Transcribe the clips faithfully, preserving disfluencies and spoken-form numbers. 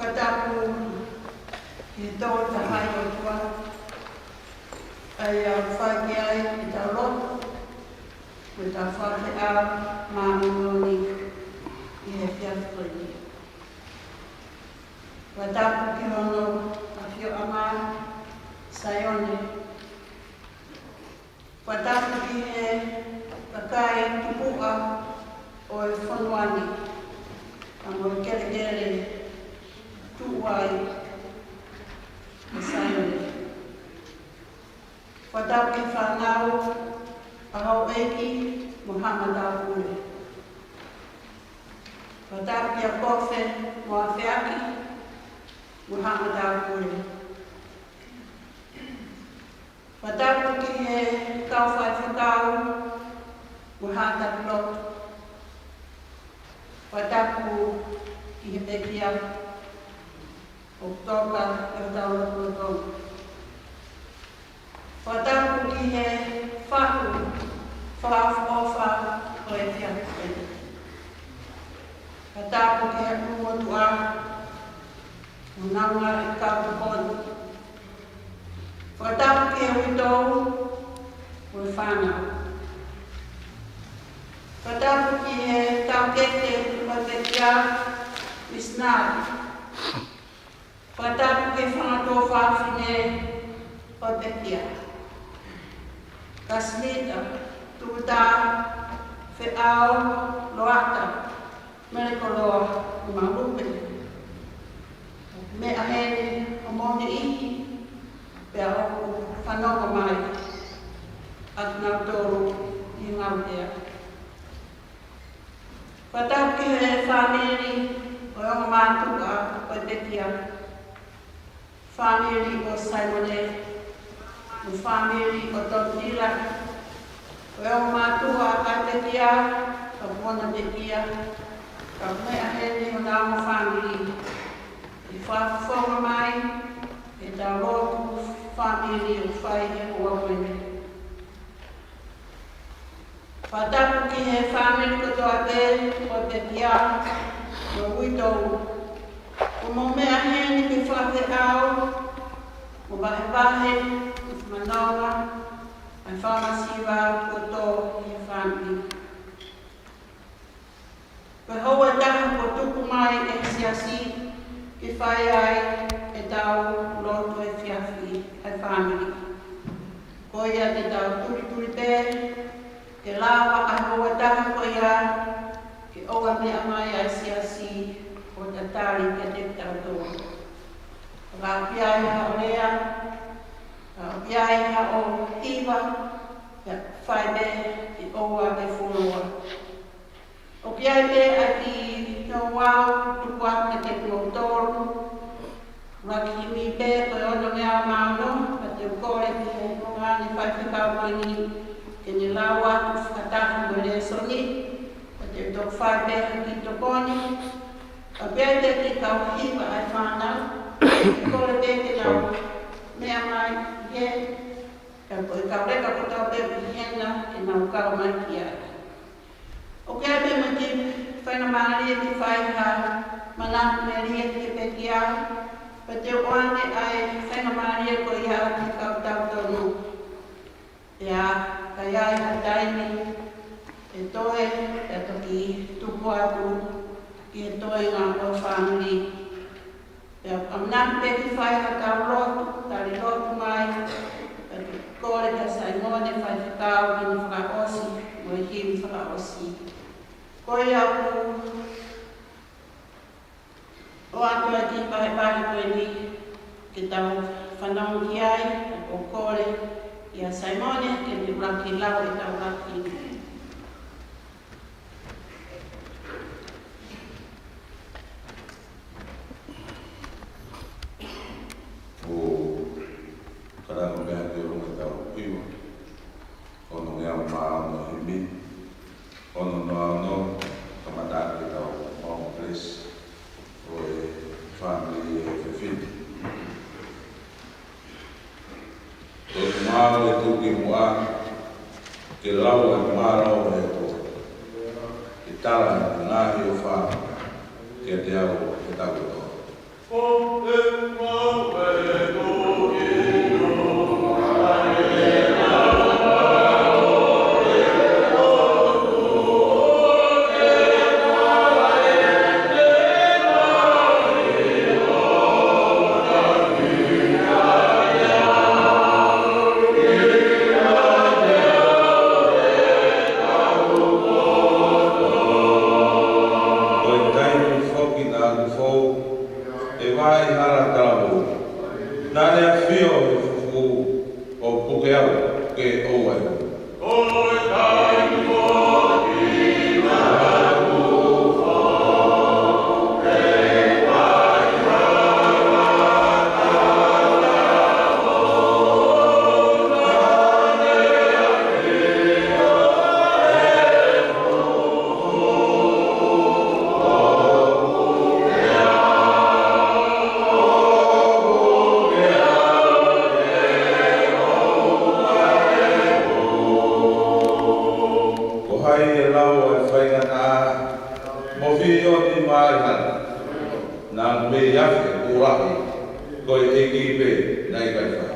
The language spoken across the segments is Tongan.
Fakatapu ki he Tolu Tahaʻi ʻOtua, ʻa ia ʻoku fai ki ai ʻetau lotu, mo ʻetau fakaʻaonga māʻoniʻoni ʻi he efiafi ko eni. Fakatapu ki hono ʻafioʻanga Saione. Fakatapu ki he kakai tupuʻa ʻo e fonua ni, pea mo e kelekele tuʻu ai ʻa Saione. Fakatapu ki he fānau, ʻa Houʻeiki mo haʻa matāpule. Fakatapu kia Kofe mo Afeaki mo haʻa matāpule. Fakatapu ki he kau faifekau mo e haʻa taki lotu. Fakatapu ki he pekia ʻoku toka ʻi hotau lotolotonga. Fakatapu ki he fahu fakaʻofoʻofa ʻo e efiafi ko eni. Fakatapu ki he ʻulumotuʻa, mo e ngaahi kau tokoni. Fakatapu ki he uitou mo e fānau. Fakatapu ki he taukete ʻo e pekia, misinale. Fakatapu ki he fanga tuofāfine ʻo e pekia, Kasimita, Tuta, Feʻao, Loata, Melekoloa, Malupe. Meʻa heni hoʻomou niʻihi, pea ʻoku fanongo mai ʻa kinautolu ʻi he ngāue. Fakatapu ki he fāmili ʻo e ongo mātuʻa ʻo e pekia, fāmili ʻo Saimone, mo e fāmili ʻo Tonitila, ʻo e ongo mātuʻa ʻa e pekia, ka kuo nau pekia, ka meʻa heni honau ongo fāmili. ʻI he fakafofonga mai ʻetau lotu fāmili ʻoku fai he houa ko eni. Fakatapu ki he fāmili kotoa pē ʻo e pekia, mo e uitou. ʻOku mou meʻa heni ke fakafeʻao mo vahevahe ʻa e fānau, ʻa e fakamasiva kuo tō ʻi he fāmili. Ko e houa ʻe taha kuo tuku mai ʻe he siasi ke fai ai ʻetau lotu efiafi ʻa e fāmili. Ko ia te tau tulituli pē, ke lava ʻa e houa ʻe taha ko ia, ke ʻoua meʻa mai ʻa e siasi ʻo tatali kiate kitautolu. Ka ʻoku ʻi ai haʻo lea, ka ʻoku ʻi ai haʻo hiva, pea fai pē ke ʻoua ʻe fuoloa. ʻOku ʻi ai pē ʻa e kiʻi nouau tuku atu kiate kimoutolu. ʻUluaki himi pē ko e ono ngeau mā ono, ka te u kole ki he ʻulungaanga faifekau ko eni, ke ne lau atu fakataha mo e lēsoni, ka te u toki fai pē ha kiʻi tokoni. Ka ʻoku ʻi ai pē kiʻi kau hiva ʻa e fānau, kole pē ke nau meʻa mai he, ka ko e kau leka kotoa pē ʻi hena ke nau kau mai ki ai. ʻOku ʻi ai pē mo e kiʻi faingamālie ke fai ha manatu melie ki he pekia, pea te u ʻoange ʻa e faingamālie ko ia ki he kau tautonu. Pea ka ʻi ai ha taimi ʻe toe, pea toki tuku atu ki he toenga ʻo e fāmili. Pea ʻamanaki pē ke fai haʻatau lotu, tali lotu mai, pea te u kole kia Saimone faifekau ke ne fakaʻosi mo e himi fakaʻosi. Ko ia ʻoku ʻoatu ʻa e kiʻi vahevahe ko eni ke tau fanongo ki ai, ʻoku ou kole kia Saimone ke ne ʻuluaki lau ʻetau ʻuluaki. ʻOku ou kalanga pē ʻa e ʻulungaanga ʻetau hiva, ono ngeau mā ono himi, ono noa ono, kamata ʻaki ʻetau maama kalasi ʻo e fāmili ʻo e fefine. Ko e mau e tuki muʻa, ke lau e mālō ʻo e ʻOtua, ke tala e ngaahi ʻofa kiate au he taʻu kotoa. Ko e taimi foki naʻa ku fou ʻi he vaʻe ʻi he hala talavou, naʻa ne ʻafio ʻi he fufū ʻo puke au ke ʻoua ʻe Ko hai ʻe lau ʻa e faingataʻa mo fioni mai hana? Naʻa ku mei afe ʻo lahi, ko e ʻEiki pē naʻe ʻikai fai.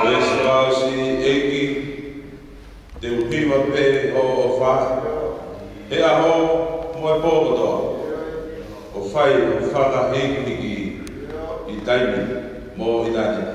Veesi fakaʻosi: ʻEiki, te u hiva pē hoʻo ʻofa he ʻaho mo e pō kotoa, ʻo fai hoʻo fakahīkihiki ʻi taimi mo ʻitāniti.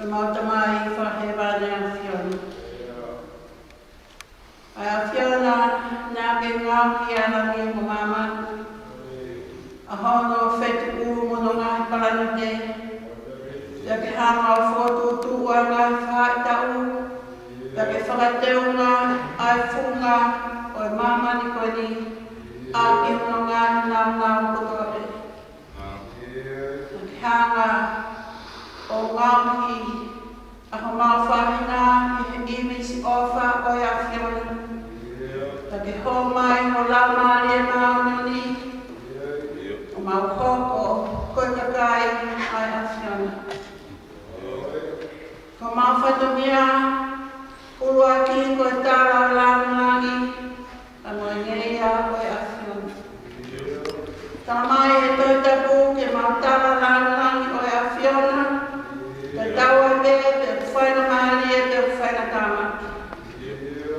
Ko homau Tamai fakahēvani ʻa e ʻAfiona. ʻA e ʻAfiona naʻa ke ngaohi ʻa langi mo māmani, ʻa hono fetuʻu mo hono ngaahi palani, pea ke hanga ʻo fokotuʻutuʻu ʻa e ngaahi faʻahitaʻu, pea ke fakateunga ʻa e funga ʻo e māmani ko eni ʻaki hono ngaahi nāunau kotoa pē. Naʻa ke hanga ʻo ngaohi ʻa homau faʻahinga ʻi he ʻīmisi ʻofa ʻo e ʻAfiona. Naʻa ke hō mai ho Laumālie Māʻoniʻoni, ʻo mau hoko ko e kakai ʻa e ʻAfiona. Ko homau fatongia ʻuluaki ko e tala ʻo e lāngilangi, pea mo e ngeia ʻo e ʻAfiona. Tala mai ʻe he Tohi Tapu ke mau tala ʻa e lāngilangi ʻo e ʻAfiona, tatau ai pē pe ʻoku faingamālie pe ʻoku faingatama.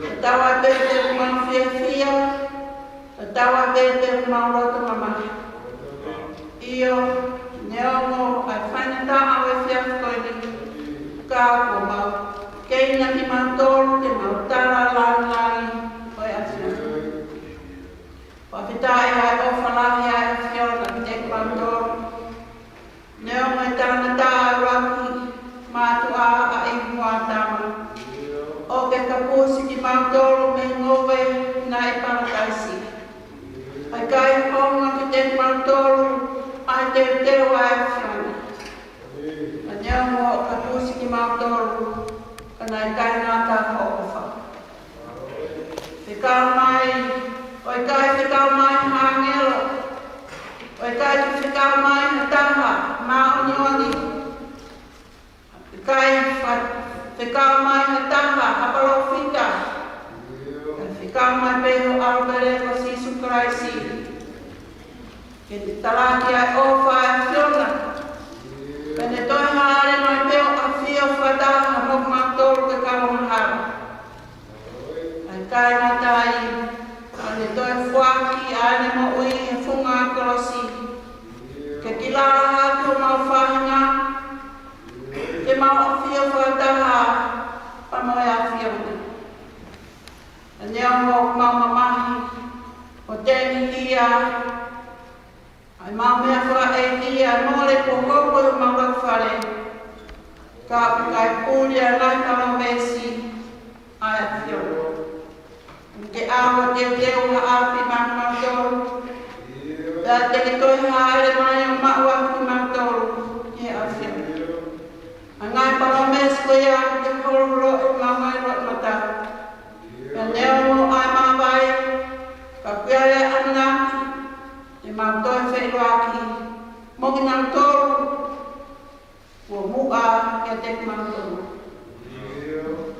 Tatau ai pē pe ʻoku mau fiefia, tatau ai pē pe ʻoku mau loto mamahi. ʻIo, neongo ʻa e faingataʻa ʻo e efiafi ko eni, ka kuo mau keina kimautolu ke mau tala ʻa e lāngilangi ʻo e ʻAfiona. Fakafetaʻi ʻa e ʻofa lahi ʻa e ʻAfiona kiate kimautolu. Neongo e tangata ʻa e ʻuluaki mātuʻa ʻa ʻIvi mo ʻĀtama, ʻo ke kapusi kimautolu mei he ngoue naʻe ʻi Palataisi, ka ʻikai hounga kiate kimautolu ʻa e teuteu ʻa e ʻAfiona. Ka neongo ʻo kapusi kimautolu, ka naʻe ʻikai ngata hoʻo ʻofa. Fekau mai, ʻo ʻikai fekau mai ha ʻāngelo, ʻo ʻikai fekau mai ha taha māʻoniʻoni, ʻikai fa-, fekau mai ha taha ha palōfita, ka naʻe Ke te talaki ʻa e ʻofa ʻa e ʻAfiona. Pea ne toe hāʻele mai pē ʻo ʻafio fakataha mo kimautolu ke kau mahalo. ʻA ia ʻikai ngata ai, ka ne toe foaki ʻa ʻene moʻui he funga kolosi. Ke kilala hake homau faʻahinga, ke mau ʻafio fakataha pea mo e ʻAfiona. Pea neongo ʻemau mamahi ʻo tengihia, ʻa ʻemau meʻa fakaʻeiki, ʻa e mole kuo hoko ʻi homau laufale, ka ʻoku ʻikai puli ʻa e ngaahi palōmesi ʻa e ʻAfiona. Ke ʻalu ʻo teuteu ha ʻapi maʻa kimautolu, pea te ke toe hāʻele mai ʻo maʻu ʻa kimautolu ki he ʻAfiona. ʻA e ngaahi palōmesi ko ia ke holoholoʻi ʻemau ngaahi loʻimata. Pea neongo ʻa e māvae, ka ʻoku ʻi ai ʻa e ʻamanaki te mau toe feʻiloaki mo kinautolu kuo muʻa kiate kimautolu.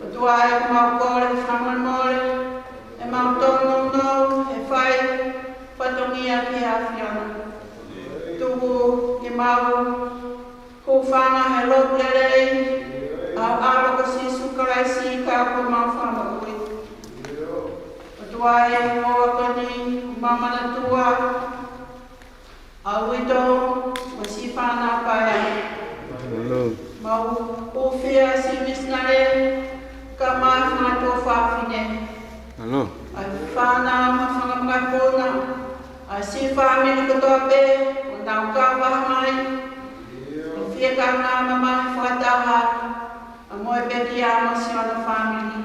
ʻOtua ē, ʻoku mau kole fakamolemole ʻemau tōnounou he fai fatongia ki he ʻAfiona. Tuku ke mau hūfanga he lotu lelei ʻa ho ʻAlo ko Sīsū Kalaisi ko homau Fakamoʻui. ʻOtua ē, ʻi he houa ko eni, mau manatua ʻa e uitou ʻo e siʻi fānau paea. Mau hūfia siʻi misinale kae ʻumaʻā e fanga tuofāfine. ʻA e fānau mo e fanga mokopuna, ʻa e siʻi fāmili kotoa pē ʻoku nau kau mai, ʻo fiekaia ʻa e mamahi fakataha ʻa e moʻui pē ki he ʻAfiona fāmili.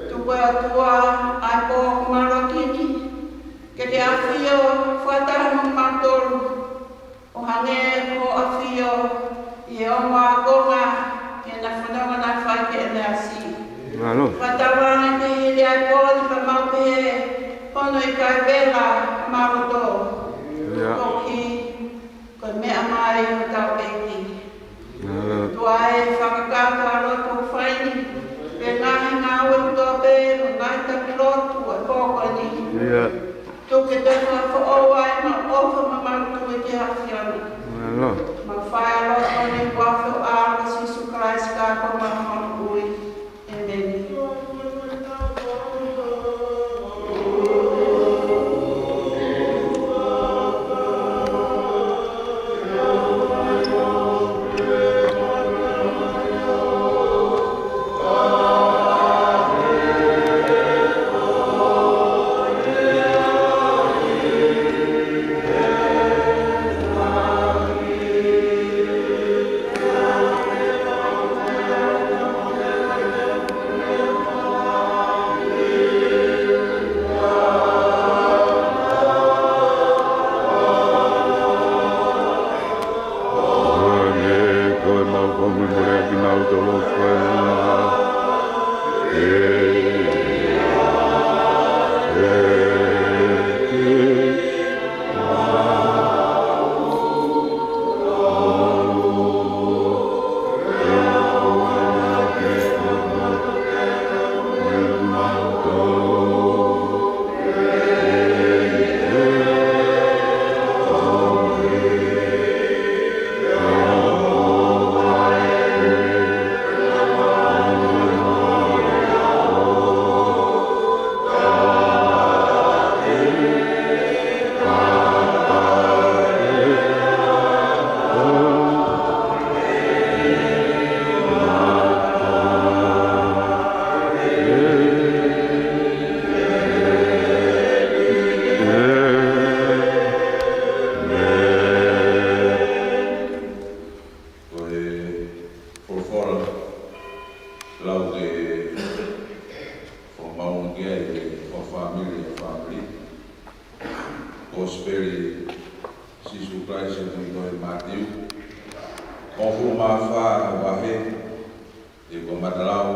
Tuku ʻe ʻOtua ʻa e pō ʻoku mālohi ni, ke ke ʻafio fakataha mo kimautolu, ʻo hangē ko hoʻo ʻafio ʻi he ongo ākonga ʻi heʻena fononga naʻe fai ki ʻEneasi. Fakatauange ke hili ʻa e pō ni pea mau pehē, hono ʻikai vela ʻemau loto. Ko e meʻa mai ʻa hotau ʻEiki. ʻOtua ē, fakakakato ʻa e lotu ʻoku fai ni, pea mo e ngaahi ngāue kotoa pē, mo e ngaahi taki lotu ʻo e pō ko eni. Tuku ke toe fakafoʻou ʻa ʻemau ʻofa mo ʻemau tui ki he ʻAfiona. Mau fai ʻa e lotu ko eni ʻi he huafa ʻo ho ʻAlo ko Sīsū Kalaisi ko homau Fakamoʻui. ʻĒmeni. Ko e folofola lau ke fakamaʻunga ki ai e fakafāmili, e fāmili. Kosipeli ʻa Sīsū Kalaisi ʻi he tohi Mātiu, hongofulu mā fā vahe, ʻe kamata lau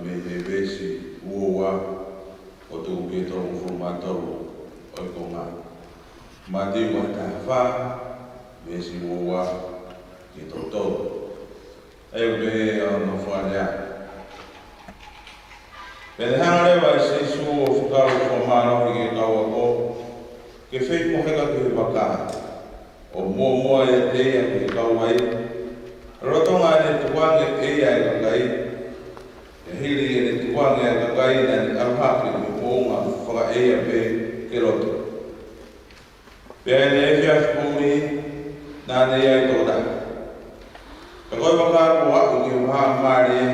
mei he veesi uo ua, ʻo tuku ki he tolungofulu mā tolu ʻo e konga. Mātiu vahe taha fā, veesi uo ua ki he tolu tolu. ʻOku pehē hono fakalea: Pea ne hanga leva ʻe Sīsū ʻo fekau fakamālohi ki he kau ako, ke feimoheka ki he vaka, ʻo muʻomuʻa ʻiate ia ki he kauvai, lolotonga ʻene tukuange ʻe ia ʻa e kakai, pea hili ʻene tukuange ʻa e kakai naʻa ne ʻalu hake ki he moʻunga fakaʻeia pē ke lotu. Pea ʻi heʻene efiafi poʻuli, naʻa ne ʻi ai tokotaha. Ka ko e vaka kuo aʻu ki he vahaʻa mālie,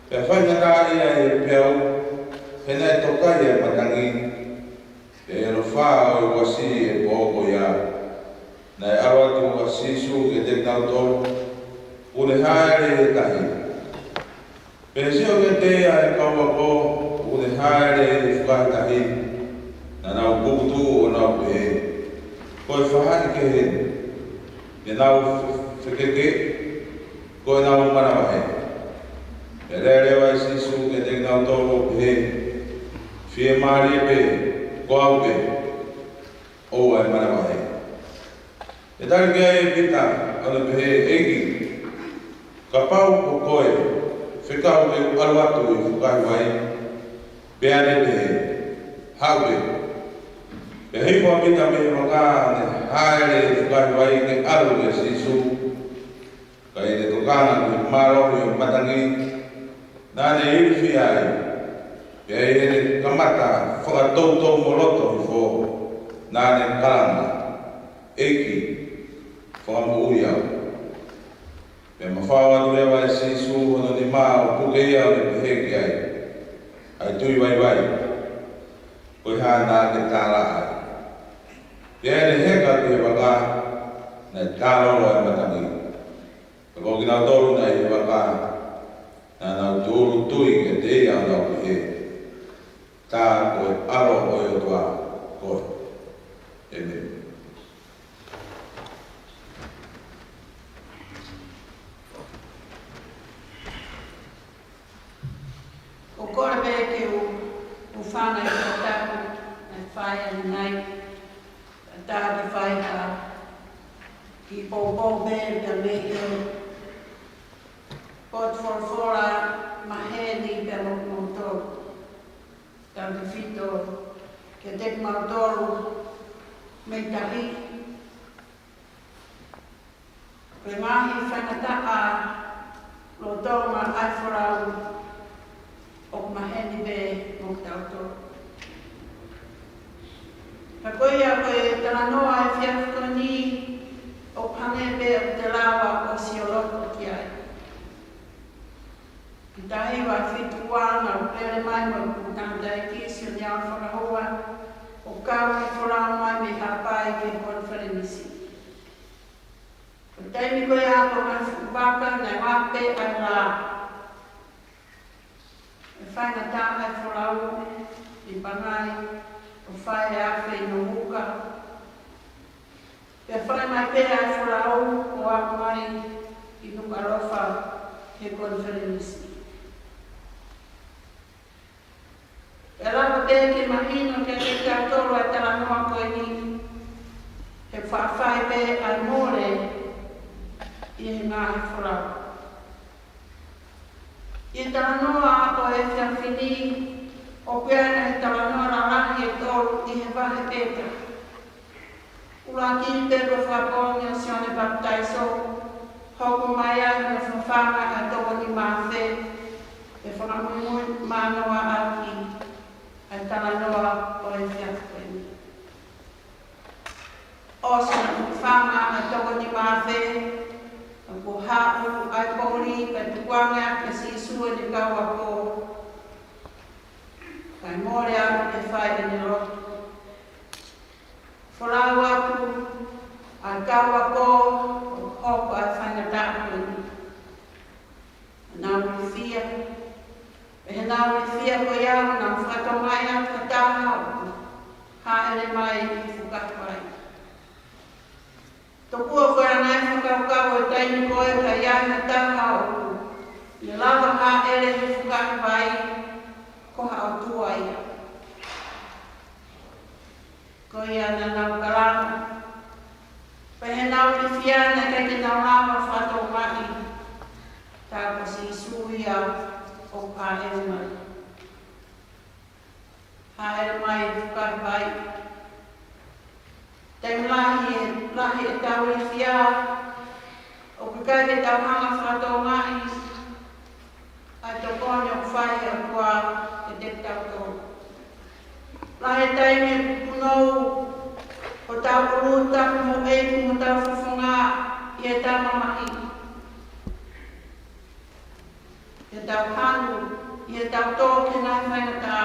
pea faingataʻaʻia ʻi he peau, he naʻe tokai ʻa e matangi, pea ʻi he ʻaloʻofa ʻo e uasi ʻo e pō ko ia, naʻe ʻalu atu ʻa Sīsū kiate kinautolu, ʻoku ne hāʻele ʻi he tahi. Pea sio kiate ia ʻa e kau ako, ʻoku ne hāʻele ʻi he fukahi tahi, naʻa nau pukutuʻu ʻo nau pehē, Ko e faʻahi kehe eni, te nau fekeke, ko ʻenau manavahē. Pea lea leva ʻa Sīsū kiate kinautolu ʻo pehē, Fiemālie pē, ko au pē, ʻoua ʻe manavahē. Pea tali ki ai ʻa Pita, ʻo ne pehē, ʻEiki, kapau ko koe, fekau ke u ʻalu atu ʻi he fukahi vai. Pea ne pehē, Haʻu pē. Pea hifo ʻa Pita mei he vaka, ʻo ne hāʻele ʻi he fukahi vai ke ʻalu kia Sīsū. Ka ʻi heʻene tokanga ki he mālohi ʻo e matangi, naʻa ne ilifia ai, pea ʻi heʻene kamata fakatoutou mo loto hifo, naʻa ne kalanga, ʻEiki, fakamoʻui au. Pea mafao atu leva ʻe Sīsū hono nima ʻo puke ia ʻo ne pehē ki ai, ʻAi tui vaivai, ko e hā naʻa ke tālaʻa ai? Pea ʻi heʻene heka ki he vaka, naʻe tālolo ʻa e matangi. Ka ko kinautolu naʻe ʻi he vaka, naʻa nau tūʻulutui kiate ia ʻo nau pehē, Tā ko e ʻAlo ʻo e ʻOtua koe. ʻĒmeni. ʻOku ou kole pē ke u hūfanga he fakatapu naʻe fai ʻanenai. Ka tā ke fai ha kiʻi poupou pē ka mei he potu folofola maheni pē mo kimoutolu. Tautefito kiate kimautolu mei tahi. Ko e ngaahi faingataʻa lolotonga ʻa e folau ʻoku maheni pē mo kitautolu. Ka ko ia ko e talanoa ʻo e efiafi ko eni ʻoku hangē pē ʻoku te lava ʻo sioloto ki ai. Ki he taha hiva fitu ua naʻa ku lele mai mo ʻeku tangataʻeiki Sione Aofakahua ʻo kau ki he folau mai mei Haʻapai ki he konifelenisi. Ko e taimi ko ia ko e ngaahi fuʻu vaka naʻe mape ai la. ʻE faingataʻa e folau ʻi Pangai ʻo fai e afe ʻi Nomuka. Pea fai mai pē ʻa e folau ʻo aʻu mai ki Nukuʻalofa he konifelenisi. ʻE lava pē ke mahino kiate kitautolu ʻa e talanoa ko eni he faʻa fai pē ʻa e mole ʻi he ngaahi folau. ʻI he talanoa ʻo e efiafi ni, ʻoku ʻi ai ʻa e talanoa lalahi ʻe tolu ʻi he vahe pē taha. ʻUluaki pē ko e fakapoongi ʻo Sione Papitaiso, hoko mai ai hono fafanga ʻa e toko nima afe, pea fakamuimui manoa ʻaki ʻa e talanoa ʻo e efiafi ko eni. ʻOsi hono fafanga ʻa e toko nima afe, kuo haʻu ʻa e poʻuli pea tukuange ʻaki ʻe Sīsū ʻene kau ako. Kae mole atu ke fai ʻene lotu. Folau atu ʻa e kau ako ʻo hoko ʻa e faingataʻa ko eni. Nau ilifia. Pea ʻi heʻenau ilifia ko ia, nau fakatokangaʻi atu ha taha ʻoku hāʻele mai ki he fukahi vai. Tokua ko e anga e fakakaukau ʻo e taimi ko ē ka ʻi ai ha taha ʻoku ne lava hāʻele he fukahi vai, ko ha ʻotua ia. Ko ia naʻa nau kalanga. Pea ʻi heʻenau ilifia naʻe ʻikai ke nau lava fakatokangaʻi tā ko Sīsū ia ʻoku hāʻele mai. Hāʻele mai he fukahi vai. tau ilifia, ʻoku ʻikai ke tau hanga ʻo fakatokangaʻi ʻa e tokoni ʻoku fai ʻe he ʻOtua kiate kitautolu. Lahi e taimi ʻoku punou hotau ʻulu tapu mo e ʻEiki mo hotau fofonga ʻi heʻetau mamahi, heʻetau hanu, ʻi heʻetau tō ki he ngaahi faingataʻa.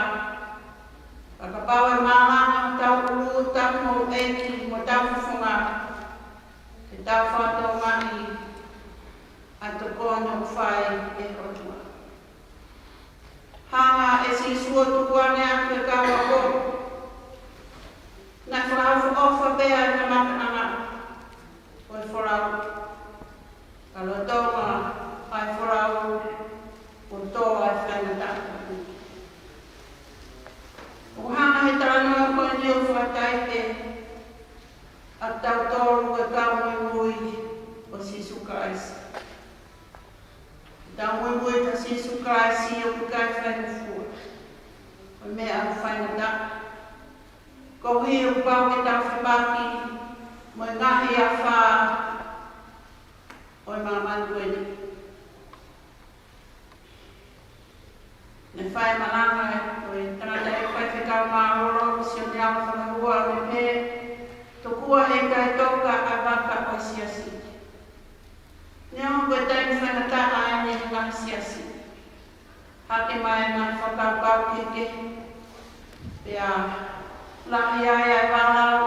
Ka kapau ʻe malanga hotau ʻulu tapu mo e ʻEiki mo hotau fofonga, te tau fakatokangaʻi ʻa e tokoni ʻoku fai ʻe he ʻOtua. Hanga ʻe Sīsū ʻo tukuange ʻaki e kau ako, naʻe fakaʻofoʻofa pē ʻa e kamataʻanga ʻo e folau, ka lolotonga ʻa e folau, ʻoku tō ʻa e faingataʻa. ʻOku hanga ʻe he talanoa ko eni ʻo fakataite ʻatautolu ko e kau muimui ʻo Sīsū Kalaisi. Tau muimui kia Sīsū Kalaisi ʻoku ʻikai faingofua, ko e meʻa ʻoku faingataʻa, koeʻuhi ʻoku pau ke tau fepaki mo e ngaahi afā ʻo e māmani ko eni. Naʻe fai e malanga ʻe he tangataʻeiki faifekau mālōlō, Sione Ava Fakahua, ʻo ne pehē: Tokua he ʻikai toka ʻa e vaka ʻo e siasi. Neongo ko e taimi faingataʻa eni he ngaahi siasi, hake mai e ngaahi fakakaukau kehekehe, pea lahi ai ʻa e vālau,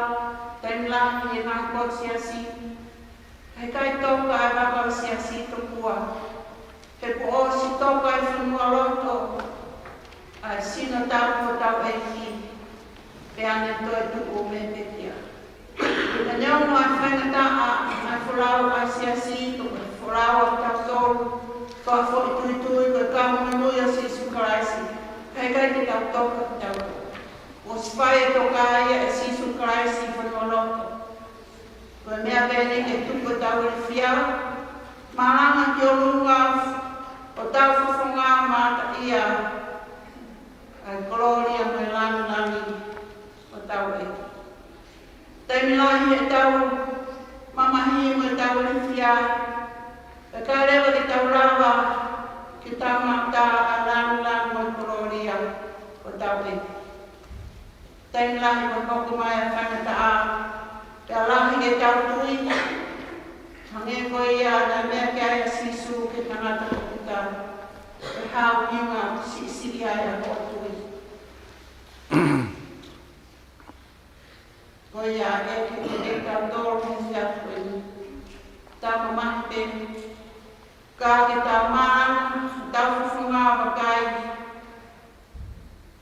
taimi lahi he ngaahi potu siasi, ka he ʻikai toka ʻa e vaka ʻo e siasi. Tokua he kuo ʻosi toka ʻi fonualoto ʻa e sino tapu ʻo hotau ʻEiki, pea ne toe tuʻu mei he pekia. Ka neongo ʻa e faingataʻa ʻa e folau ʻa e siasi, ko e folau ʻa kitautolu, ko e foʻi tuitui, ko e kau muimui ʻo Sīsū Kalaisi, ka he ʻikai te tau toka kitautolu. ʻOsi fai e toka ia ʻe Sīsū Kalaisi ʻi fonualoto. Ko e meʻa pē eni ke tuku ʻetau ilifia, malanga ki ʻolunga ʻo hotau fofonga, mataʻia ʻa e kolōlia mo e lāngilangi ʻo hotau ʻEiki. Taimi lahi ʻetau mamahi mo ʻetau ilifia, ʻikai leva ke tau lava ke tau maʻu ʻa e lāngilangi mo e kolōlia ʻo hotau ʻEiki. Taimi lahi ʻoku hoko mai ʻa e faingataʻa, pea lahi ke tau tui, hangē ko ia naʻe meʻa ki ai ʻa Sīsū ki he tangata ko Pita, ʻe hā ʻa e ʻuhinga ʻoku siʻisiʻi ai ʻa hoʻo tui. Ko ia ʻEiki, kiate kitautolu he efiafi ni, tau mamahi pē, ka ke tau malanga, tau fofonga vakai,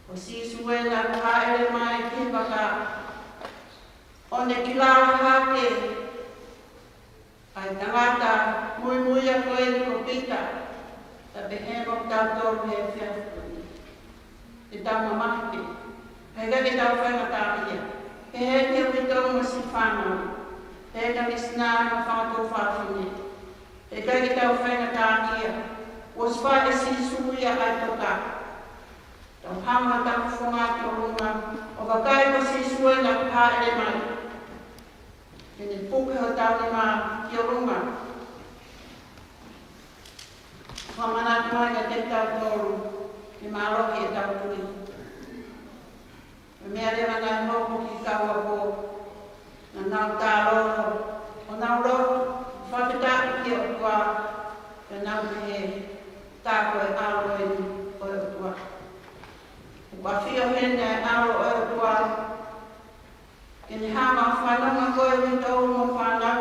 ko Sīsū ena kuo hāʻele mai ki he vaka, ʻo ne kilala hake ʻa e tangata muimui ko eni ko Pita, pea pehē mo kitautolu he efiafi ni. Ke tau mamahi pē, he ʻikai ke tau faingataʻaʻia, he ʻikai ke uitou mo siʻi fānau, he ʻikai ke misinale mo fanga tuofāfine, he ʻikai ke tau faingataʻaʻia, ʻosi fai ʻe Sīsū ia ʻa e toka. Tau hanga ʻo tau fofonga ki ʻolunga, ʻo vakai ko Sīsū ena kuo hāʻele mai. Ke ne puke hotau nima ki ʻolunga. Fakamanatu mai kiate kitautolu, ke mālohi ʻetau tui. Ko e meʻa leva naʻe hoko ki he kau ako, naʻa nau tālolo, ʻo nau lotu, fakafetaʻi ki he ʻOtua, pea nau pehē, tā ko e ʻAlo eni ʻo e ʻOtua. ʻOku ʻafio heni ʻa e ʻAlo ʻo e ʻOtua, ke ne hanga ʻo fanongo ko e uitou mo fānau,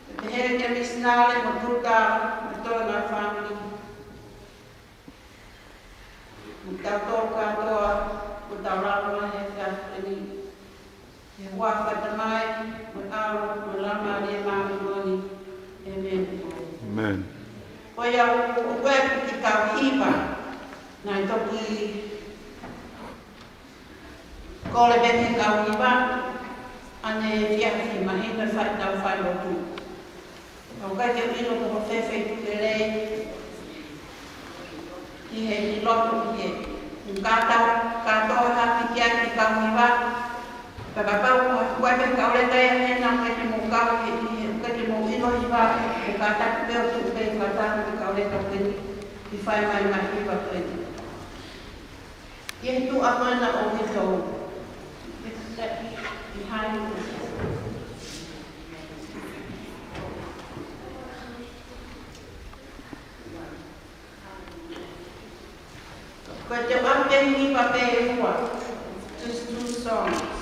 ke pehē ki he misinale mo tuta mo e toenga fāmili. Mo kitautolu kātoa, mo tau lava mai he efiafi ni. ʻI he huafa ʻo e Tamai, mo e ʻAlo, mo e Laumālie Māʻoniʻoni. ʻĒmeni. ʻĒmeni. Ko ia ʻoku, ʻoku ʻi ai e kiʻi kau hiva, naʻe toki kole pē ʻe he kau hiva, ʻanenai, efiafi, mahino ʻe fai ʻetau fai lotu. ʻOku ʻikai ke u ʻilo ko hoʻo fēfē ʻeku lelei ʻi he, ʻi lotu ʻi he. Ka tau, ka tau hāʻele ki he kiʻi kau hiva, ka kapau ko e, ko e pē kau lelei ʻanenai, ʻoku ʻikai ke mou kau Kātaki pē ʻo tuʻu pē, kātaki pē kau leka pē ni, ʻi he fai mai ʻa e hiva ko eni. ʻI he tuʻa ko ena ʻo Vito. ʻI hai. Ko e te ʻoatu pē hiva pē ʻe ua. Just two songs.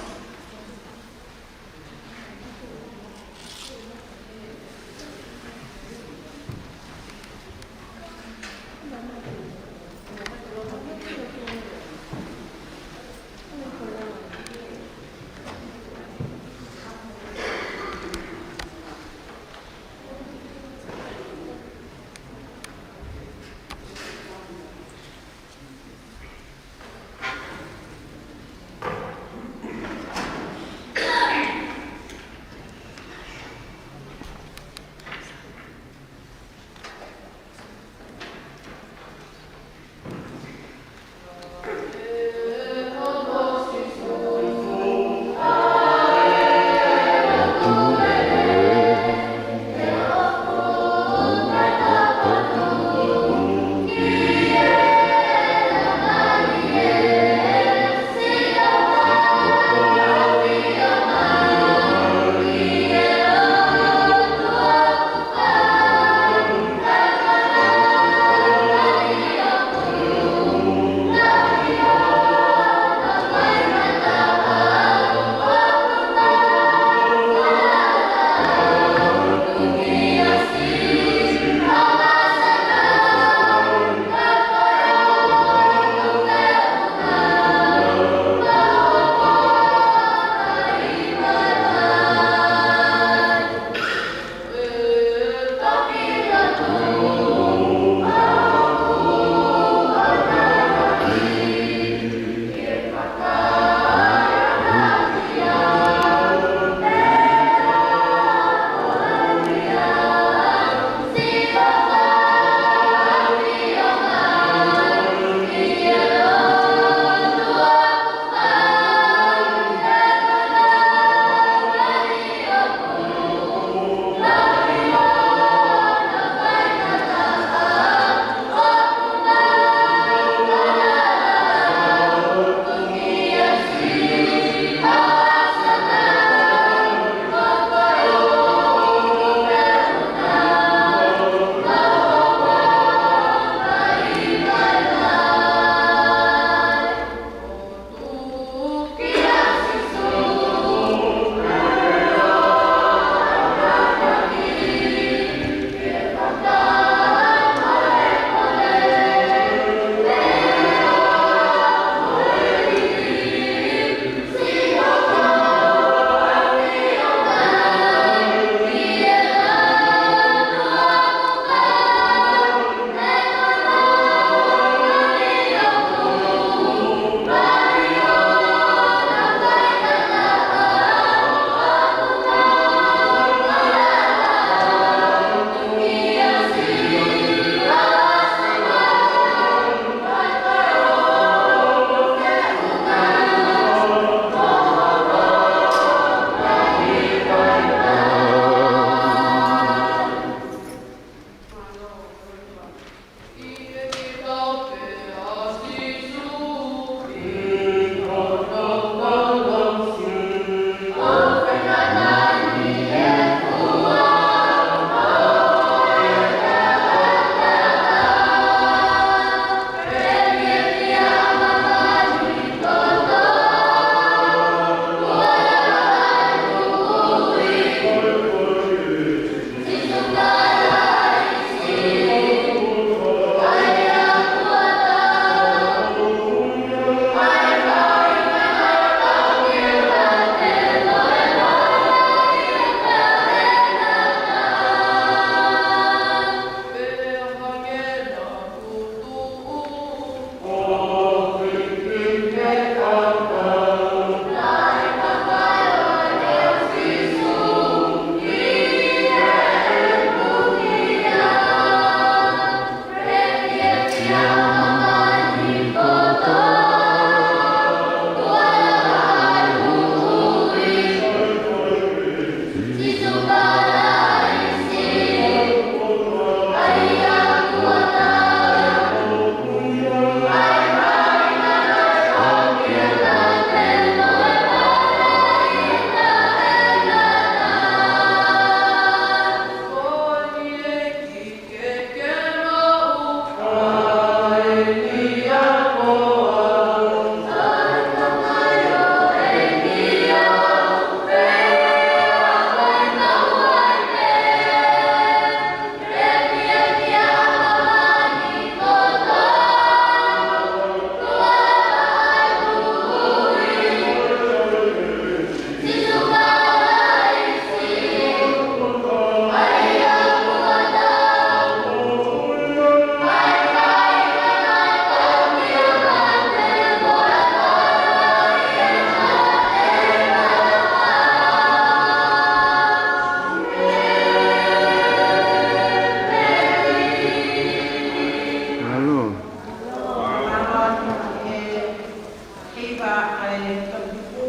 ʻa e toʻutupu,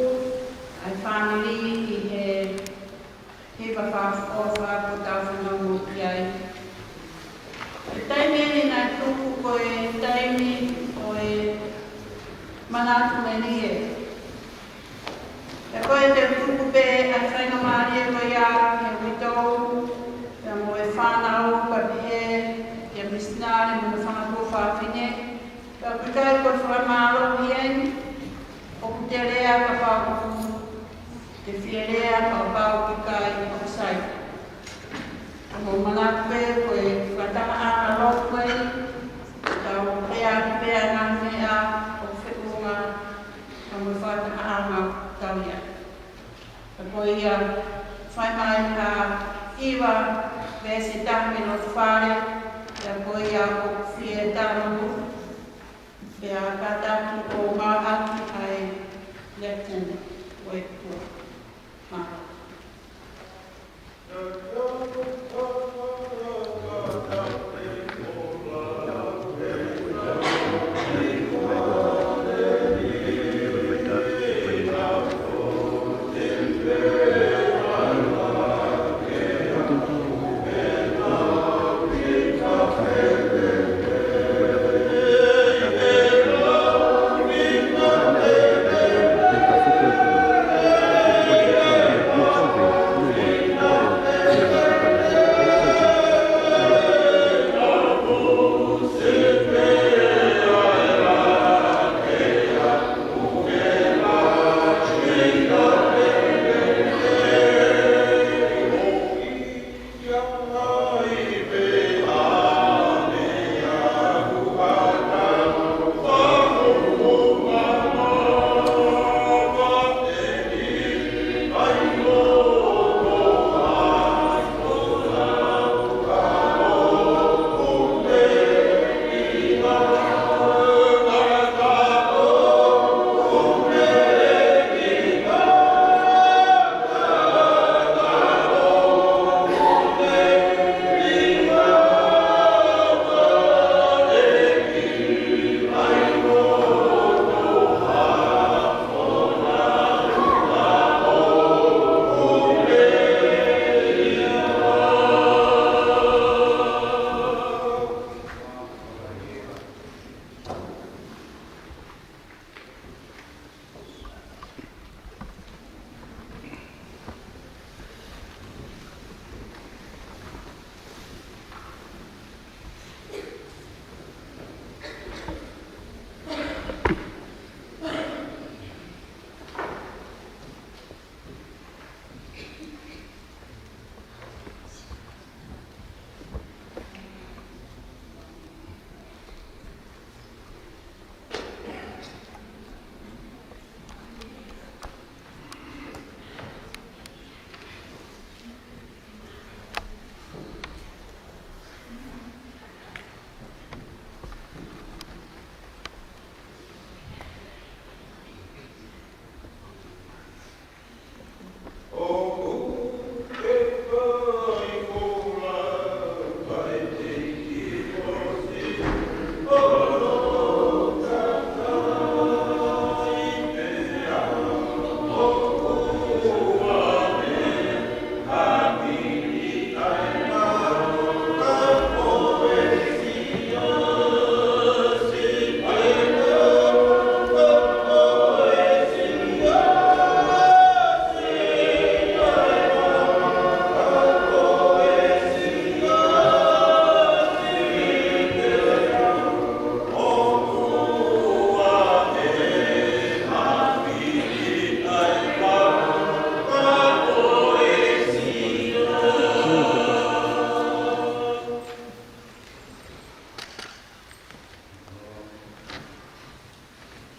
ʻa e fāmili ʻi he hiva fakaʻofa kuo tau fanongo ki ai. ʻI he taimi ʻeni naʻe tuku ko e taimi ʻo e manatu melie. Pea ko e toʻutupu pē ʻa e faingamālie ko ia ki he uitou, pea mo e fānau, pea pehē ki he misinale mo e fanga tuofāfine, pea ʻoku ʻikai ko e fakamālō eni, ʻoku te lea kapau ʻoku te fie lea, kapau ʻoku ʻikai ʻoku sai. Ka mou manatu pē ko e fakatahaʻanga lotu eni, tau lea ki pea ngaahi meʻa ʻoku feʻunga, ka mo e fakatahaʻanga tau ia. Ka ko ia, fai mai ha hiva veesi taha mei loto fale, ka ko ia ʻoku fie tanu, pea kātaki ʻo maʻaki ʻa e Lieutenant Wekua. Mālō.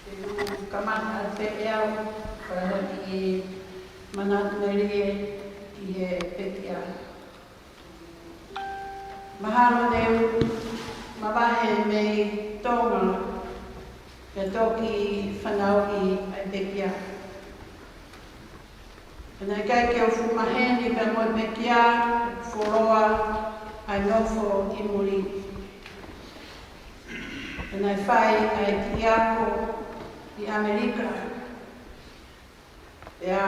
Te u kamata pē ʻe au, fai hake e manatu melie ki he pekia. Mahalo te u mavahe mei Tonga, pea toki fanauʻi ʻa e pekia. Pea naʻe ʻikai ke u fuʻu maheni pea mo e pekia, fuoloa ʻa e nofo ʻi muli. Pea naʻe fai ʻa e kiʻi ako, ʻi ʻAmelika. Pea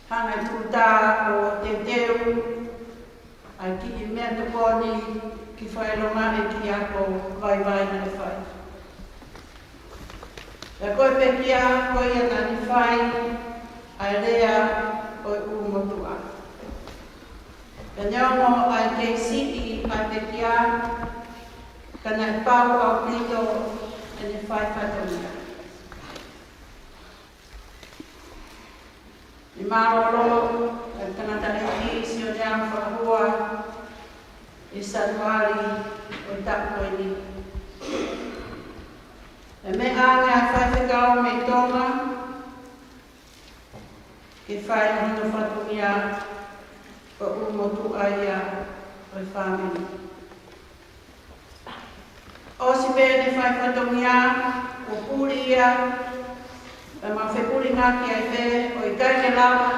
hanga ʻe Tūtā ʻo teuteu ʻa e kiʻi meʻatokoni ke fakaʻilongaʻi e kiʻi ako vaivai naʻe fai. Pea ko e pekia ko ia naʻa ne fai ʻa e lea ʻo e ʻulumotuʻa. Pea neongo ʻa e kei siʻi ʻa e pekia, ka naʻe pau ʻaupito ʻene fai fatongia. Ne mālōlō ʻa e tangataʻeiki Sione Alafakahua ʻi Sānuali ʻo e taʻu ko eni. ʻE meʻa ange ʻa e faifekau mei Tonga ke fai hono fatongia ko e ʻulumotuʻa ia ʻo e fāmili. ʻOsi pē ʻene fai fatongia, kuo puli ia, pea mau fepulingaki ai pē, ʻo ʻikai ke lava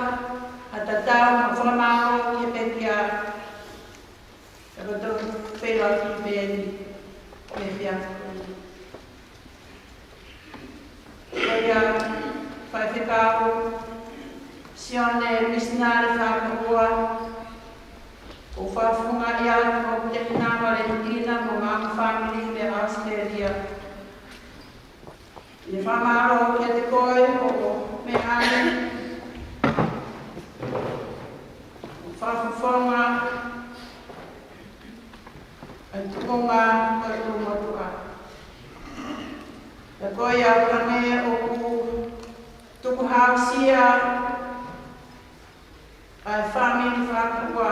ha tatau mo e fakamālō ki he pekia, ʻe koto fela ki peni, mei he efiafi ko eni. Ko ia, faifekau Sione Misinale Fakahua, ʻoku ou fakafofongaʻi atu hoku tēniti Valentina mo e ngaahi fāmili mei ʻAositelēlia. ʻI he fakamālō kiate koe hoʻo meʻa ange ʻo fakafofonga ʻa e tuʻunga ko e ʻulumotuʻa. Pea ko ia ʻoku hangē ʻoku tukuhāusia ʻa e fāmili Fakahua,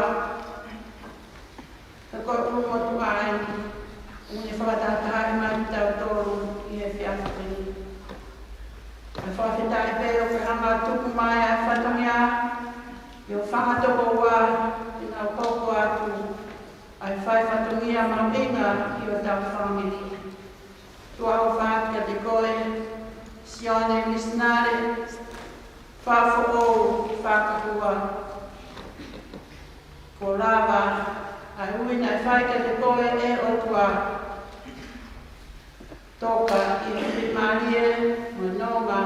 ka ko e ʻulumotuʻa eni, ʻoku ne fakatahatahaʻi mai kitautolu ʻi he efiafi ko eni. ʻOku fakafetaʻi pē ʻoku ke hanga ʻo tuku mai ʻa e fatongia ʻi ho fanga tokoua ke nau hoko atu ʻa e fai fatongia mahuʻinga ʻi hotau fāmili. Tuʻa ʻofa atu kiate koe, Sione Misinale, Fakafoʻou Fakahua. Kuo lava ʻa e ui naʻe fai kiate koe ʻe he ʻOtua. Toka ʻi he fiemālie mo e nonga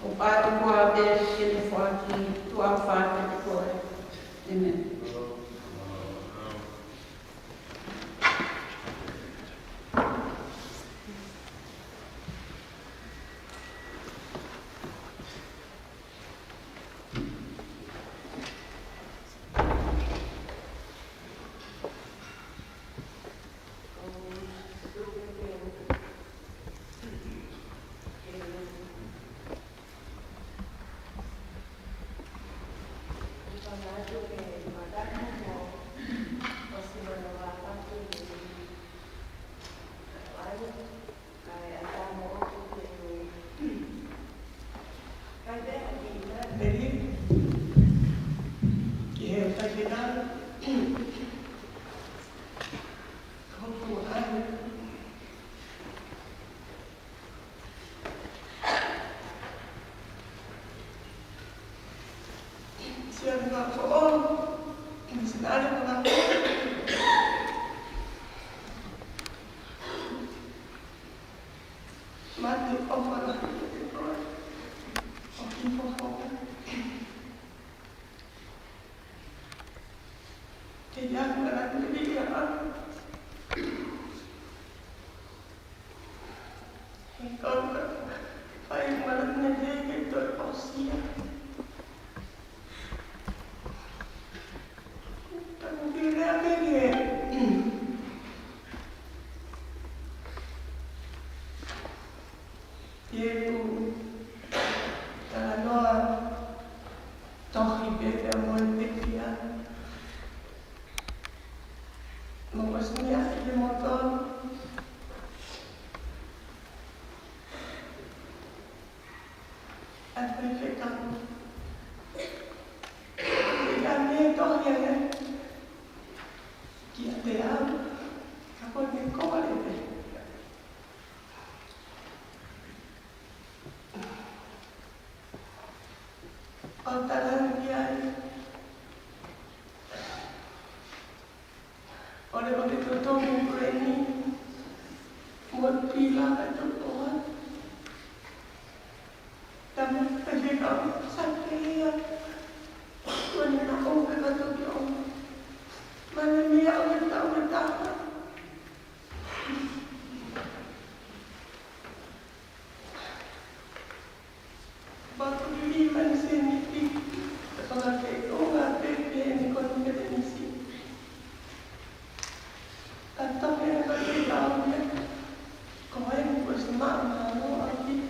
ʻo e ʻOtua pē ke ne foaki. Tuʻa ʻofa atu kiate koe. ʻĒmeni. Iesu, talanoa tohi pē pea mo e pekia. Mo ʻosi meʻa ʻi he moto. ʻA e faifekau. ʻIkai ke tohi ange kiate au, ka ko e kole pē. ʻO tala ki ai. ʻOle ʻo ke totongi ko eni, mo e pila ka tokoa. Matuʻi mai ni sēniti, ka fakafeʻunga pē ki heʻene konifelenisi. Ka toki ʻene kei ʻalu ia, ko eni kuo ʻosi maʻu mālō ʻaupito.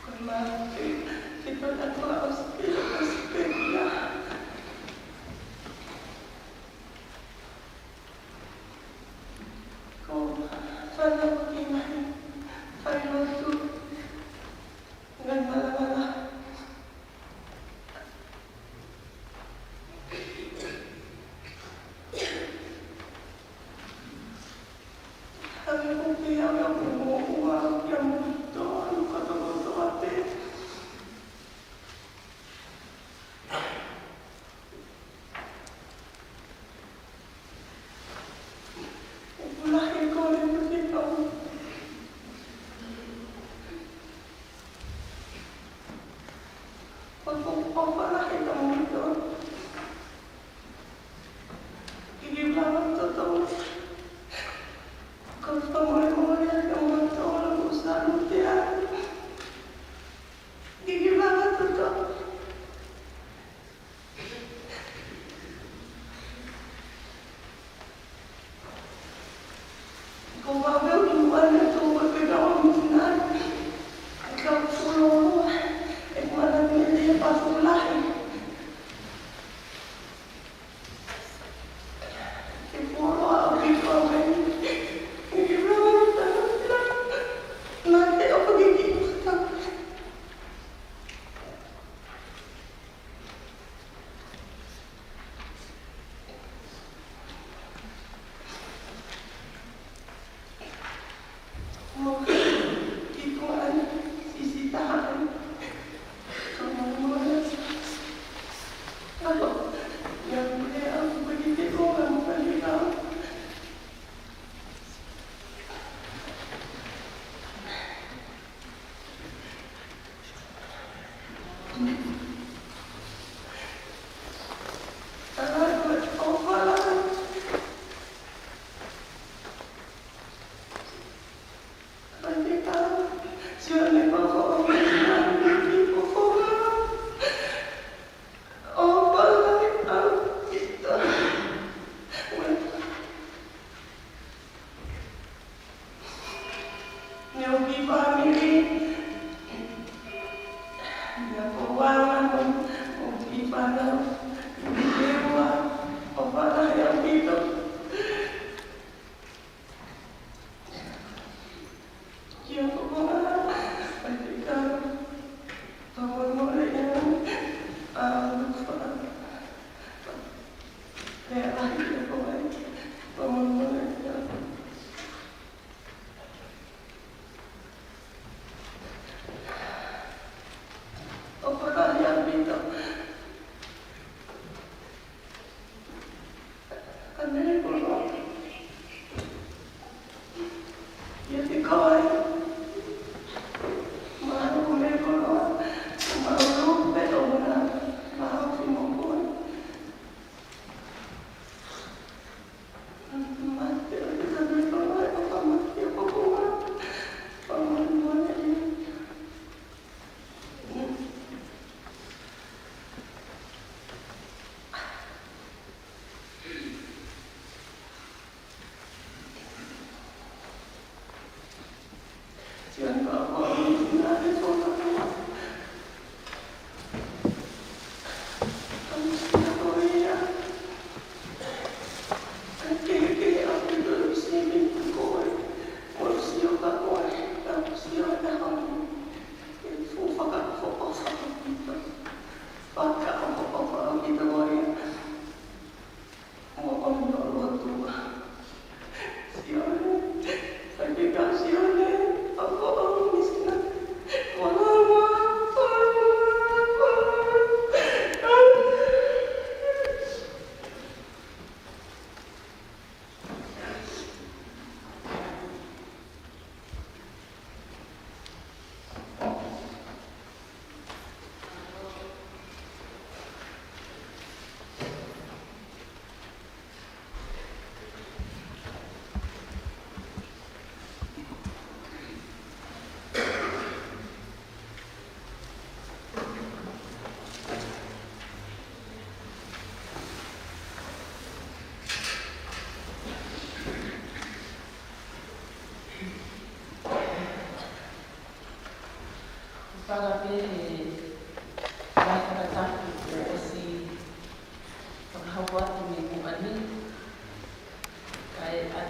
Ko e mā, ke, ke tau katoa ʻosi pē, ʻosi pē ia. Ko fānau ki nahi, fai lotu, ngaahi malamala. Hangē ko e pehē ʻa e moʻua kia moutolu kotoa kotoa pē. ʻOku lahi e kole ʻoku te tau. ʻOku, ʻoku lahi ka moutolu. Kiki lava totonu. Ko e fakamolemole atu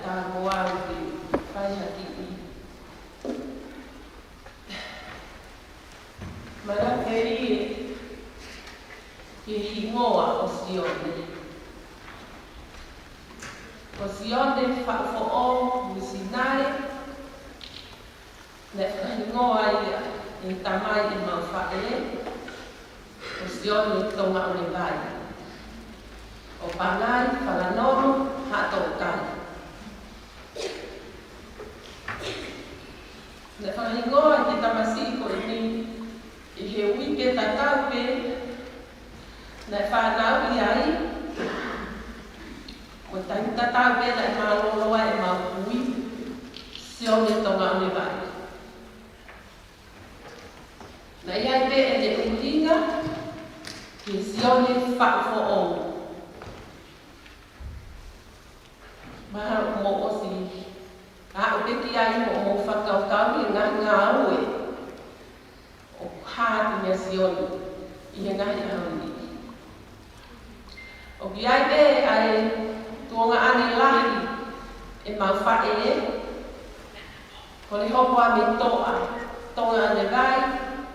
Ka ko au ke fai ha kiʻi manatu pē ʻi he, ki he hingoa ʻo Sione. Ko Sione Faʻufoʻou Misinale, naʻe fakahingoa ia ʻe he tamai ʻemau faʻē, ko Sione Tongaʻonevai, ʻo Pangai, Falanono, Haʻatoukai. Naʻe fakahingoa ʻa e tamasiʻi ko eni ʻi he uike tatau pē naʻe fanauʻi ai, mo e taimi tatau pē naʻe mālōlō ai ʻemau kui, Sione Tongaʻonevai. Naʻe ʻi ai pē ʻene ʻuhinga ki he Sione Faʻufoʻou. Mahalo ʻoku mou ʻosi aʻu pē ki ai, ʻoku mou fakakaukau ki he ngaahi ngāue ʻoku hā atu meia Sione ʻi he ngaahi ʻaho ni. ʻOku ʻi ai pē ʻa e tuongaʻane lahi ʻemau faʻē, ko Lehopoame Toʻa Tongaʻonevai,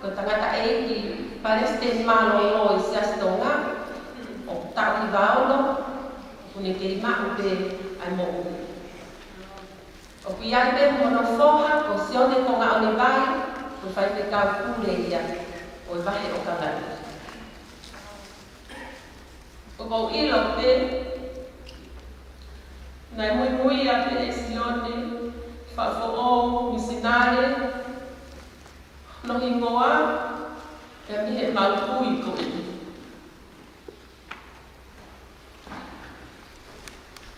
ko e tangataʻeiki palesiteni mālōlō ʻi he Siasi Tonga, ʻoku taʻu hiva ono, ʻoku ne kei maʻu pē ʻa e moʻui. ʻOku ʻi ai pē hono foha ko Sione Tongaʻonevai, ko e faifekau pule ia ʻo e Vaheʻokalani. ʻOku ou ʻilo pē naʻe muimui ʻa e Sione Faʻufoʻou Misinale hono hingoa, pea mei heʻemau kui ko eni.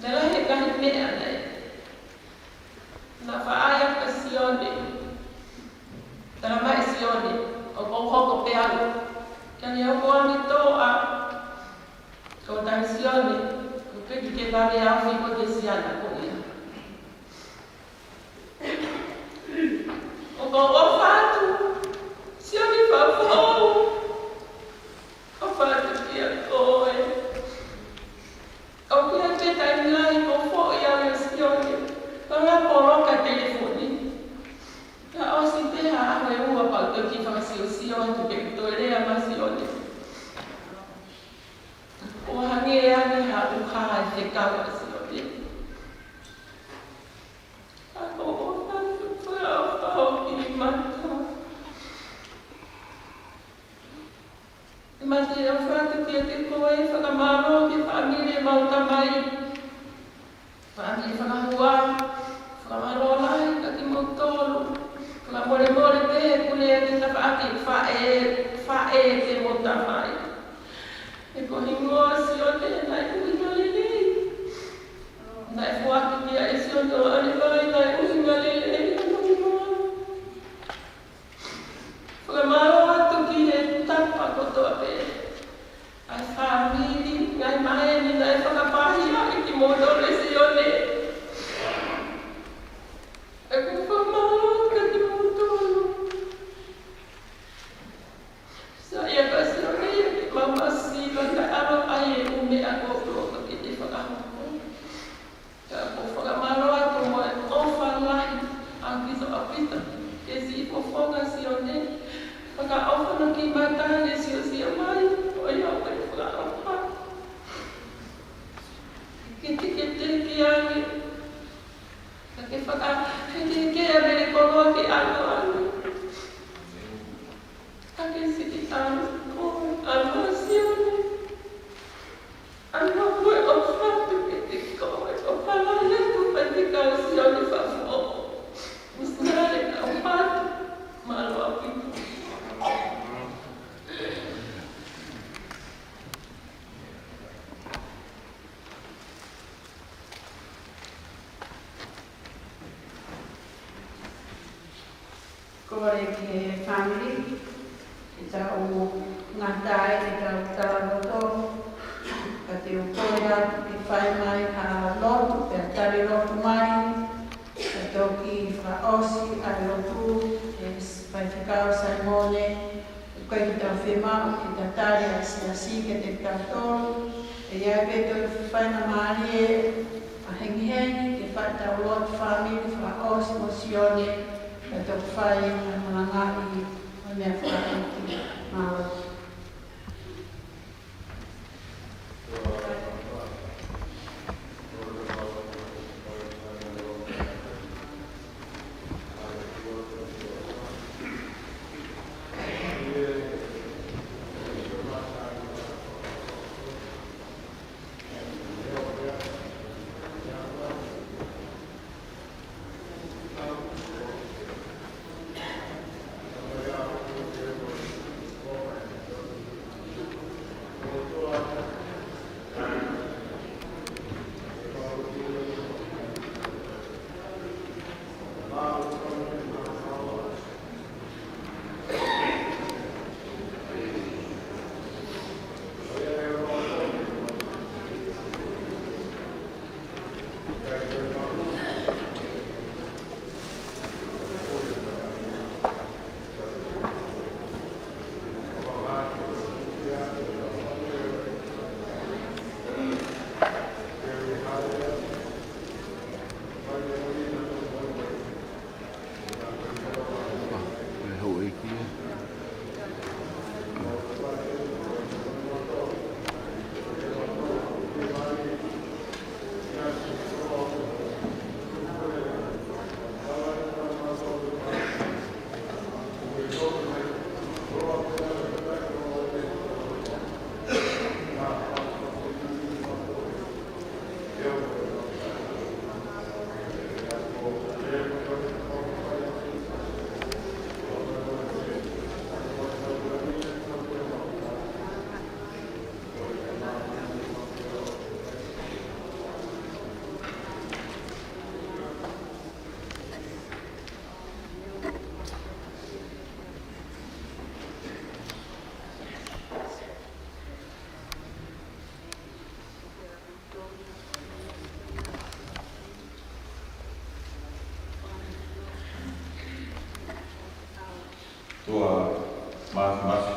Naʻe lahi e ngaahi meʻa naʻe, naʻe faʻa ʻai ʻe Sione. Tala mai ʻe Sione, ʻoku ou hoko pē au. Ka ne hoko ʻa e toʻa, ko e taimi Sione, ʻoku ke kei vave au fiko te siana ko ia. ʻOku ou ʻofa atu, Sione Faʻufoʻou. ʻOfa atu kiate koe. ʻOku ʻi ai pē taimi lahi ʻoku ou foʻi au ʻia Sione, pea u poloka telefoni. Ka ʻosi pē ha ʻaho ʻe ua pea u toki fakasiosio atu pē ʻoku toe lea mai Sione. ʻO hangē ange ha ʻuha ʻi he fekau ʻa Sione. Ka ʻoku ou ʻofa atu, ʻoku ou ʻofa ʻo kiʻi mata. ʻE mate, ʻofa atu kiate koe, fakamālō ki he fāmili ʻemau tamai. Fāmili fakahua, fakamālō lahi kiate kimoutolu. Fakamolemole pē, pule ʻa e tafaʻaki faʻē, faʻē ke mo tamai. He ko e hingoa Sione naʻe ʻuhinga lelei. Naʻe foaki kiate Sione ʻo ʻAlevai naʻe ʻuhinga lelei hono hingoa. Fakamālō atu ki he tapa kotoa pē. ʻA e fāmili, ngaahi maheni naʻe fakapāhia ʻe kimoutolu ʻe Sione. ʻOku ou fakamālō atu kiate kimoutolu. Saiʻia ʻa Sione, ʻi he mamahiʻi ka ʻalu ai e ʻū meʻa ʻoku ou loto ke ne fakahoko. Ka ʻoku ou fakamālō atu mo e ʻofa lahi ʻaupito, ʻaupito ki he siʻi fofonga Sione. Fakaʻofa hono kiʻi mata ke siosio mai, ʻo ia ʻoku ou fakaʻofa. Ke teke, ke teke ange, ka ke faka-, ke teke ange e koloa ke ʻalu ange. Ka ke siʻi ʻalu, ko e ʻalu ʻa Sione. ʻAlu ʻo ʻofa atu kiate koe, ʻofa lahi atu kiate koe Sione Faʻufoʻou. Misinale, ʻofa atu, mālō ʻaupito. Kole ki he fāmili ke tau ngata ai ʻetau talaloto, ka te u kole atu ke fai mai ha lotu, pea tali lotu mai, ka toki fakaʻosi ʻa e lotu ʻe he Faifekau Saimone. ʻOku ʻikai ke tau fiemaʻu ke tatali ʻa e siasi kiate kitautolu. ʻE ʻi ai pē toe faingamālie ʻa e hengihengi ke Tau lotu fāmili fakaʻosi mo Sione, ʻe toki fai ha malangaʻi ʻo e meʻafakaʻeiki. Mālō. Tuʻa māfimafi.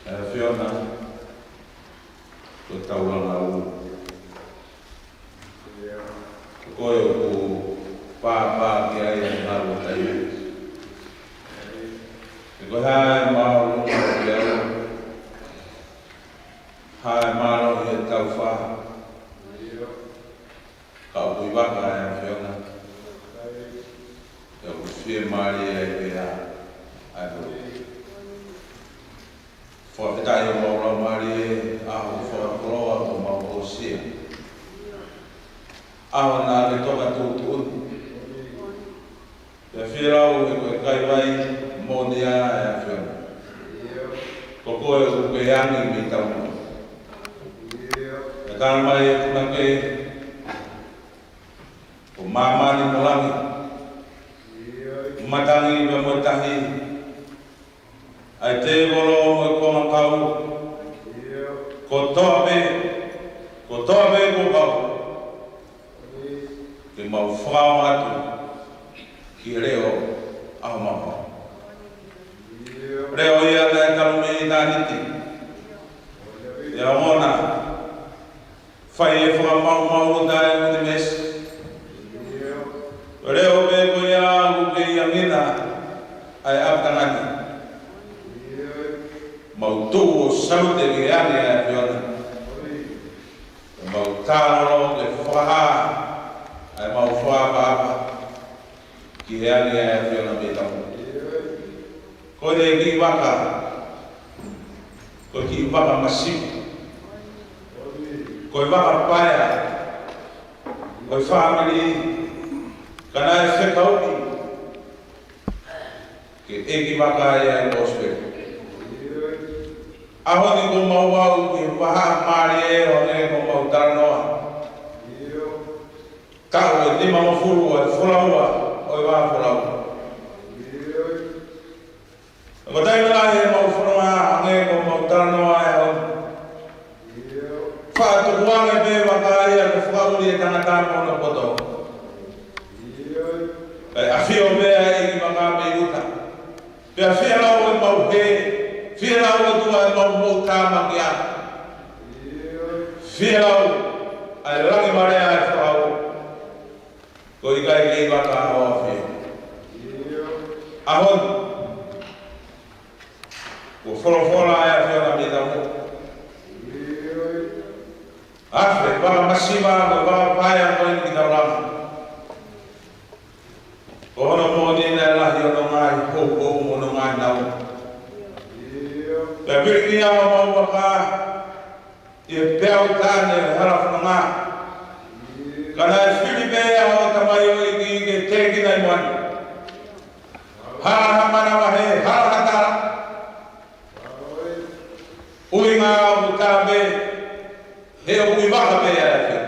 ʻE ʻAfiona, ko e taulanga ʻoku ko koe ʻoku pāpā ki ai ʻa e ngaahi ʻo taimi. He ko e hā ʻe māʻolunga kiate au, hā ʻe mālohi ʻi he taufā, ka ʻoku ʻi vaka ʻa e ʻAfiona. Pea ʻoku fiemālie ai pē ʻa e ʻAfiona. Fakafetaʻi ʻoku mau laumālie ʻi he ʻaho fakakoloa ʻoku mau hōsia. ʻAho naʻa ke toka tuʻutuʻuni. Pea fielau he ko e kaivai moʻoni ʻa e ʻAfiona. Ko koe ʻoku ke angi mei taumuʻa. Pea tala mai ʻe punake, ko māmani mo langi, matangi pea mo e tahi, ʻa e tēvolo mo e konga kau, kotoa pē, kotoa pē kuo kau, ke mau fakaongo atu ki he leʻo ʻa homau Fakamoʻui. Leʻo ia naʻe talu mei ʻitāniti, ʻe ongona, fai e fakamaumau ʻo e ʻunivēsi. Leʻo pē ko ia ʻoku ke ʻiangi ai ʻa e ʻapitanga ni. Mau tuʻu ʻo salute ki he angi ʻa e ʻAfiona. Mau talalo ke fakahā ʻa e mau fakaʻapaʻapa ki he angi ʻa e ʻAfiona mei taumuʻa. Ko e kiʻi vaka, ko e kiʻi vaka masiva, ko e vaka paea, ko e fāmili, ka naʻe fekauʻi ke ʻeikivaka ai ʻa e kosipeli. ʻAho ni kuo mau aʻu ki he vahaʻa mālie ʻo e ʻoku mau talanoa. Taʻu ʻe nimangofulu ʻa e folau ʻo e vā folau. Ko e taimi lahi ʻemau fononga hangē ko ʻemau talanoa ʻi he ʻaho ni. Faʻa tukuange pē vaka ia ke fakaʻuli e tangata mo hono poto. Kae ʻafio pē ʻa e ʻeikivaka mei ʻuta. Pea fielau ʻemau hē, fielau ʻOtua ʻemau moʻui tāmaki ʻa. Fielau ʻa e langi marea ʻa e ʻi he vaka ʻo ʻAfio. ʻAho ni, kuo folofola ʻa e ʻAfiona mei taumuʻa. Afe, vaka masiva, mo e vaka paea ko eni ki taulanga. Ko hono moʻoni naʻe lahi hono ngaahi houhou mo hono ngaahi nau. Pea vili ʻa homau vaka ʻi he peau taʻane ʻo e hala fononga. Ka naʻe fili pē ʻa hoʻo tamaioʻeiki ke tēkina ʻi muʻa ni. Hala ha manavahē, hala ha tala. ʻUhinga ʻoku tā pē, he ʻoku ʻi vaka pē ʻa e ʻAfiona.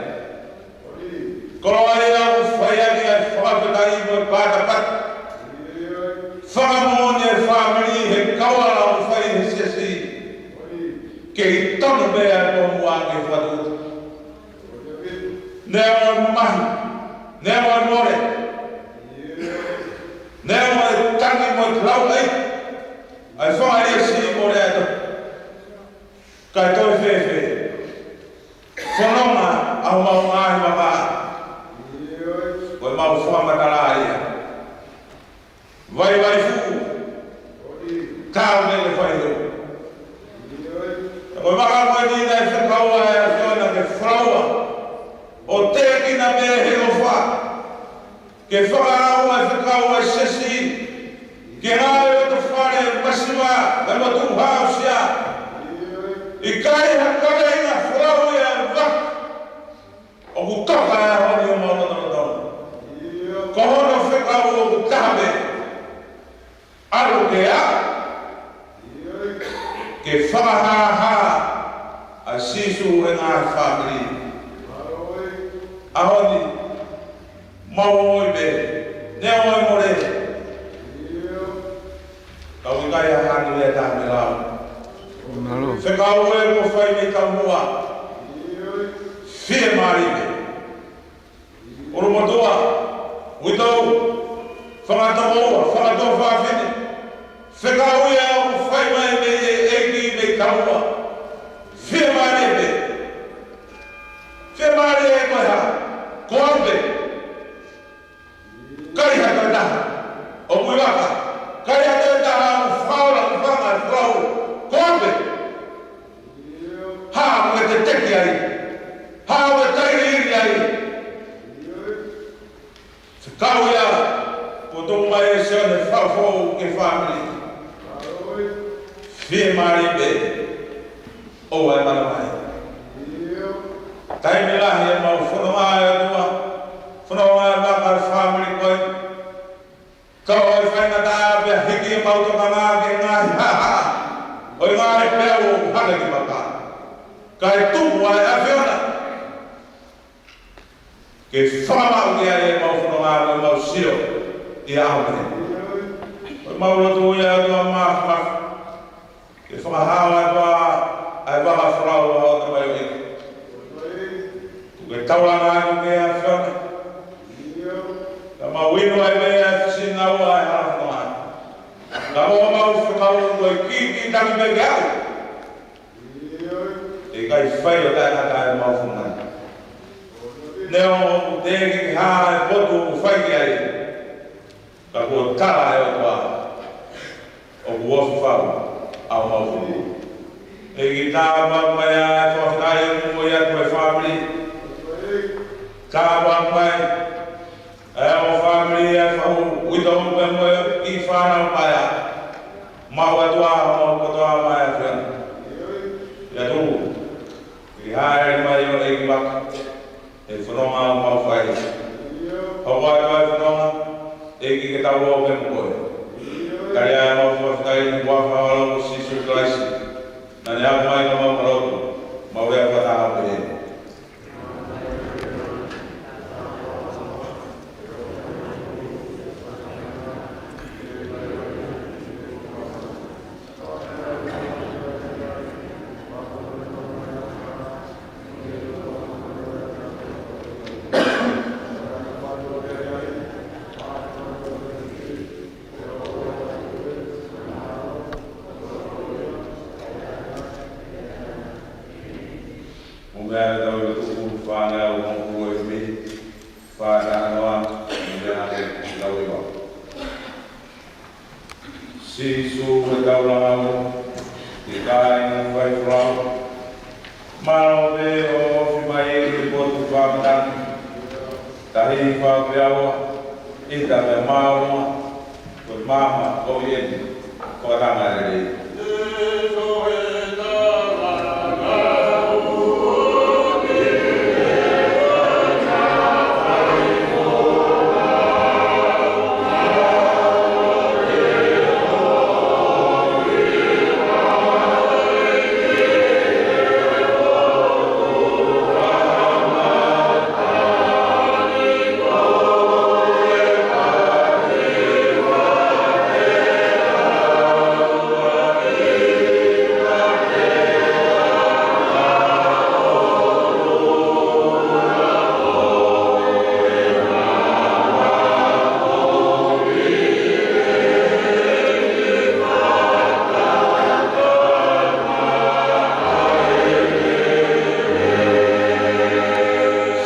Koloa ia ʻoku fai ʻaki ʻa e fakafetaʻi mo e patapata. Fakamoʻoni e fāmili he kauala ʻoku fai he siasi. Kei tonu pē ʻa e tomuʻa ke fakatuʻuta. Neongo e mamahi, neongo e mole, neongo e tangi mo e lauʻi ʻa e fanga siasi mo e ʻato. Kae toe fēfē? Fononga ʻa homau ngaahi vaka. Ko ʻemau fakamatala ia. Vaivai fuʻu. Taau ke ke fai hou. Ko e vaka ko eni naʻe fekau ʻa e ʻAfiona ke folaua. ʻO tēkina pē he ʻofa. Ke fakalaua e fekau ʻa e siasi. Ke ngāue ʻo e fale masiva, ʻa e motuʻa aʻusia. ʻIkai ha kaveinga folau ia ʻa e vaka. ʻOku toka ʻa e ʻaho ni ʻo mau lotolotonga. Ko hono fekau ʻoku taha pē. ʻAlu ke aʻu. Ke fakahāhā ʻa Sīsū he ngaahi fāmili. ʻAho ni, mau ʻoi pē, neongo e mole. Ka ʻoku ʻikai ha hanu ia taha mei he lao. Mālō. Fekau ē kuo fai mei taumuʻa. Fiemālie pē. ʻUlumotuʻa, uitou, fanga tokoua, fanga tuofāfine. Fekau ia ʻoku fai mai mei he ʻEiki mei taumuʻa. Fiemālie pē. Fiemālie ko e hā? Ko au pē. ʻIkai ha toe taha ʻoku ʻi vaka. ʻIkai ha toe taha ʻoku fakaola, ʻoku fanga, ʻoku fakaola. Ko au pē. Hā ʻoku ke teteki ai? Hā ʻoku ke tailiili ai? Fekau ia, kuo tuku mai ʻe Sione Fafo ki he fāmili. Fiemālie pē. ʻOua ʻe manavahē. Taimi lahi ʻemau fononga ʻa e ʻOtua, fononga ʻa e vaka ʻa e fāmili ko ē. Ka ʻoku faingataʻa pea hiki ʻemau tokanga ki he ngaahi hāhā ʻo e ngaahi peau ʻoku hake ki vaka. Kae tuku ʻa e ʻAfiona ke fakamaʻu ki ai ʻemau fononga mo ʻemau sio ʻi he ʻaho ni. ʻOku mau lotu ia ʻOtua Māfimafi, ke fakahā ʻOtua ʻa e vaka folau ʻa hoʻo tamaioʻeiki. Kuo ke taulanga atu ki he ʻAfiona. Ka mau inu ai mei he sinaua ʻa e hala fononga. Ka ko ʻemau fekau ko e kīkītaki pē ke aʻu. ʻE ʻikai fai ʻo taʻengata ʻemau fononga. Neongo ʻoku teʻeki ke hā e potu ʻoku fai ki ai. Ka kuo tala ʻe he ʻOtua ʻoku ofi fau ʻa homau fononga. ʻEiki, tāpuakiʻi mai ʻa e fakafetaʻi ʻoku ʻoatu ʻe he fāmili. Tāpuakiʻi mai ʻa e ongo fāmili, ʻa e faʻu, uitou pea mo e kiʻi fānau paea. Mau ʻOtua, mau kotoa mai ʻa e ʻAfiona. ʻIa tuku ke hāʻele mai ʻo ʻEiki vaka he fononga ʻoku mau fai. Hoko atu ʻa e fononga, ʻEiki, ke tau ō pē mo koe. Tali ʻa ʻemau fakafetaʻi ʻi he huafa ʻo Sīsū Kalaisi. Naʻa ne aʻu mai ka mau ka lotu, mau lea fakataha pē. Mo meʻa ʻa e tau ʻi loto ʻoku fānau mo ʻoku ʻi mei fānau ʻa, mo Tau iwa. Sīsū ʻetau langa ua, ʻi he kāinga faifolau. Mālō pē ʻo ofi mai ki he potu fakamatangi. Tahi fakapeaua, ʻi he taʻe māua, ko e maama ko eni, fakatanga lelei.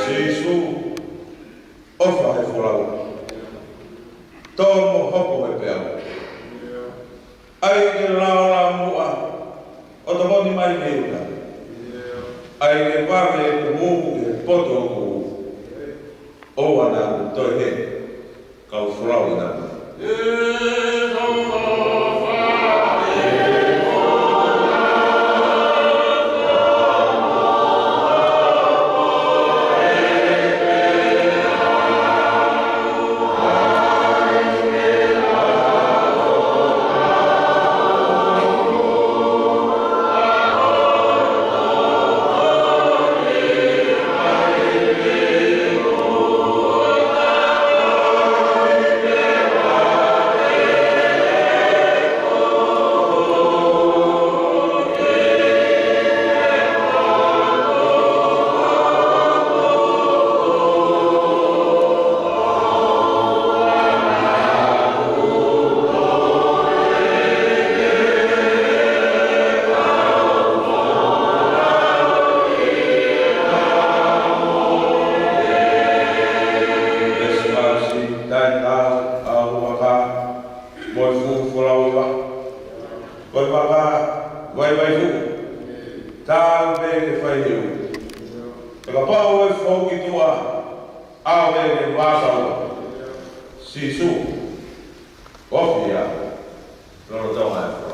Sīsū, ʻofa he folau. Tō mo hoko he peau. ʻAi ke laolao muʻa ʻo tokoni mai ki he ʻuta. ʻAi ke vave ʻeku hū ki he poto ʻoku ʻoua naʻa toe hē, kau folau ʻi namu. Kilisimasi taʻetaau ʻa e vaka, mo e fuʻu folau ʻi vaka. Ko e vaka vaivai fuʻu. Taau pē ke fai he ui. Ka kapau ʻe fou ki tuʻa, ʻave ke vaka ua. Sīsū, ofi ia lolotonga e folau.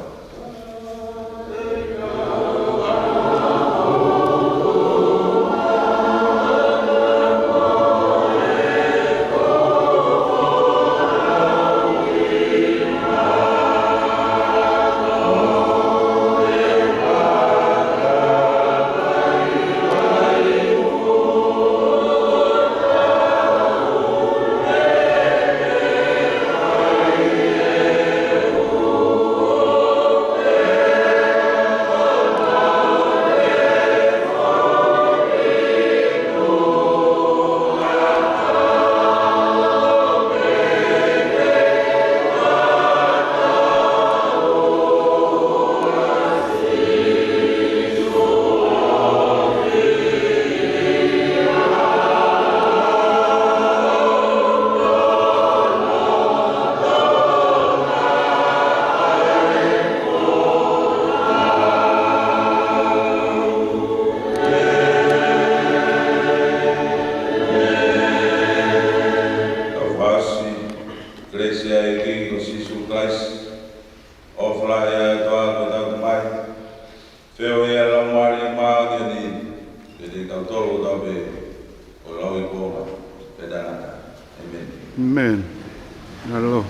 Kelesi ʻa e ʻEiki ko Sīsū Kalaisi, ʻofa lahi ʻa e ʻOtua ko ʻetau Tamai, feohi ʻa e Laumālie Māʻoniʻoni, ke te tau tolo tau pē ʻo lauikuonga pea taʻengata. ʻĒmeni. ʻĒmeni. Mālō.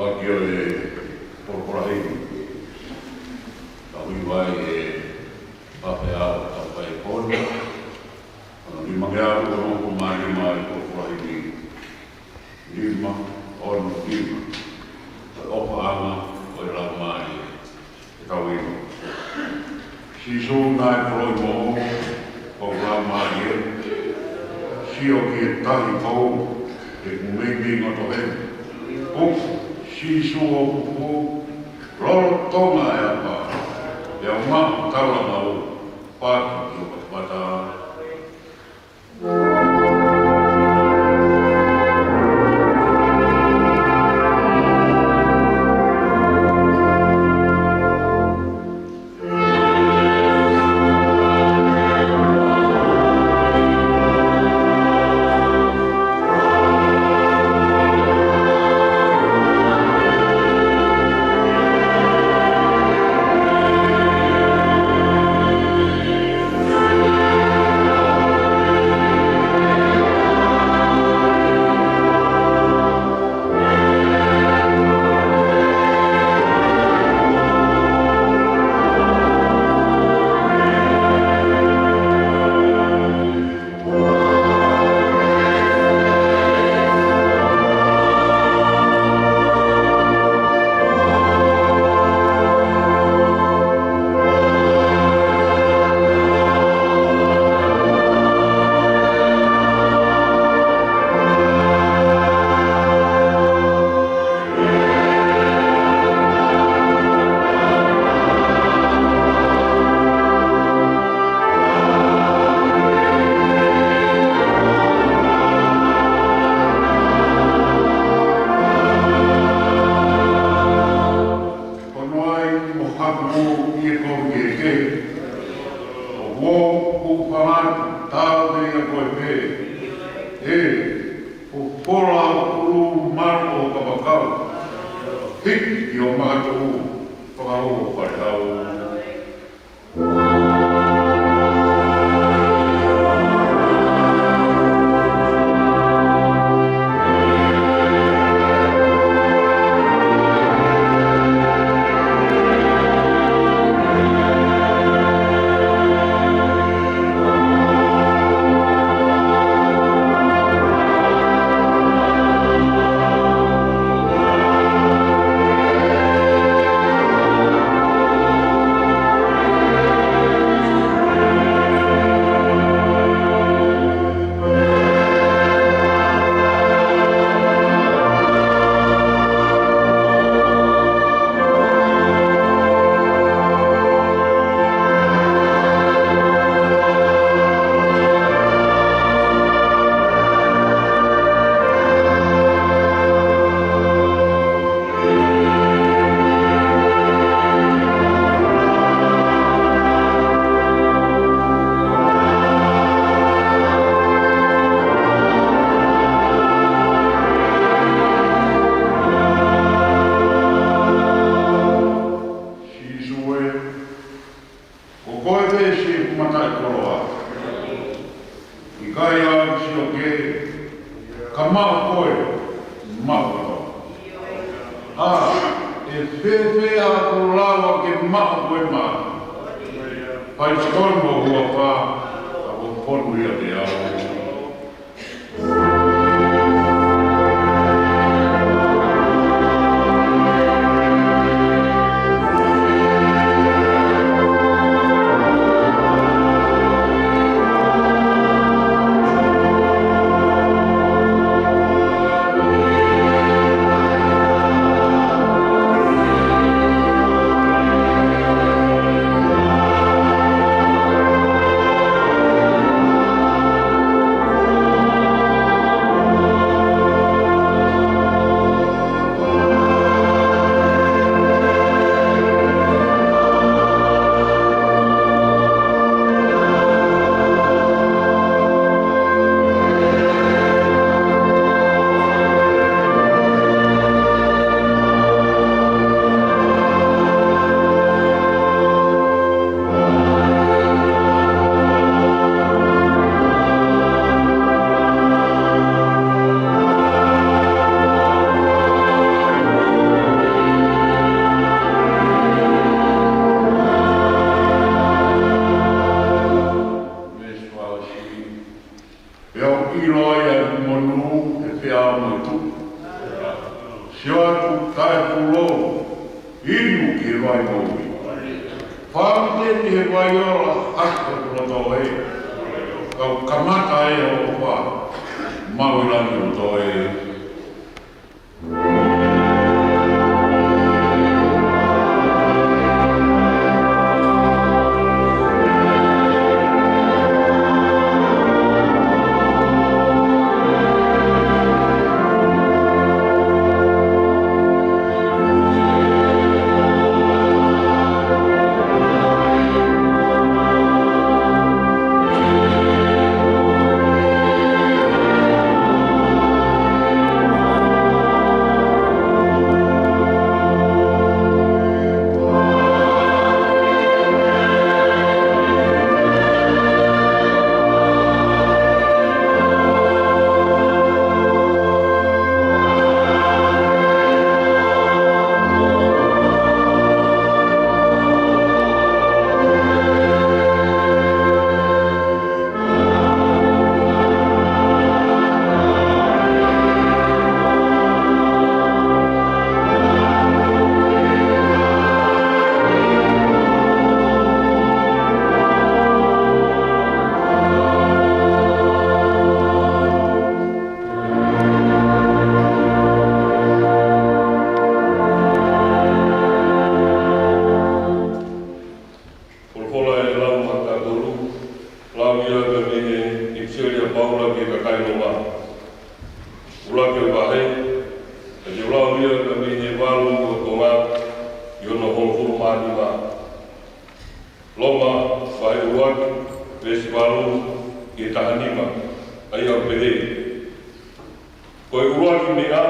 Fakio e polokalama heni. Ka ui vai e pape au ka pai pona. Ono lima ngeau ono ko mai mai polokalama heni. Lima, ono, lima. Ko e ʻofaʻanga ʻo e Laumālie. Ke tau inu. Sīsū naʻe koloi moʻoni, ko e Laumālie, sio ki he Tahi Foʻou, ʻoku meimei ngoto heni. ʻO Sīsū ʻoku fuʻu lolotonga e ʻapa, ʻe au ma taula mau, paki ki ho patapata. Ko noai mo haku ʻi he kovi kehekehe. ʻOku ou fanatu tau te ia koe pē. ʻE, ʻo pola ʻulu malu ʻo kapakau. Hiki ʻi ho makatuʻu, fakahoko pale au. Sīsū ē, ko koe pē siʻeku mataʻikoloa. ʻIkai au sio ki he, ka maʻu koe, maʻu au. ʻA, ʻe fēfē haʻaku lava ke maʻu koe maʻa? Fai tokoni mo ho huafa, ʻa ko fonu ia te au. ʻIlo ai ʻa e monū ʻe feʻao mo e tuʻi. Sio atu, taʻepūlou, inu ki he vai moʻui. Fāʻū ki he vai ola, hake hoku loto ē. Kau kamata ē hoʻo ʻofa, maʻu ʻi langi hoʻo ʻofa ē. Folofola ʻe lau maʻatautolu, lau ia mei he ʻipiseli ʻa Paula ki he kakai Loma. ʻUluaki vahe, ʻa ia ʻoku lau ia mei he valu ʻo e konga, ʻi hono hongofulu mā nima. Loma, vahe ʻuluaki, veesi valu ki he taha nima, ʻa ia ʻoku pehē: Ko e ʻuluaki meʻa,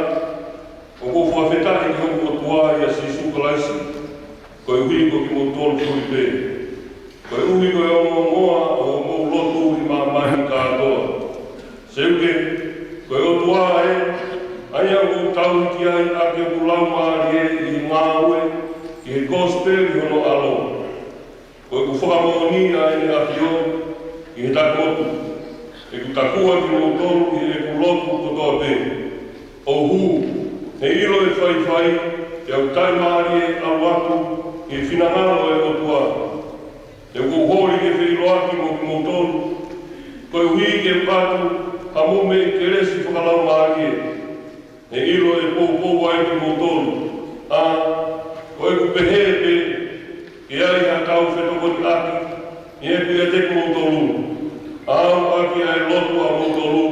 ʻoku ou fakafetaʻi ki hoku ʻOtua ʻia Sīsū Kalaisi, koeʻuhi ko kimoutolu foki pē, koeʻuhi ko e ongoongoa ʻo hoʻomou lotu ʻi māmani kātoa. Seuke, ko e ʻOtua ē, ʻa ia ʻoku ou tauhi ki ai ʻaki hoku laumālie ʻi he ngāue ki he kosipeli hono ʻAlo. Ko ʻeku fakamoʻoni ʻa ʻEne ʻAfio ʻi he taʻemotu, ʻeku takua kimoutolu ʻi heʻeku lotu kotoa pē. ʻOku ou ʻilo ʻe faifai, ʻe au taʻimālie ʻalu atu ʻi he finangalo ʻo e ʻOtua. ʻOku ou holi ke feʻiloaki mo kimoutolu, koeʻuhi ke u ʻatu haʻamou meʻi kelesi fakalaumālie, he ʻilo ʻe poupou ai kimoutolu. ʻA, ko ʻeku pehē pē, ke ʻi ai haʻatau fetokoniʻaki ʻi heʻeku ʻiate kimoutolu, ʻa au ʻaki ʻa e lotu ʻamoutolu,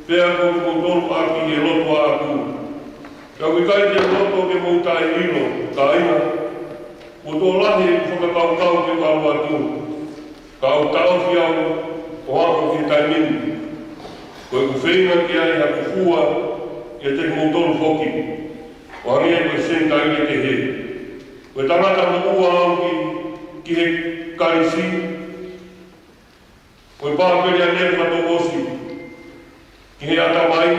pea ko kimoutolu ʻaki ʻi he lotu ʻaʻaku. Ka ʻoku ʻikai te u loto ke mou taʻeʻilo, kāinga, kuo tuʻo lahi ʻeku fakakaukau ke u ʻalu atu, ka ʻoku taʻofi au ʻo aʻu ki he taimi ni. Ko ʻeku feinga ke ʻi ai haʻaku fua ʻiate kimoutolu foki, ʻo hangē ko e Senitaile kehe. Ko e tangata moʻua au ki, ki he kalisi, ko e pāpele ʻa e fakatouʻosi ki he ʻatamai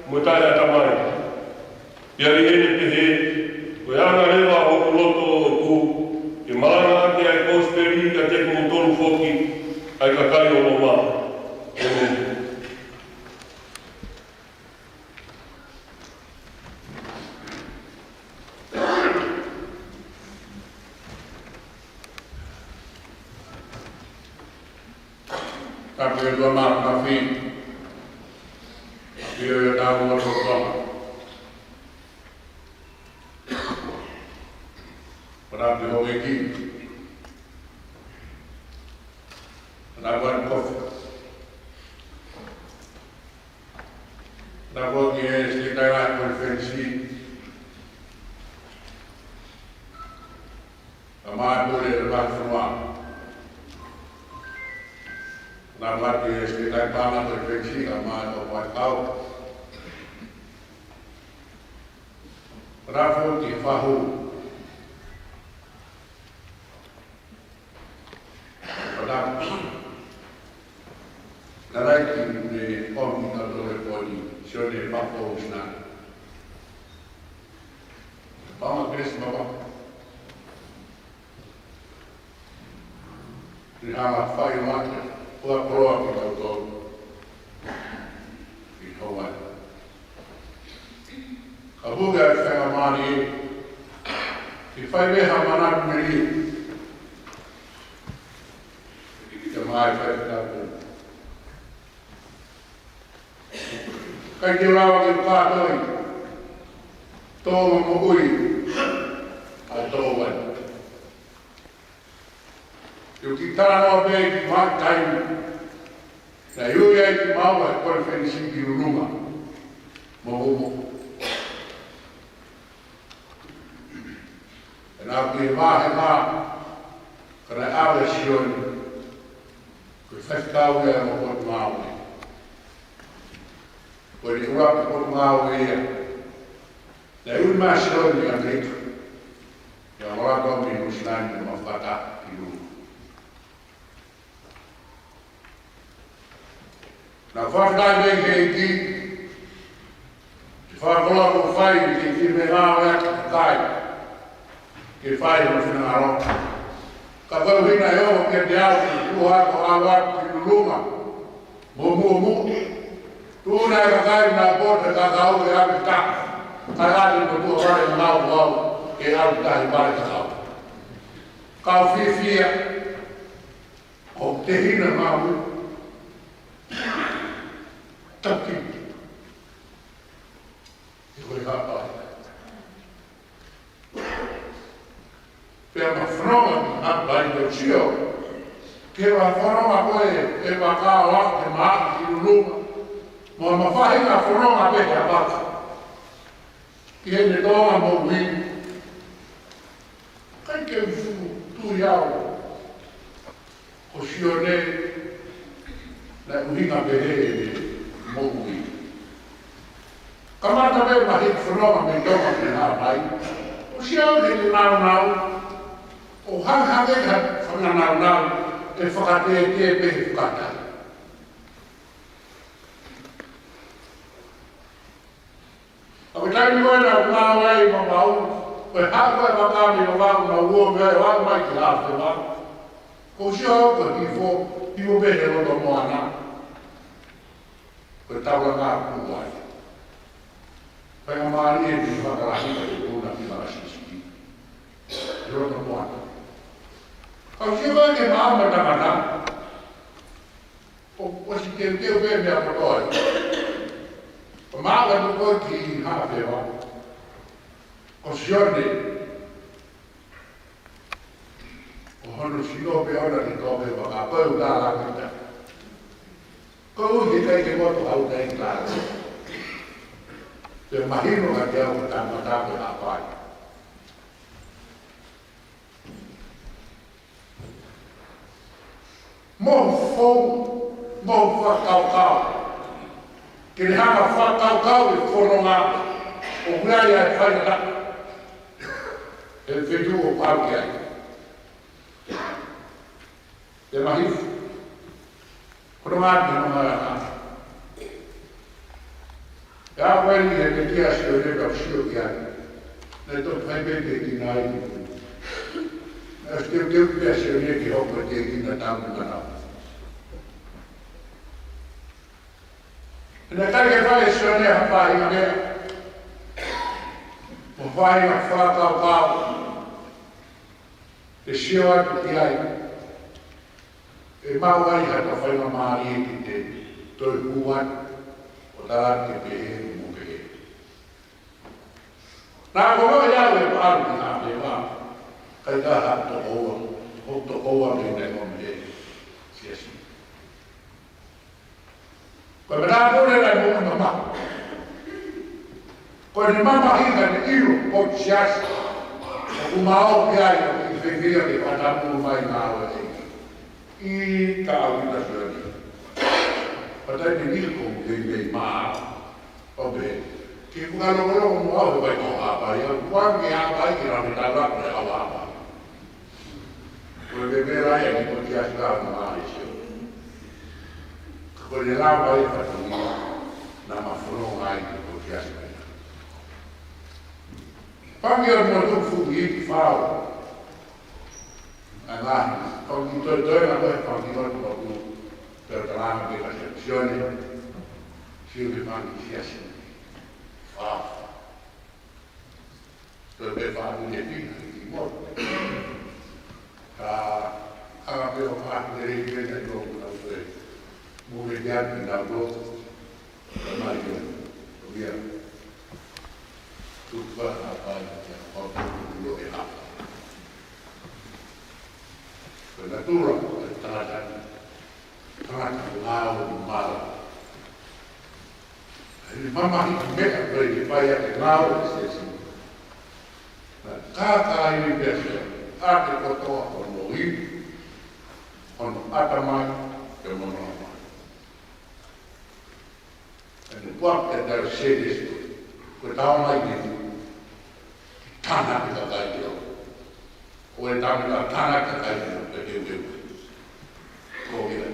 mo e taʻeʻatamai. Pea ʻi heʻene pehē, ko e anga leva hoku loto ʻoʻoku ke malangaʻaki ʻa e kosipeli kiate kimoutolu foki, ʻa e kakai ʻo Loma. ʻĒmeni. Tapu ki he ʻOtua Māfimafi, ʻa ia ʻoku tau ʻi loto Tonga. Tapu ki he houʻeiki. Tapu atu Kofi. Tapu ki he Sekelitali Konifelenisi. Kae ʻumaʻā e Pule ʻo e Vakafonua. Tapu ki he Sekelitali Paʻanga Konifelenisi, kae ʻumaʻā e kau faifekau. Tapu ki he fahu. Tapu. Tangataʻeiki mei he ʻOmi Kautole Poni, Sione Papo Usna. Paʻanga Kelesi Mavahe. Ni hanga fai mate, ua koloa ki tautolu. Fai pē ha manatu melie. Ke mai fai tapu. ʻIkai ke lava ke u kātoi Tonga moʻui ʻa Tonga. Te u kiʻi talanoa pē ki he taimi naʻe ui ai kimaua he konifelenisi ki Lulunga mo Momo. Naʻa ku ʻi he vāhenga, ka naʻe ʻave ʻa Sione, ko e faifekau ia mo Potungāue. Ko e ʻuluaki Potungāue ia naʻe ui mai ʻa Sione ʻi ʻAmelika, ʻi he ʻalu atu mei Nuʻusila ni mo Maʻufakataha ki Lulunga. Naʻa ku fakafetaʻi ki he ʻEiki, ʻi he fakakoloa kuo fai, ʻi he kiʻi meʻangāue ʻa e kakai ke fai hono finangalo. Ka koeʻuhi naʻe ʻoho kiate au, ʻi he ʻalu atu ki Lulunga mo Momo, tuʻu ʻa e kakai naʻa nau poto he kakau ke ʻave ki tahi. Ka ʻi ai mo tuʻa vale ngau au ke ʻave ki tahi vale kakau. Kau fiefia, ʻoku tehina ngāue. Taki. He ko e Haʻapai. Pea ma fononga ki Haʻapai, ʻo sio ki he fononga ko ē ʻa e vaka ʻo aʻu ki he maʻa ki Lulunga. Mo ma faʻahinga fononga pē he vaka. Ki heʻene Tonga moʻui. ʻIkai ke u fuʻu tui au ko Sione naʻe ʻuhinga pehē ʻene moʻui. Kamata pē ma hiki fononga mei Tonga ki Haʻapai, ʻo sio ki heʻene nāunau, ʻo hangehangē ha faʻahinga nāunau ʻe fakatētē pē he fukahi tahi. ʻA e taimi ko ē naʻa ku ngāue ai ʻi Vavaʻu, ko e haʻu ko ē ʻa e vaka mei Vavaʻu, naʻa ku ō mei ai ʻo aʻu mai ki Hafeva. Ko u sio au ko e hifo, hifo pē he loto moana. Ko e taulanga kuo ʻai. Faingamālie ʻi he fakalahi ka te puna ki Makasisiki. He loto moana. Ka u sio ko ē ki he maama ʻo e tangata. ʻO, ʻosi teuteu pē meʻa kotoa. ʻO maʻu atu ko ē ki Hafeva. Ko Sione, ʻo hono sino pē ʻona ki Hafeva, ka ko e ʻuta la kita. Ko u ʻikai ke moto au tai tā. Pea mahino kiate au ko e tangata ko Haʻapai. Mo fou, mo fakakaukau. Ke ne hanga fakakaukau ʻi he fononga ʻoku ʻi ai ʻa e faingataʻa ʻi he feituʻu ʻoku ʻalu ki ai. Te mahi. Ko e ngaahi meʻa mai ʻa. ʻE aʻu eni he pekia Sione ka u sio ki ai. Naʻe toki fai pē tēkina ai. Naʻe ʻosi teuteu pē ʻa Sione ke hoko ko e tēkina tamu manau. Naʻe ʻikai ke fai ʻe Sione ha faʻahinga meʻa. Mo ha faʻahinga fakakaukau. Ke sio atu ki ai. ʻE maʻu ai ha faingamālie ke te toe hū atu ʻo tala atu ke pehē mo pehē. Naʻa ku ʻalu au ʻo ʻalu ki Hafeva, ʻikai ke u tokoua, ʻo tokoua mei he ʻomi he siasi. Ko e meʻa ko ē naʻe moʻui mamahi. Ko ʻene mamahi ka ne ʻilo ko e siasi. ʻOku mau ʻi ai ʻoku ʻi fefia ke fakatapu mai ngāue ʻi he ʻaho ʻi Nuʻusila ni. Patai ne ʻilo ko e meimei mā. ʻO pehē, ke u fakalokoloko mo au he vai ko Haʻapai, au kuange Haʻapai ke lave tala ko e au Haʻapai. Ko e pepela ia ni ko e siasi la na Malaysia. Ko e lava ia fatongia, naʻa ma fononga ai ko e siasi la. Pangi o mo tu fu i ki fao. ʻA e ngaahi, fanga kiʻi toetoe na ko e fanga kiʻi lotu motu, pea u tala ange pē kia Sione, Sione fanga kiʻi siasi. Fao. Toe pē fanga kiʻi fiha, kiʻi motu, Ia, kinautolu, mai ia, ia. Tuku ā ha fai, ia, fai, ia, e ha. Ko e natula ʻo e tangata, tangata ngāue mala. ʻI he mamahi meʻa ko ē ʻoku fai ʻaki e ngāue ʻa e siasi. Naʻe kākaaʻi pē ʻe he ʻOtua ʻa e kotoa hono ivi, hono ʻatamai, pea mo hono lama. ʻA ia ko e ʻuhinga ke tau sēnesi, ko e tau mai ke tana ki he kakai ʻo. ʻO e tau mai ka tana ki he kakai ʻo, ke teu teu. Ko ia.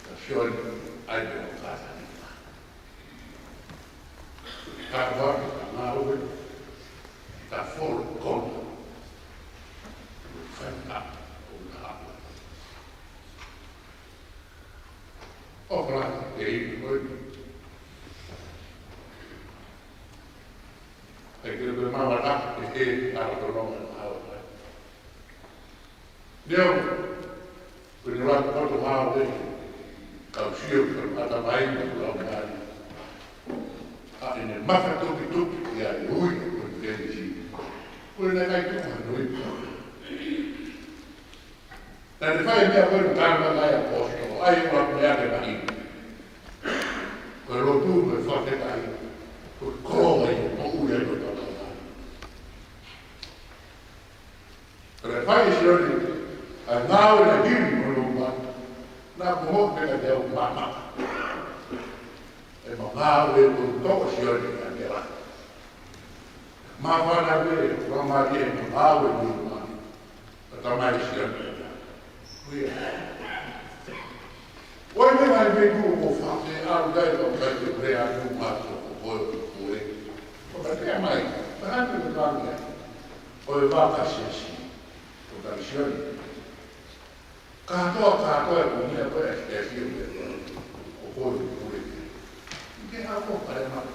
Ka sio ai pē ʻo kātaki. Ka ʻoku ʻi ai e ngāue, ka folo kona. Fai ka, ʻo ka. ʻO ka, ke i koe. ʻE ke pe mawata, ʻe ke ala tolonga ʻa ʻaua. Neo, ko e ngaahi poto mau te, kau sio, kau ʻatamai, kau lau mai. ʻA ʻene makatuʻutuʻu ia ʻi he ui ko e Fēnisi. Ko e naʻe ʻikai tuku hano ivi. Naʻe fai e meʻa ko ē ʻoku tala mai ʻe he ʻaposetolo, ʻa ia ʻoku meʻa ke mahi. Ko e lotu mo e fakafetaʻi, ko e koloa ia, moʻui ai ko e tau tau. Pea fai ʻe Sione ʻa e ngāue naʻe hili mo luma, naʻa ku mo peka te au mama. ʻE ma ngāue ko e toʻo Sione ʻa e tela. Ma fana me, ma ma ke ma ngāue mo luma. ʻA e tamai Sione. Ia. ʻOi me mai me ku ko fa ke aru kai ko kai ke prea ku ma ko ko ko ko e. Ko ka pea mai, ka hana ko ka mai. ʻO e vaka siasi. Ko ka Sione. Kātoa, kātoa e kunia ko e siasi ʻo e. Ko ko ko e. Ke ako pare ma.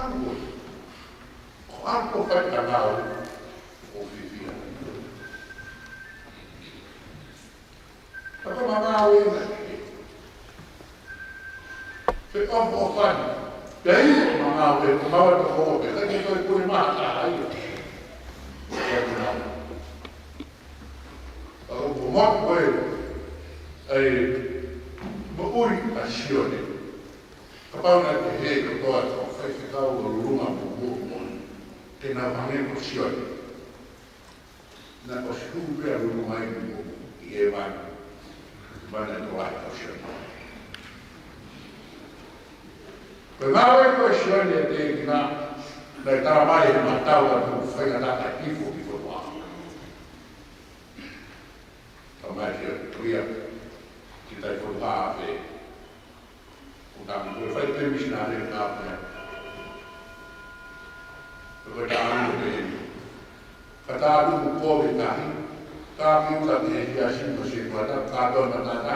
Ako. Ko ako fai ka ngāue. ʻO fifia. Ka ko ma ngāue na ke. Ke ʻofoʻofani. Pea ʻi ma ngāue, ko ma ngāue ko ko, pea ke toi kure maha ka ai. Ka ko ma ko e, ʻa e moʻui ʻa Sione. Kapau naʻe pehē kotoa ʻa e faifekau ʻo Lulunga mo Moʻui. Ke nau hangē ko Sione. Naʻe ʻosi hū pē ʻa Lulunga ʻi he vanu. Vanu ʻo e Sione. Ko e ngāue ko ē ʻa Sione ʻi he teʻeki na, naʻe tala mai ʻe he matau ʻa e faingataʻa hifo ki Fonuaʻa. Tala mai ʻe Sione, ko ia, ki tai Fonuaʻa pē. ʻO tau ko e fai pē misinale ka pea. Ko e taʻu pē. Ka taʻu ko e tahi. Ka ki uta ki he siasi mo se kuata, ka tō na tata.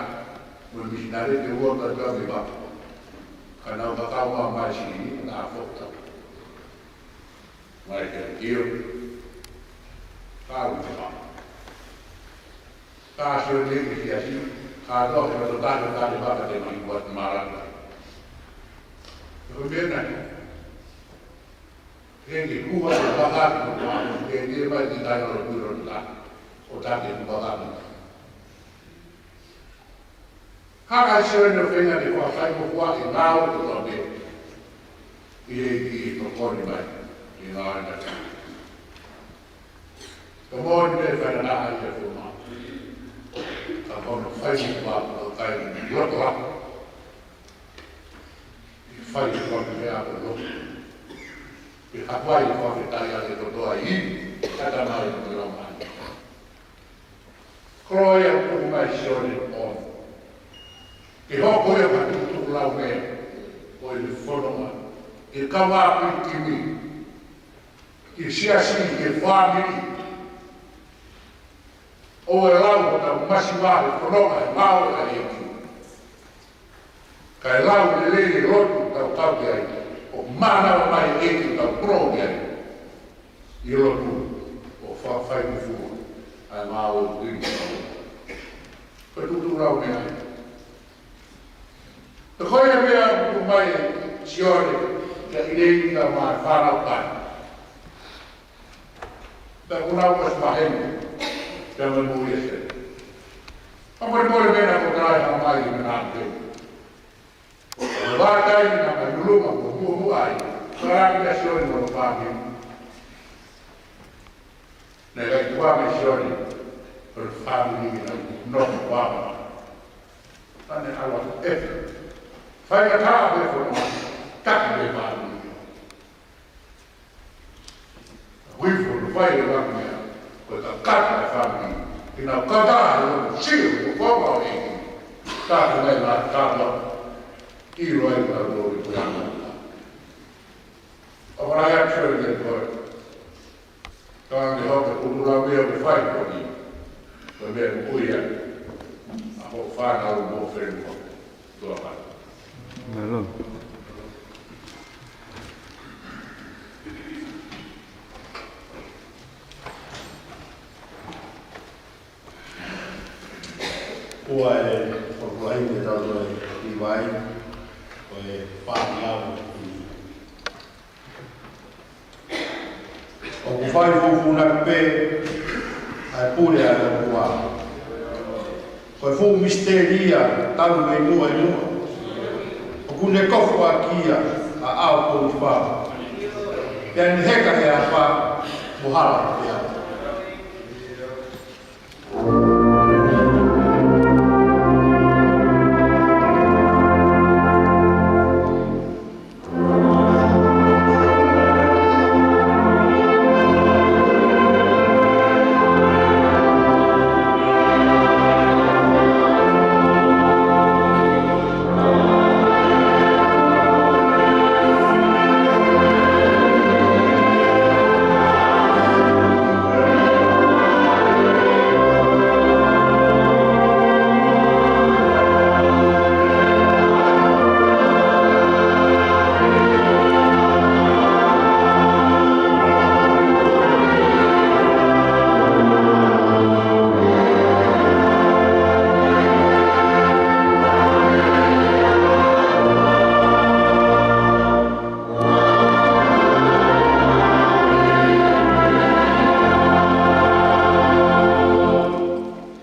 Mo e misinale te ua ka tō me ba. Ka nau ka kau ma mai si ni, ka ta fota. Mai ke kio. Ka uta. Ka sio ni ki siasi, ka tō ke tō tata tata baka te mai kuat maranga. Ko mena. Ke ni kuat baka ko ke ni mai ki tai lo turo ta. O ta ke baka. Hanga ʻe Sione ʻo feinga ke fakafaingofuaʻi e ngāue kotoa pē. ʻI he ʻEiki ʻoku tokoni mai. ʻI he ngāue na. Ka moʻoni pē fai na ai e fuma. Ka kono fai ni kua ko kai ni loto ha. Fai ni kua ke a ko loto. Ke hapai ko ke tai ake kotoa ʻi. Kata mai ko lo mai. Koloa ia ʻoku mai Sione ʻo. Ke hoko ia ka tukutuku lau mea. Ko e fononga. Ke kau ā pē kimi. Ki he siasi, ki he fāmili. ʻO e lau, ʻo tau masiva, ʻo fononga, ʻe mau, ʻa e ʻEiki. Kae lau, lelei, e lotu, tau kau ki ai. ʻO mānava mai, ʻEiki, tau pulou ki ai. ʻI lotu, ʻo fakafaingofua, ʻa e mau, ʻo tui. Ko e lau meʻa. Ko e meʻa ʻoku ʻomai ʻe Sione, ka ʻi he ʻi ka ma fānau kai. Ka ʻoku nau ʻosi maheni, pea mo e moʻui ʻa Sione. ʻA mo e moʻui meʻa ko e kalai ha mai ki meʻa pē. Ko e vākai na mai luluma ko muʻomuʻa ai, kalai ʻa Sione mo hono fāmili. Naʻe ʻikai tuʻu mai Sione, ko e fāmili na no kuama. Tane ala e. Fai ka tā pē ko na, taki pē fāmili. Ui fo no fai e ngā mea, ko e kakata e fāmili. Ki nā kata e o sio, ko kōma o e. Tā ko ngai nā tāma, ki roa i nā lori ko nā. ʻA wala ia Sione ko e. Ka ʻoku hoka ʻulu lau ia ʻoku fai ko ni. Ko e meʻa ʻoku ui ia. ʻA hoʻo fānau mo fēnua. Tuʻa pā. Mālō. ʻOku ou fakaʻamu ke tau toe ʻi vai, ko e fānau. ʻOku fai fufūnaki pē ʻa e pule ʻa e ʻOtua. Ko e fuʻu misiteli ia talu mei muʻa ʻi muʻa. ʻOku ne kofu ʻaki ia ʻa ʻAoponifā. Pea ne heka he afā mo hala pea.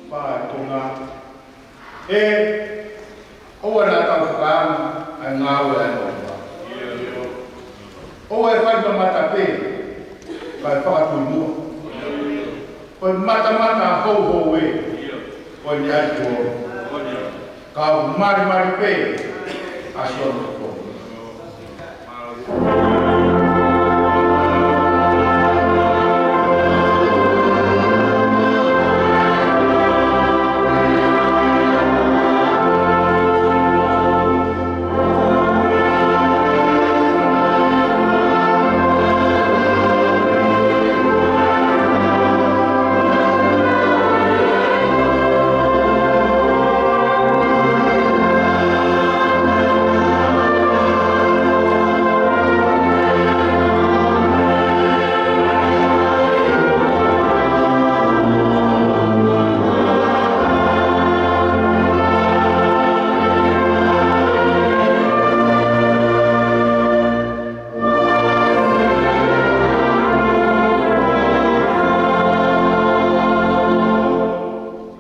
Fai ko ngā. ʻE, ʻoua naʻa tau fakaanga ʻa e ngāue ʻa e ʻOtua. ʻOua ʻe fai mamata pē, kae fakatui muʻa. Ko e matamata houhou ē, ko e ni ai tuo. Ka ʻoku malimali pē ʻa Sione Tokoni.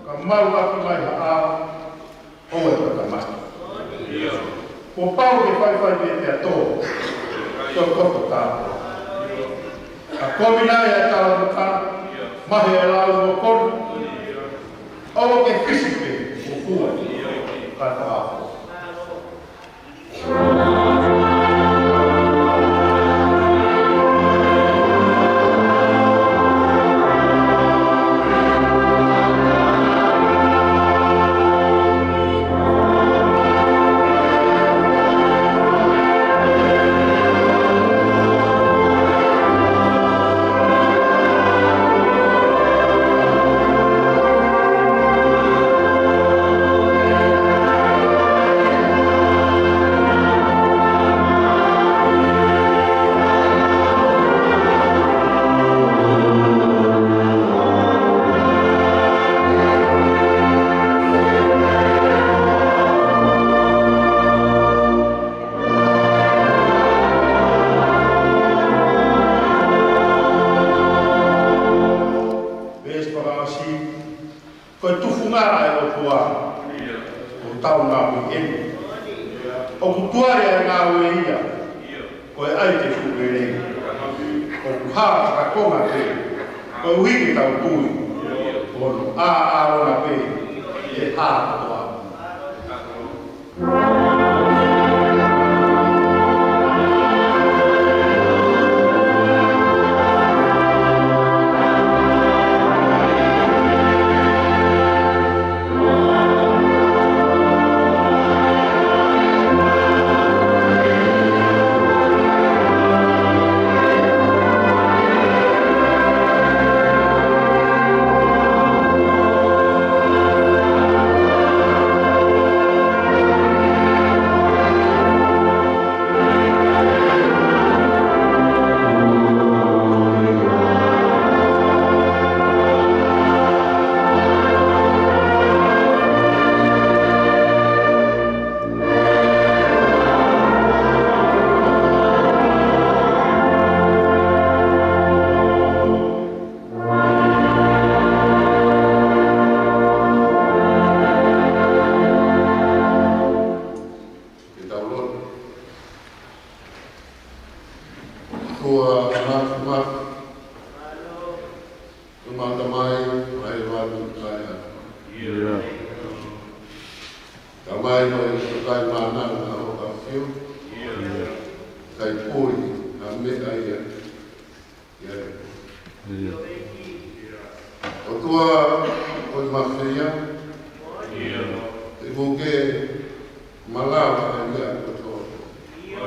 Ka malu atu mai ha ʻao, ʻoua ʻe pata mata. Kuo pau ke faifai mei pea tō, tō koto tā. Ka kovi nai ʻa e talamaka, mahe e lau mo kona. ʻOua ke fisi pē, ʻo kua, ka tā. Funga ʻa e ʻOtua, ʻoku tau ngāue eni. ʻOku tuai ʻa e ngāue ia, ko e ʻai ke fuʻu lelei. ʻOku hā ha konga pē, koeʻuhi ke tau tui. Ko hono ʻāʻā lona pē, ʻe hā kotoa. Ke tau lotu. ʻOtua Māfimafi, ʻemau Tamai, ʻa e vatu kai a. ʻIo. Tamai, ko e kai mana na o ka fiu. ʻIo. Kai pui, a me ai a. ʻIo. ʻIo. ʻOtua, ko e mafeia. ʻIo. ʻE kuo ke malava e meʻa kotoa. ʻIo.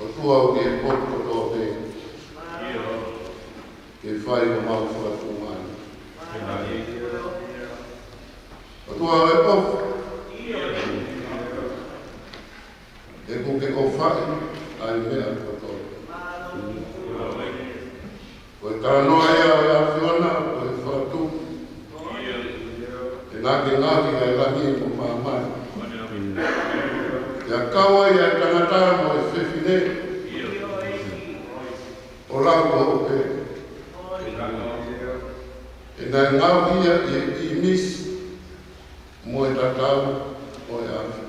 ʻOtua, ʻoku ke potu kotoa pē. ʻIo. Ke fai homau fakatuʻumālie. ʻIo. ʻOtua, ʻe ʻofa. ʻE kuo ke ʻofaʻi ʻa e meʻa kotoa. Ko e talanoa ia ʻo e ʻAfiona, ko e fakatupu. ʻE ngāue ke ngāue ʻa e langi mo māmani. ʻIo. ʻIo kau ai ʻa e tangata mo e fefine. ʻIo. ʻO lau ko hope. ʻIo. ʻE ngāue ia ʻi he ʻīmisi mo e tatau ʻo e ʻAfiona.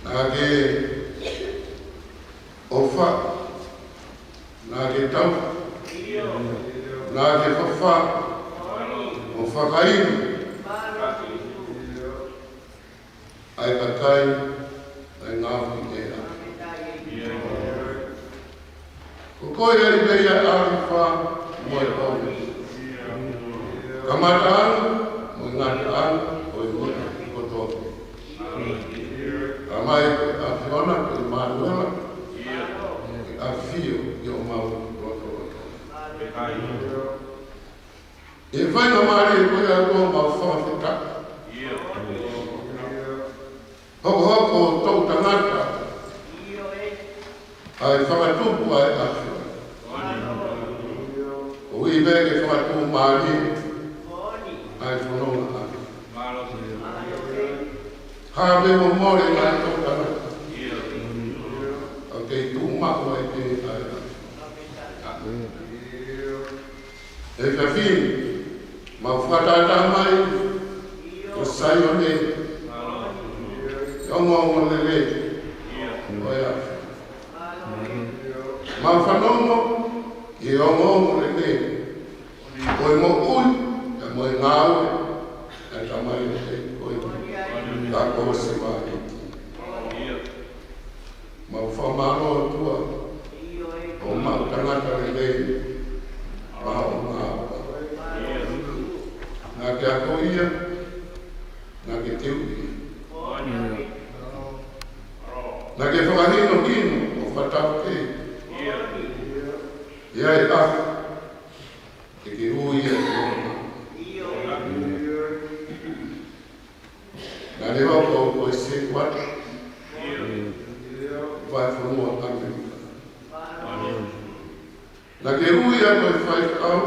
Naʻa ke ʻofa, naʻa ke tau, naʻa ke fafa, ʻo fakainu ʻa e kakai, ʻa e ngaahi ʻea. Ko koe ʻa e meʻa ʻa e fa mo e ʻomi. Kamataʻanga, mo e ngataʻanga, ʻo e meʻa kotoa. Tamai, ko e ʻAfiona, ko ʻImanuela, ke ʻafio ʻi homau lotolotonga. ʻE faingamālie ko ia ʻoku mau fakafetaʻi. Hokohoko ʻo toʻu tangata ʻa e fakatupu ʻa e ʻAfiona. ʻOku ʻi ai pē ke fakatuʻumālie ʻa e fononga ʻa e. Hā pē mo mole ʻa e toʻu tangata. ʻOku kei tuʻu maʻu ai pē ʻa e ʻAfiona. ʻE ka fini, mau fakatātā mai ʻo Saione, ʻa e ongoongolelei ʻo e ʻAfiona. Mau fanongo ʻi he ongoongolelei ʻo e moʻui, ʻa e moʻui ngāue ʻa e Tamai ʻo e ʻEiki ko e ka ko se vāhiki. Mau fakamālō atu ʻa homau tangata lelei, mau ngāue. Naʻa ke akoʻi ia, naʻa ke teuʻi ia. Naʻa ke fakahinohino ʻo fakataukei ia ʻi he ʻaho ke ke ui ia ki lalo. Naʻa ne hoko ko e sētuata ʻi he fonua ʻAmelika. Naʻa ke ui ia ko e faifekau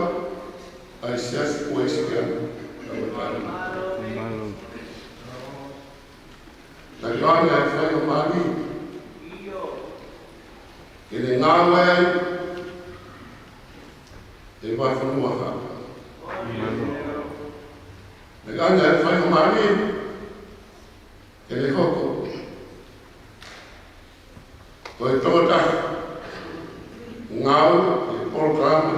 ʻa e Siasi Uēsiliana ʻo e Tangata. Naʻa ke ʻoange ʻa e faingamālie ke ne ngāue ai ʻe he vahefonua Haʻa. Meʻa ʻa e faingamālie ke ne hoko ko e tokotaha ngāue ʻi he polokalama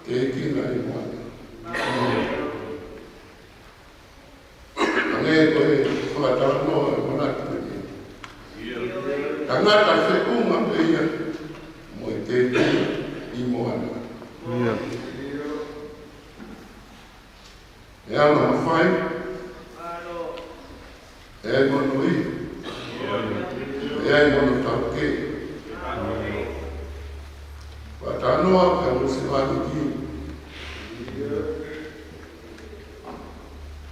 Tēkina ʻi Moana. Hangē ko e fakatalanoa ʻa e manatu ko eni, tangata feʻunga pē ia mo e Tēkina ʻi Moana. ʻE ʻalu ʻo mafai, ʻe ʻi ai hono ʻi, ʻe ʻi ai hono taukei. Fakatalanoa ki he Mōsese Vāniki,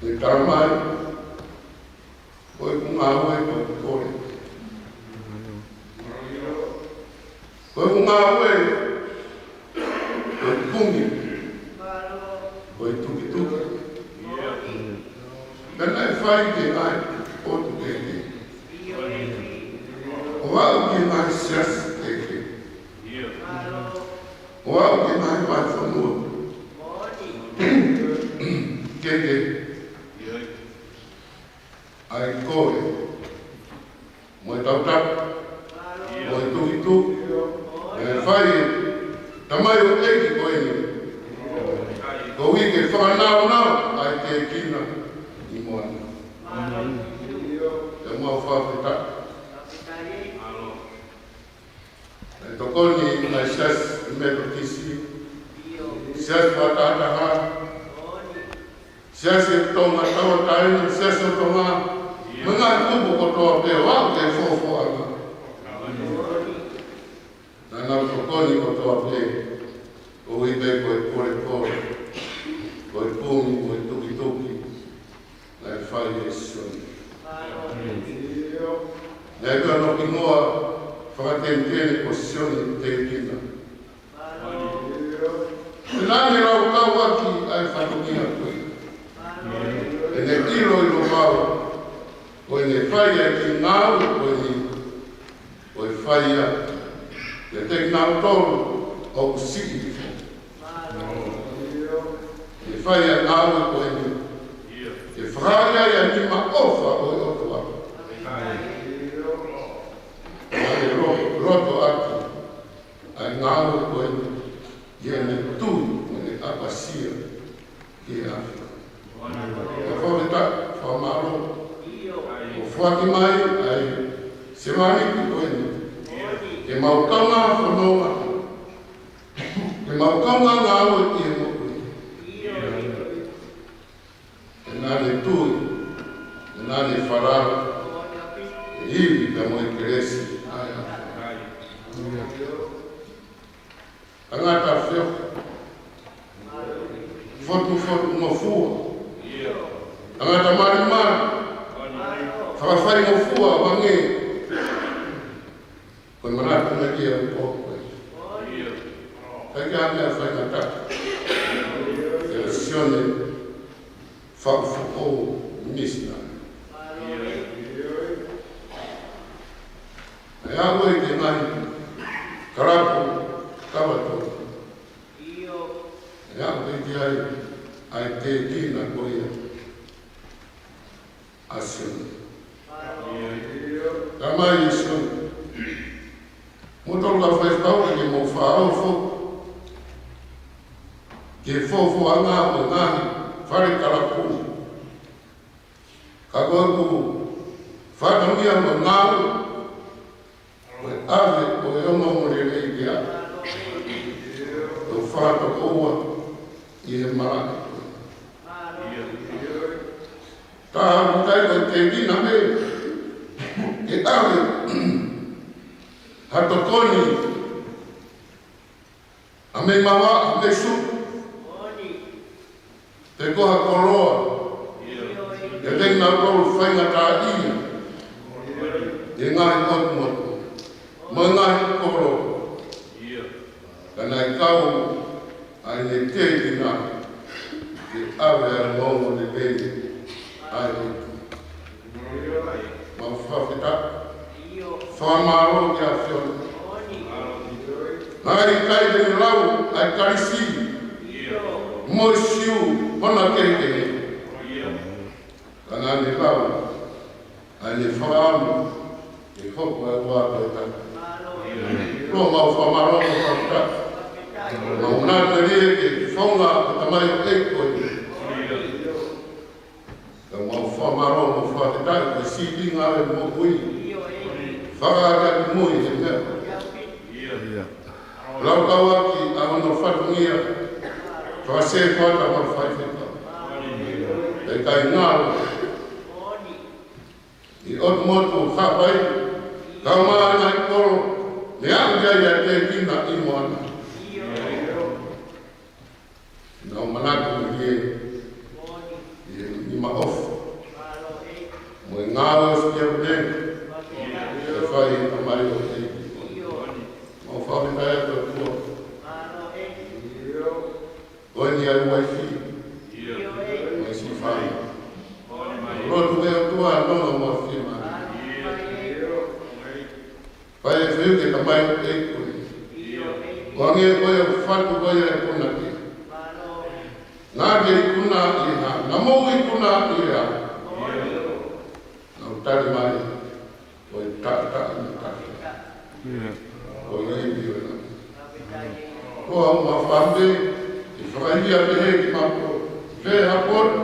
ʻe talamai, ko ʻeku ngāue ko e kole. Ko ʻeku ngāue ko e kumi, ko e tukituki. Pea naʻe fai ki he ngaahi potu kehekehe. ʻO aʻu ki he ngaahi siasi kehekehe. ʻO aʻu ki he ngaahi vahefonua kehekehe. ʻA e kole, mo e tautapa, mo e tukituki, ʻe fai ʻe he tamaioʻeiki ko eni, koeʻuhi ke fakanaunau ʻa e Tēkina ʻi Moana. Pea mau fakafetaʻi. ʻE tokoni ʻa e Siasi Metotisi, Siasi Fakatahataha, Siasi Tonga Tauʻatāina, Siasi ʻo Tonga, mo e ngaahi kupu kotoa pē ʻo aʻu ki he Fofoʻanga. Naʻa nau tokoni kotoa pē, koeʻuhi pē ko e kolekole, ko e kumi, ko e tukituki naʻe fai ʻe Sione. Naʻe ʻi ai hono hingoa fakateniteni ko Sione Tēkina. Pea naʻa ne laukau ʻaki ʻa e fatongia ko ia. Pea ne ʻiloʻilo vau, ko ʻene fai ʻa e kiʻi ngāue ko eni, ko e fai ia kiate kinautolu ʻoku siʻi hifo. ʻE fai ʻa e ngāue ko eni ke fakahā ai ʻa e nima ʻofa ʻo e ʻOtua. Naʻa ne lo-, loto ʻaki ʻa e ngāue ko eni ʻi heʻene tui mo ʻene ʻapasia ki he ʻAfiona. Pea fakafetaʻi, fakamālō ʻo foaki mai ʻa e sevāniti ko eni ke mau kaungā fononga, ke mau kaungā ngāue ʻi he moʻui. He naʻa ne tui, he naʻa ne falala, ʻe ivi pea mo e kelesi ʻa e ʻAfiona. Tangata feohi, fotufotungofua, tangata malimali, fakafaingofua, hangē ko e manatu mei he ʻaho ko ē. ʻIkai ke ʻi ai ha meʻa faingataʻa kia Sione Fakafoʻou Misinale. ʻE aʻu ki he ngaahi kalapu kava tonu. ʻE aʻu ki ai ʻa e Tēkina ko ia ʻa Sione. Talamai ʻe Sione, mou tolu kau faifekau ke mou faʻa ō foki ki he fofoʻanga mo e ngaahi fale kalapu. Ka ko ʻeku fatongia mo e ngāue ko e ʻave ʻo e ongoongolelei ke ʻave ʻo fakatokoua ʻi he malaʻe. Ka ʻoku ʻikai ko e Tēkina pē ke ʻave ha tokoni, ha meʻi mavaʻa, ha meʻi suku, pe ko ha koloa kiate kinautolu faingataʻaʻia ʻi he ngaahi ʻotu motuʻa mo e ngaahi kolo. Ka naʻe kau ʻa ʻene Tēkina ke ʻave ʻa e ongoongolelei ʻa e ʻOtua. Mau fakafetaʻi, fakamālō ki he ʻAfiona. Naʻe ʻikai te ne lau ʻa e kalisi mo e Siu, hona kehekehe. Ka naʻa ne lau ʻa ʻene fakaʻamu ke hoko ʻa e ua ko e tapa. Ko ʻemau fakamālō mo e fakafetaʻi. Mau manatu ke founga ʻa e tamaioʻeiki ko eni. Ka mau fakamālō mo e fakafetaʻi ko e sīpinga ʻo e moʻui. Fakaʻakiʻakimui he meʻa. Laukau ʻaki ʻa hono fatongia. Fakasētuata mo faifekau. ʻIkai ngalo. ʻI ʻotu motu Haʻapai, kae ʻumaʻā e ngaahi kolo, ne aʻu ki ai ʻa e tēkina ʻi Moana. Naʻa mau manatu ki he, ki he nima ʻofa mo e ngāue ʻosi ki ai pē, ʻe fai ʻe he tamaioʻeiki. Mau fakafetaʻi atu ki he ʻOtua. Ko eni ʻa e uaifi. Mo e siʻi fānau. Lotu ki he ʻOtua, nonga mo fiemālie. Fai e fehuʻi ki he tamaioʻeiki ko ē. ʻO hangē ko ia ʻoku fatu ko ia ʻe kona ke. Naʻa ke ikuna ʻi hā, naʻa mou ikuna ʻi hā. Naʻa ku tali mai, ko e taʻataʻa mo e taʻataʻa. ʻIo. Ko e ivi ʻo e langi. Ko au ma fande, ʻe fakaivia pehē kimautolu. Pea poto,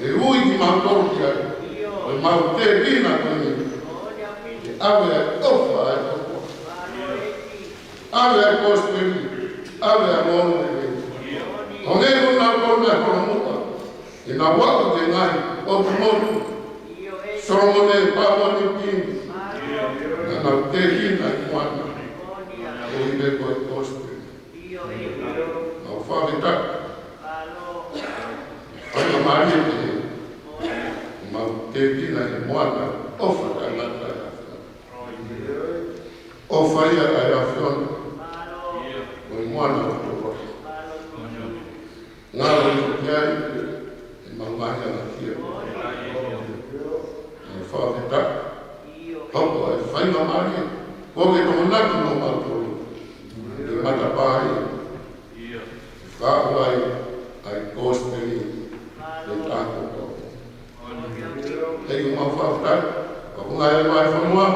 ʻe ui kimautolu ki ai. Ko ʻemau tēkina ko eni. ʻE ʻave ʻa e ʻofa ʻa e ʻOtua. ʻAve ʻa e kosipeli, ʻave ʻa e moʻoni lelei. ʻO ne kona kona holo muʻa. ʻI he ngaahi ʻotu motu. Solomone, Papua New Guinea. Naʻa nau tēkina ʻi Moana. ʻO ʻi he ko e kosipeli. Mau fakafetaʻi. Faingamālie pē. Mau tēkina ʻi Moana. ʻOfa ʻa e ngata. ʻOfa ia ʻa e ʻAfiona. Mo e Moana ʻo e Tokua. Ngalo ʻi ai, ʻemau ngaahi ʻamanaki. Mau fakafetaʻi. Hoko ʻa e faingamālie. Kuo ke tokonaki mo mautolu. ʻI he matapā ia. Fakaʻuhinga ʻa e kosipeli. ʻI he taha kotoa. ʻEiki mau fakafetaʻi, ʻoku ngai mai fonua.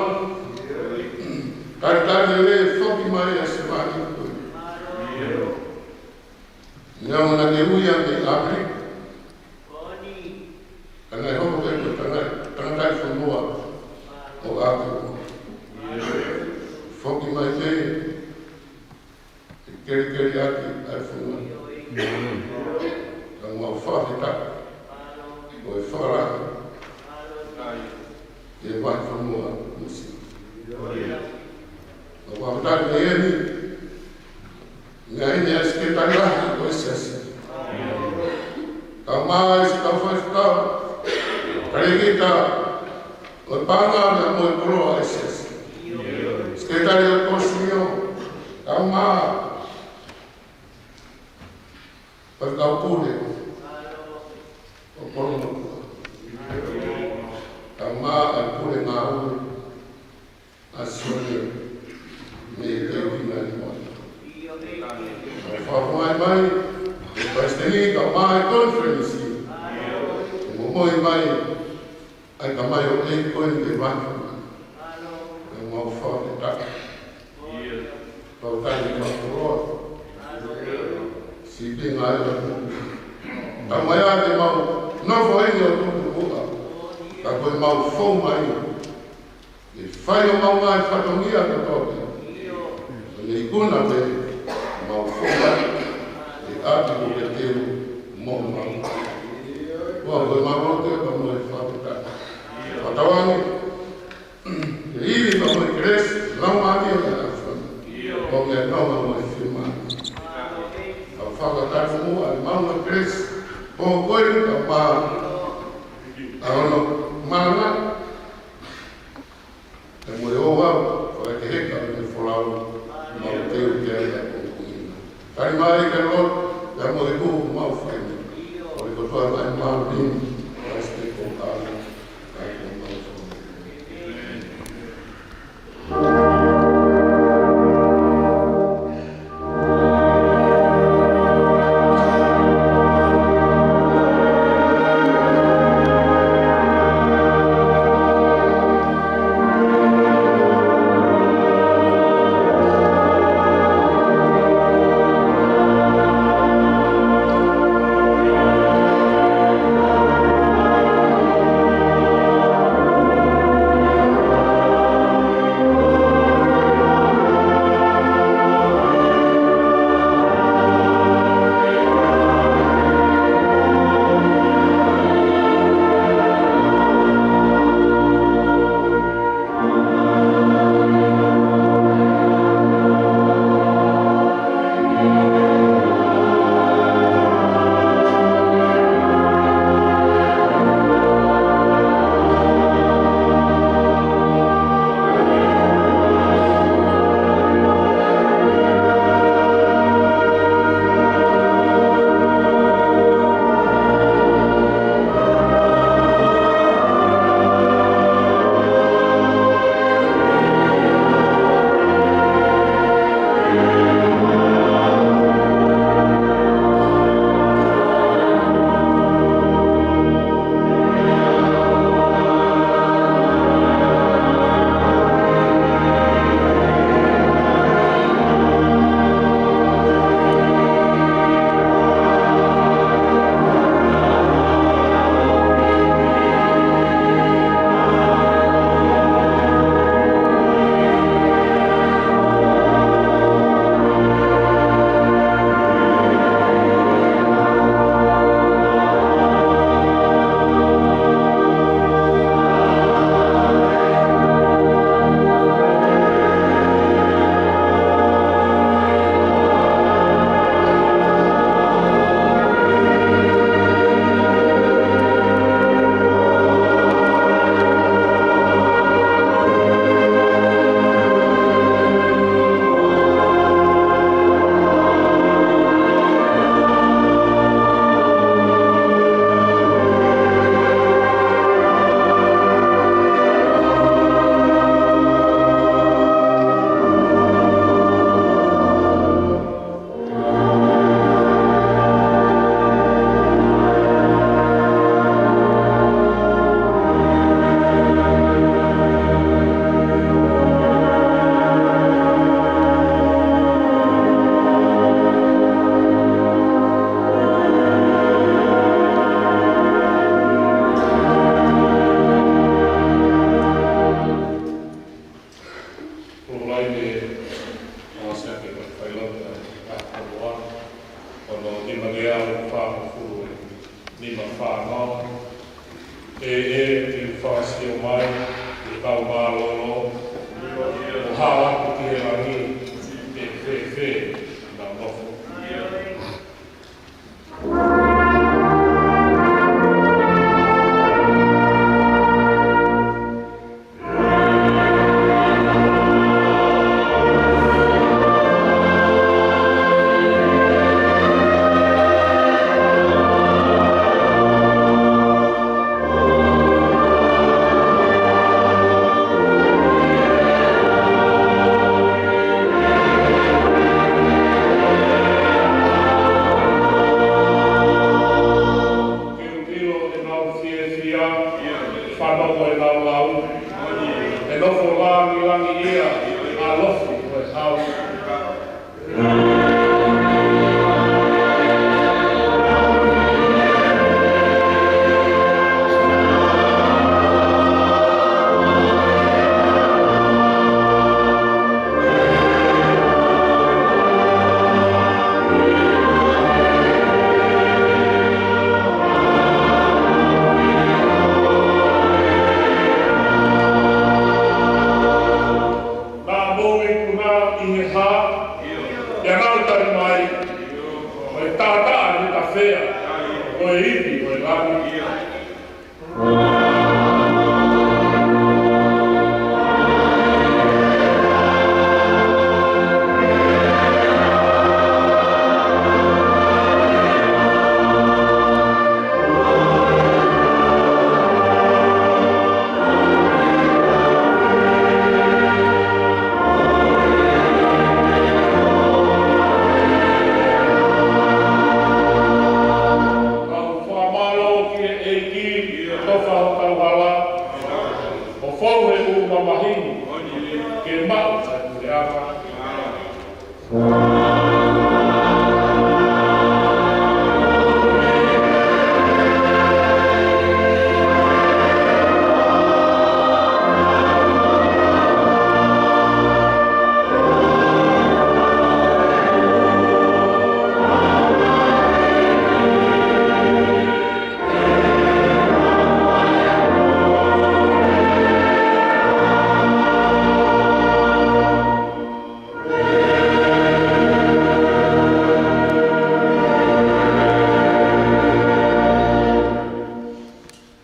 Talitali lelei foki mai ʻa e siʻi fānau ko ē. Naʻa mau ui ia mei ʻAmelika. Ka naʻe hoko pē ko e tangata, tangataʻi fonua ʻo ʻAmelika. Foki mai pē. ʻE kelekele ʻaki ʻa e fonua. Ka mau fakafetaʻi. Ko e fakalahi. ʻE vahefonua Nuʻusila. Mau fakafetaʻi mo ʻeni. Naʻe ʻi ai ʻa e sekelitali lahi ʻo e siasi. Kae ʻumaʻā ʻa e siʻi kau faifekau. Kalekita. ʻO e paʻanga mo e koloa ʻa e siasi. Sekelitali ʻo Kosimio, kae ʻumaʻā ʻa e kau pule ʻo Kolomotuʻa. Kae ʻumaʻā ʻa e pule ngāue ʻa Sione mei he teuhina ʻi Moana. Kae fakafofongaʻi mai, ʻe palesiteni kae ʻumaʻā e konifelenisi. ʻE momoi mai, ʻa e tamaioʻeiki ko eni ke vahefonua. Pea mau fakafetaʻi. Fakafetaʻi mo e koloa. Sīpinga ʻa e ʻOtua. Taumaiā ke mau nofo ʻi he ʻOtua tukuʻa. Ka ko ʻemau fou mai. ʻE fai ʻemau ngaahi fatongia kotoa pē. ʻO ne ikuna pē ʻemau fou mai. ʻE ʻapi ko ke teu mo mau. Ko ʻemau lotu pea mo e fakafetaʻi. Fakatauange, ʻe ivi pea mo e kelesi, laumālie ʻa e ʻAfiona. Ko e nonga mo e fiemālie. Ka fakatapu muʻa ʻemau ngaahi kelesi. Ko koe ka pā. ʻA hono mana. Pea mo e ouau, fakaheka mo e folau, mau teu ki ai ʻa e ʻOtua. Tali mai ka lo, pea mo e hū mau fai. ʻO e kotoa mai mau ni, Kalaisi ko e kau, ka ko mau fai. Ni ma fānau, ʻe ʻe te u fakasio mai, ʻe kau mālōlō, ʻo hā atu ki he langi, ʻe fēfē ʻenau nofo. Ke u ʻilo ʻenau fiefia, fanongo ʻenau lau, ʻe nofo langilangiʻia, ʻalofi ko e hau. Naʻa mou ikuna ʻi he hā, pea nau tali mai, ko e taʻataʻa ʻi he tafea, ko e ivi ʻo e langi. Kau fakamālō ki he ʻEiki, ʻe tofa hotau hala, ʻo fou he ʻū mamahi ni, ke maʻu ʻa e puleʻanga.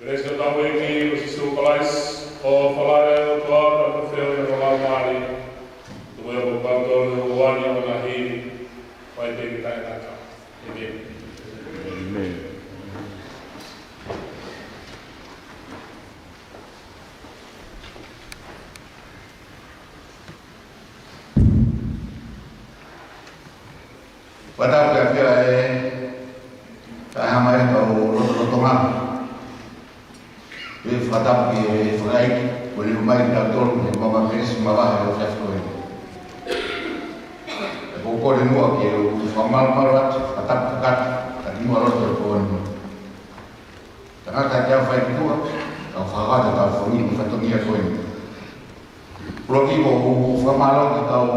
Kelesi ʻa hotau ʻEiki ko Sīsū Kalaisi, ʻofa lahi ʻa e ʻOtua, pea mo e feohi ʻa e Laumālie, tuku ia mo kimoutolu ʻo ʻoua ni ʻo na hili, ʻo ʻiate kitautolu taʻengata. ʻĒmeni. ʻĒmeni. Fakatapu ki he ʻafio ʻa e Taʻehāmai ʻo e Lotolotonga. ʻE fakatapu ki he fakaʻeiki, kuo ne ʻomai kitautolu ki he maama kelesi mavahe ʻo e efiafi ko eni. ʻE kole muʻa ke u fakamalumalu atu, fakatapu kakato, ka kimuʻa loto e pō ni. Tangata ke au fai ki tuʻa, kau fakakata tau fongi mo fatongia ko eni. Pulaki ko u fakamālō ki he kau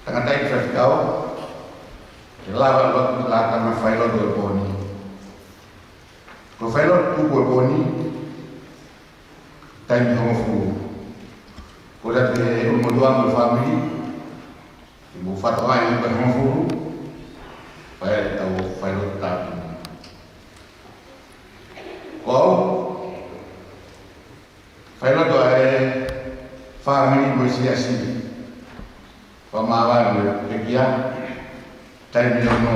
tangataʻeiki faifekau, ke lava ʻo ʻoatu e lakanga failotu e pō ni. Ko e failotu tuku e pō ni, taimi hongofulu. Kole atu ki he ʻulumotuʻa mo e fāmili, ke mou fakatokangaʻi e hongofulu, fai ʻetau failotu tāpuni. Ko au, failotu ʻa e fāmili mo e siasi, fakamāvae mo e pekia, taimi ono.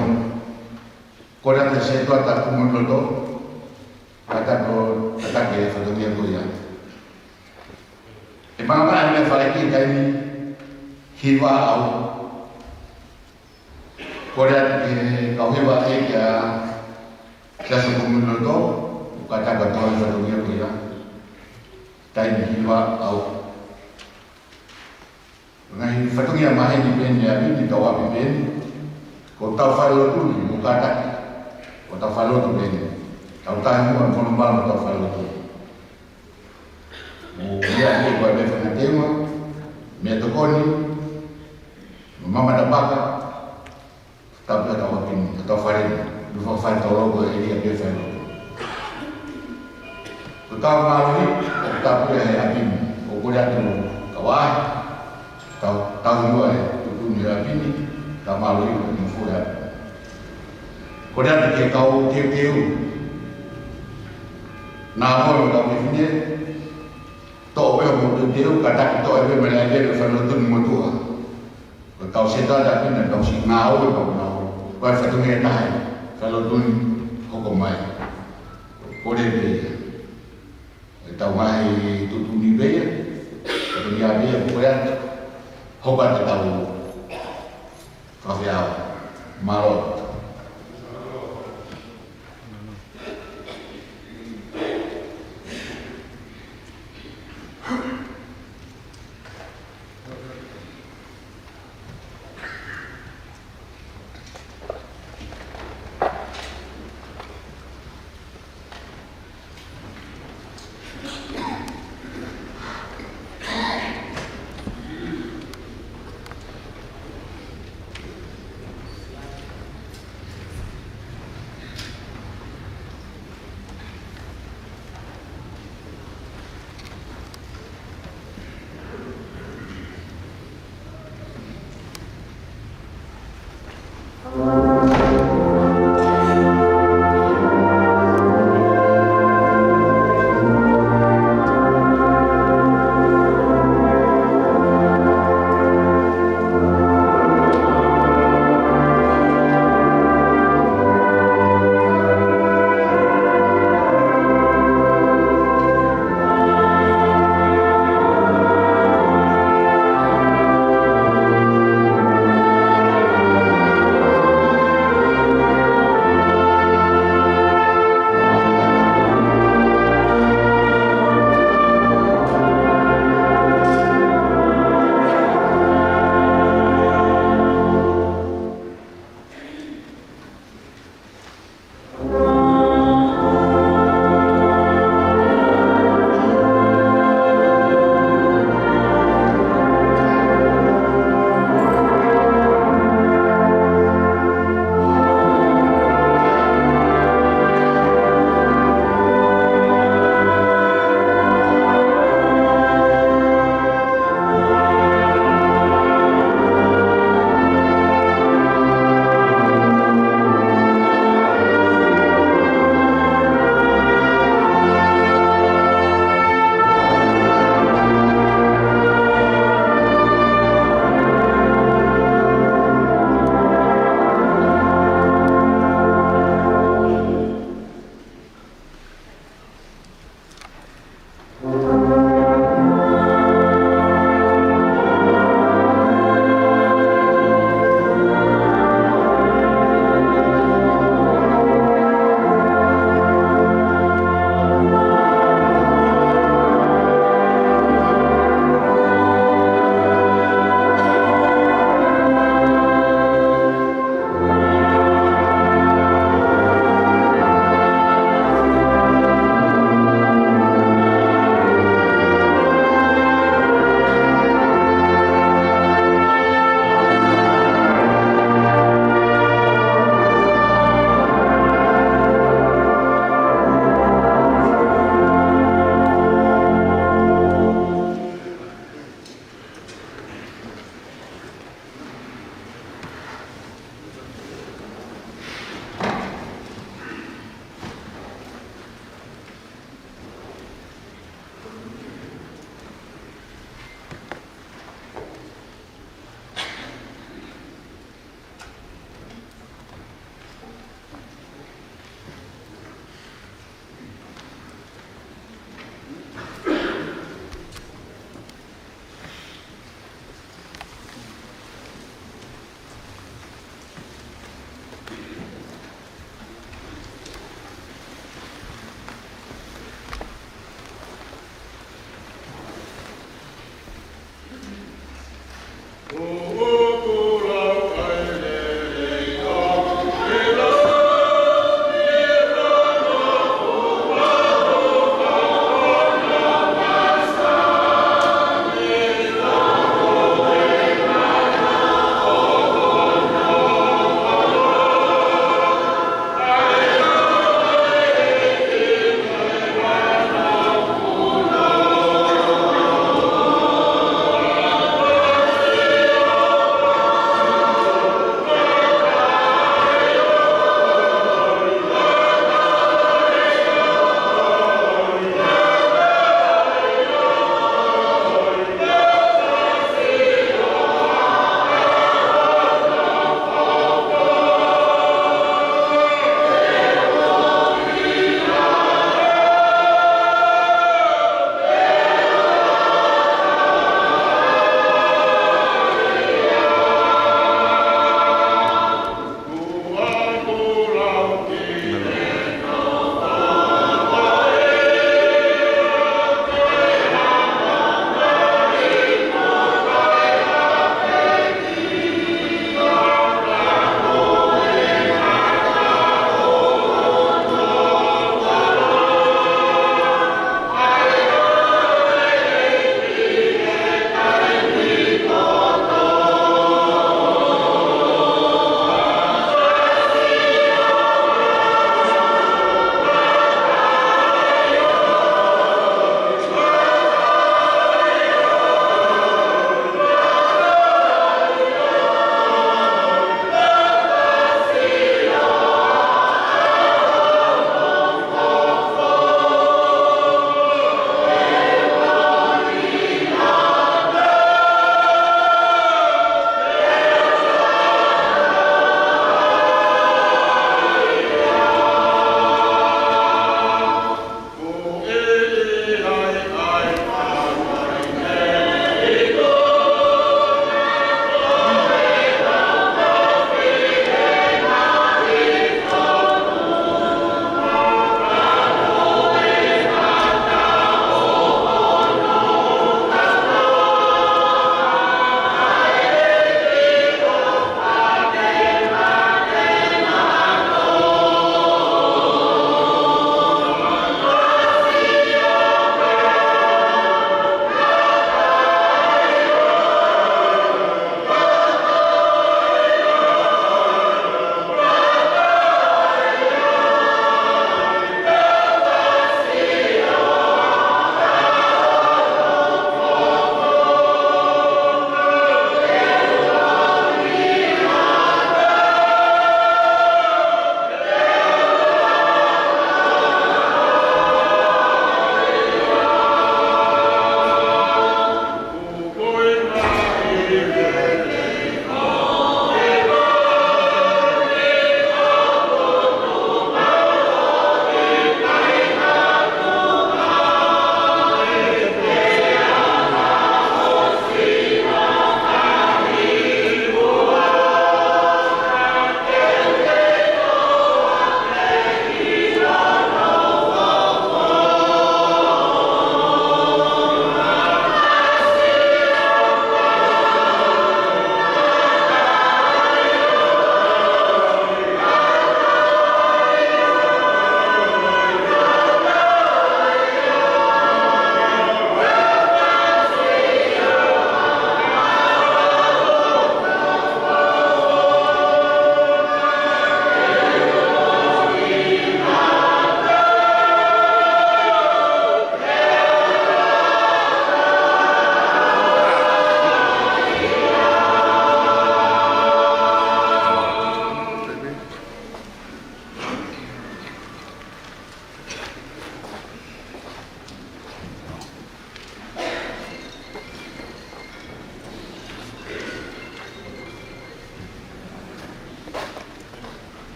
Kole atu ki he sētuata Kumuloto, kae tataki e fatongia ko ia. ʻE maama ʻa e meʻa faleʻi ki he taimi hiva ʻaʻau. Kole atu ki he kau hiva ʻeiki ʻa e siasi Kumuloto, ʻo kae tataki e fatongia ko ia. Taimi hiva ʻaʻau. Ngaahi fatongia maheni pē eni ʻa e ʻapi ni, tau ʻapi pē eni. Ko ʻetau failotu ni, mou kātaki. Ko ʻetau failotu pē eni. Tau tahi muʻa, mou malu ʻetau failotu. Mou ʻiate au ko e meʻa fakangatei, meʻatokoni, mo e maama tapaka, tau pē ʻetau ʻapi ni, ʻetau fale ni. Mo e fakafaitotolo ko e ʻēlia pē fai lotu. Ko e kau mālohi, ʻoku tau pule he ʻapi ni, ʻoku kole atu ka vahe, tau, tau hingoa e tuʻutuʻuni he ʻapi ni, kau mālohi, ʻoku mou fua e ʻapi. Kole atu ki he kau teuteu, naʻa mo e kau fefine, toʻo pē hoʻomou teuteu, kātaki toʻo pē mei he ʻēlia ʻo e fale lotu ni motuʻa. Ko e kau sētuata ʻapi ni, kau siʻi ngāue, kau ngāue. Ko e fatongia taha, fale lotu ni hoko mai. Kole pē ia. ʻE tau ngaahi tuʻutuʻuni pē ia. Fatongia pē ia, ko ia. Hoko atu ʻetau fakafeʻao. Mālō.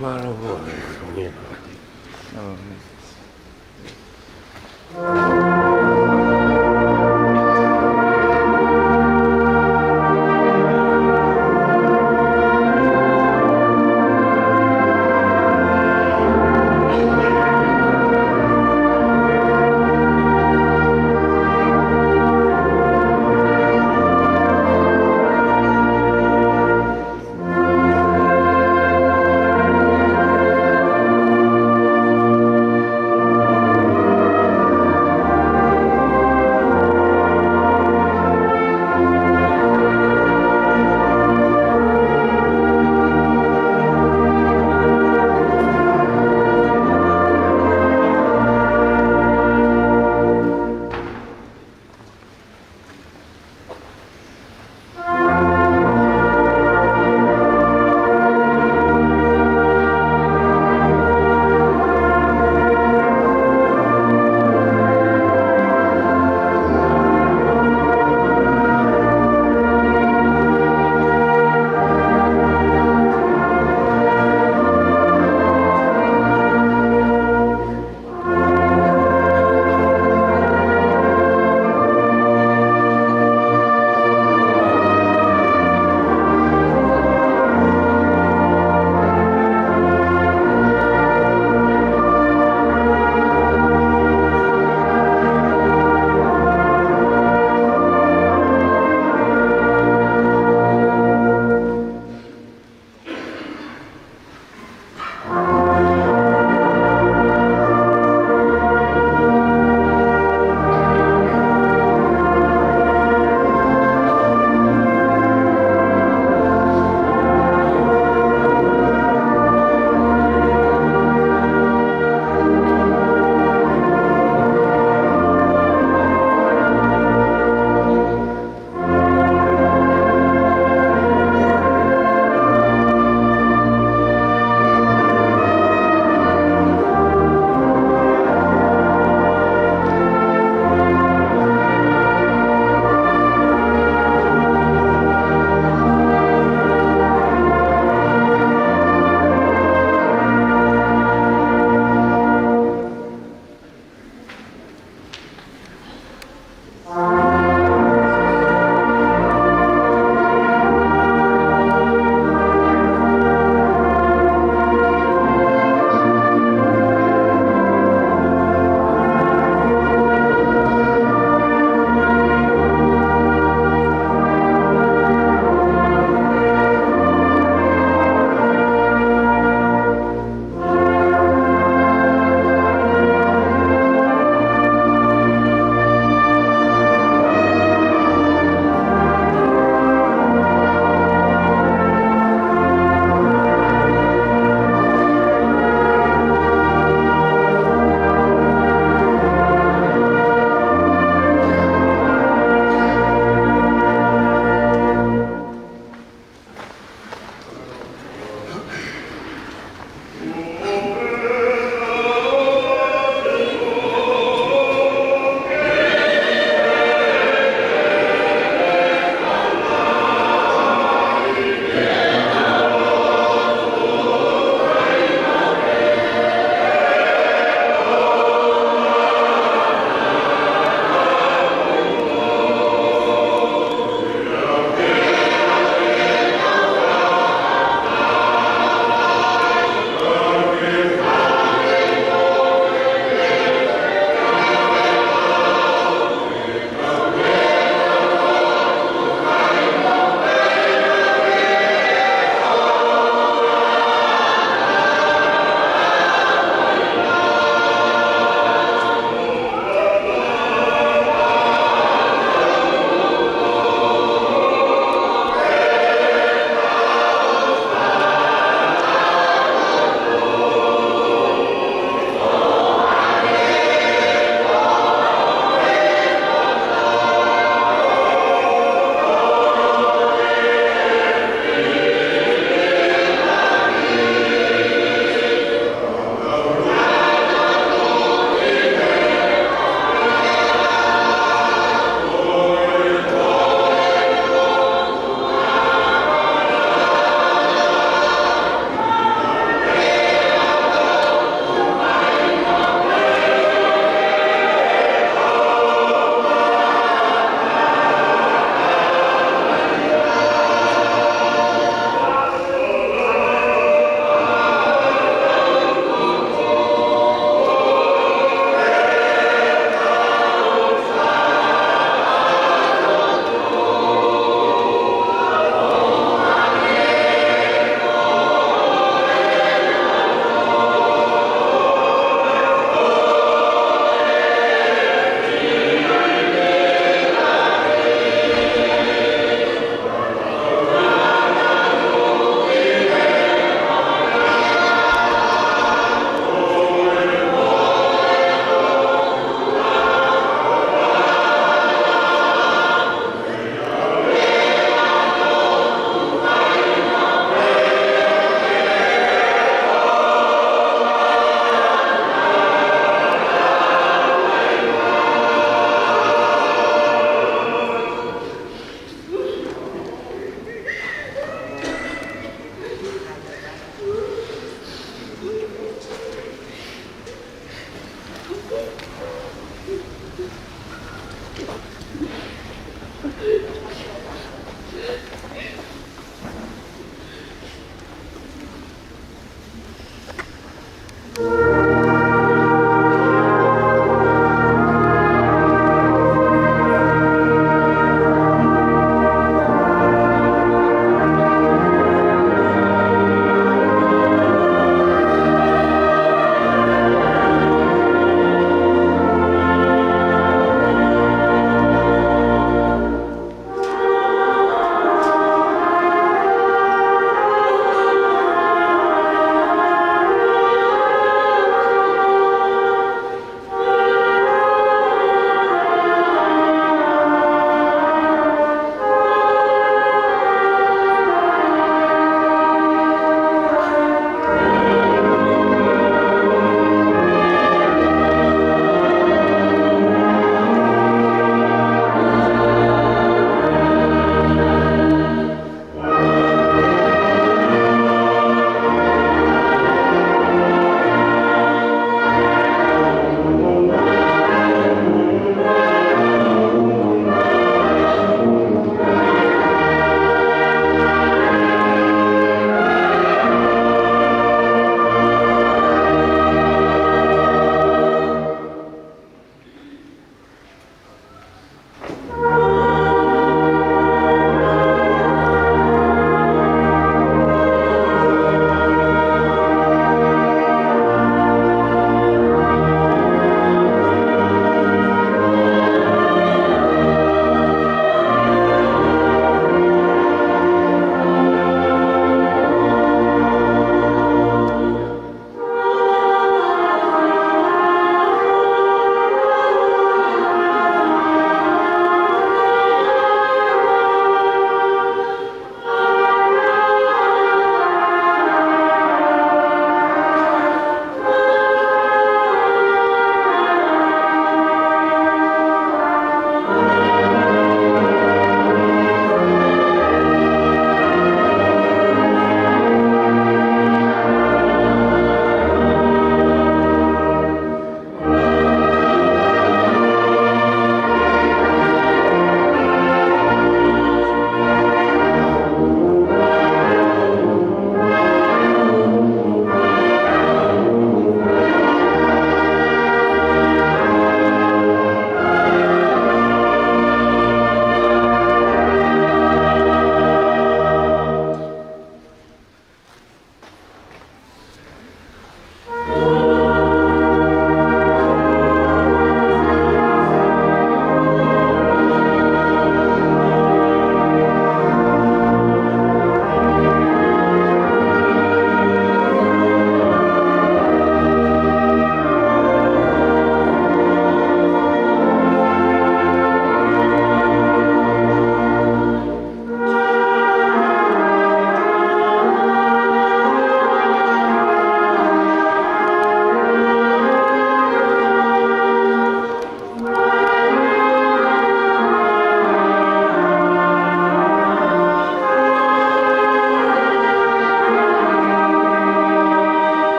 Mālō.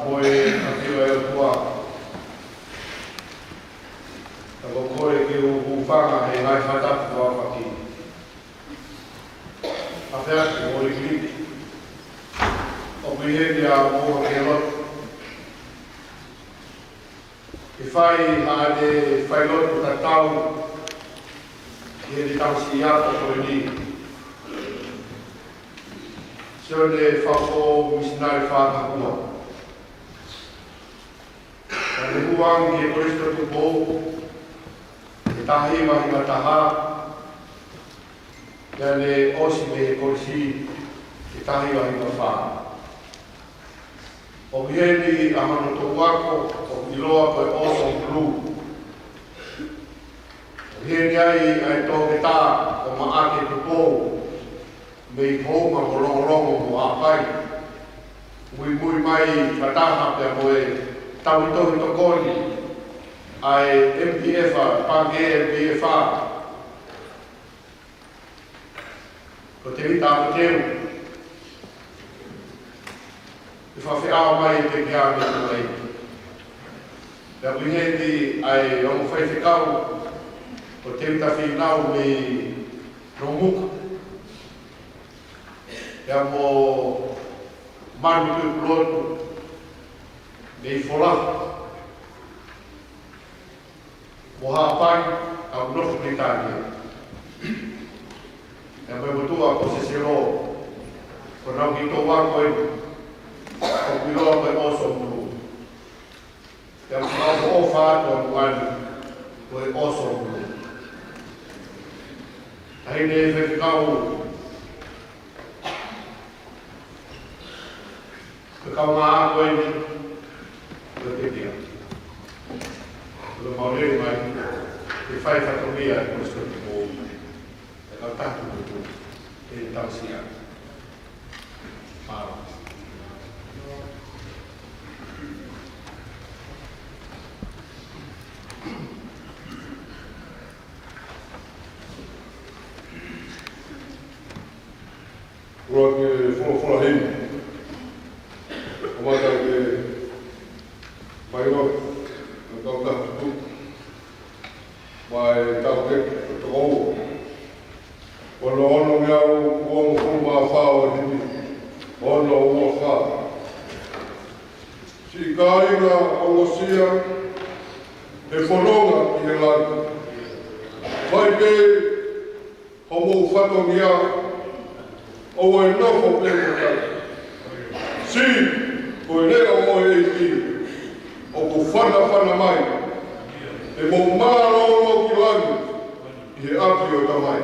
Ko e ʻafio ʻa e ʻOtua, ka ko e kole ke u hūfanga he ngaahi fakatapu fakaʻapaʻapa. ʻAfeʻaki ʻo Likiliki, ʻoku ʻi heni ʻa e ʻOtua ke lotu. Ke fai haʻane failotu tatau ki heʻene tamasiʻi ako ko eni, Sione Fafo Misinale Fakahua. Naʻa ne hū ange ki he Kolisi Tupou he taha hiva hiva taha, pea ne ʻosi mei he kolisi he taha hiva hiva fā. ʻOku ʻi heni ʻa hono toʻu ako, ʻoku ʻiloa ko e Awesome Blue. ʻOku ʻi heni ai ʻa e toketā ko Maʻake Tupou, mei Houma mo Longolongo mo Haʻapai. Muimui mai fakataha pea mo e tauhi tohi tokoni ʻa e M P F, Pangikē M P F, ko Tēvita Apateu, ʻi he fakafeʻao mai e pekia mei Tonga ni. Pea ʻoku ʻi heni ʻa e ongo faifekau, ko Tēvita Fīnau mei Nomuka. Pea mo Manu Tuʻipulotu mei Fola. Mo Haʻapai, ʻa e nofo Pilitānia. Pea mo e motuʻa ko Seselo, ko ʻenau kiʻi toʻu ako eni, ʻoku ʻiloa ko e Awesome Blue. Pea mo e ʻofa atu ʻa Muani, ko e Awesome Blue. Taʻahine faifekau, Ko e kaungā ako eni, ko e pekia. Ko e mau lele mai, ke fai fatongia e Kolisi Tupou. E kau taha tuku, e tausia. Mālō. Kula ke folofola heni. ʻO mata ke mai no, no kau taha tuku. Mai tau ke toko ua. Ono ono ngeau uongofulu mā fā ʻo e himi. Ono ua fā. Siʻi kāinga ongosia, he fononga ki he langi. Fai pē homou fatongia, ʻoua ʻe nofo pē mo tai. Siʻi, ko e leʻo ʻo e ʻEiki, ʻoku fanafana mai, ʻe mou mālōlō ki langi, ʻi he ʻapi ʻo e Tamai.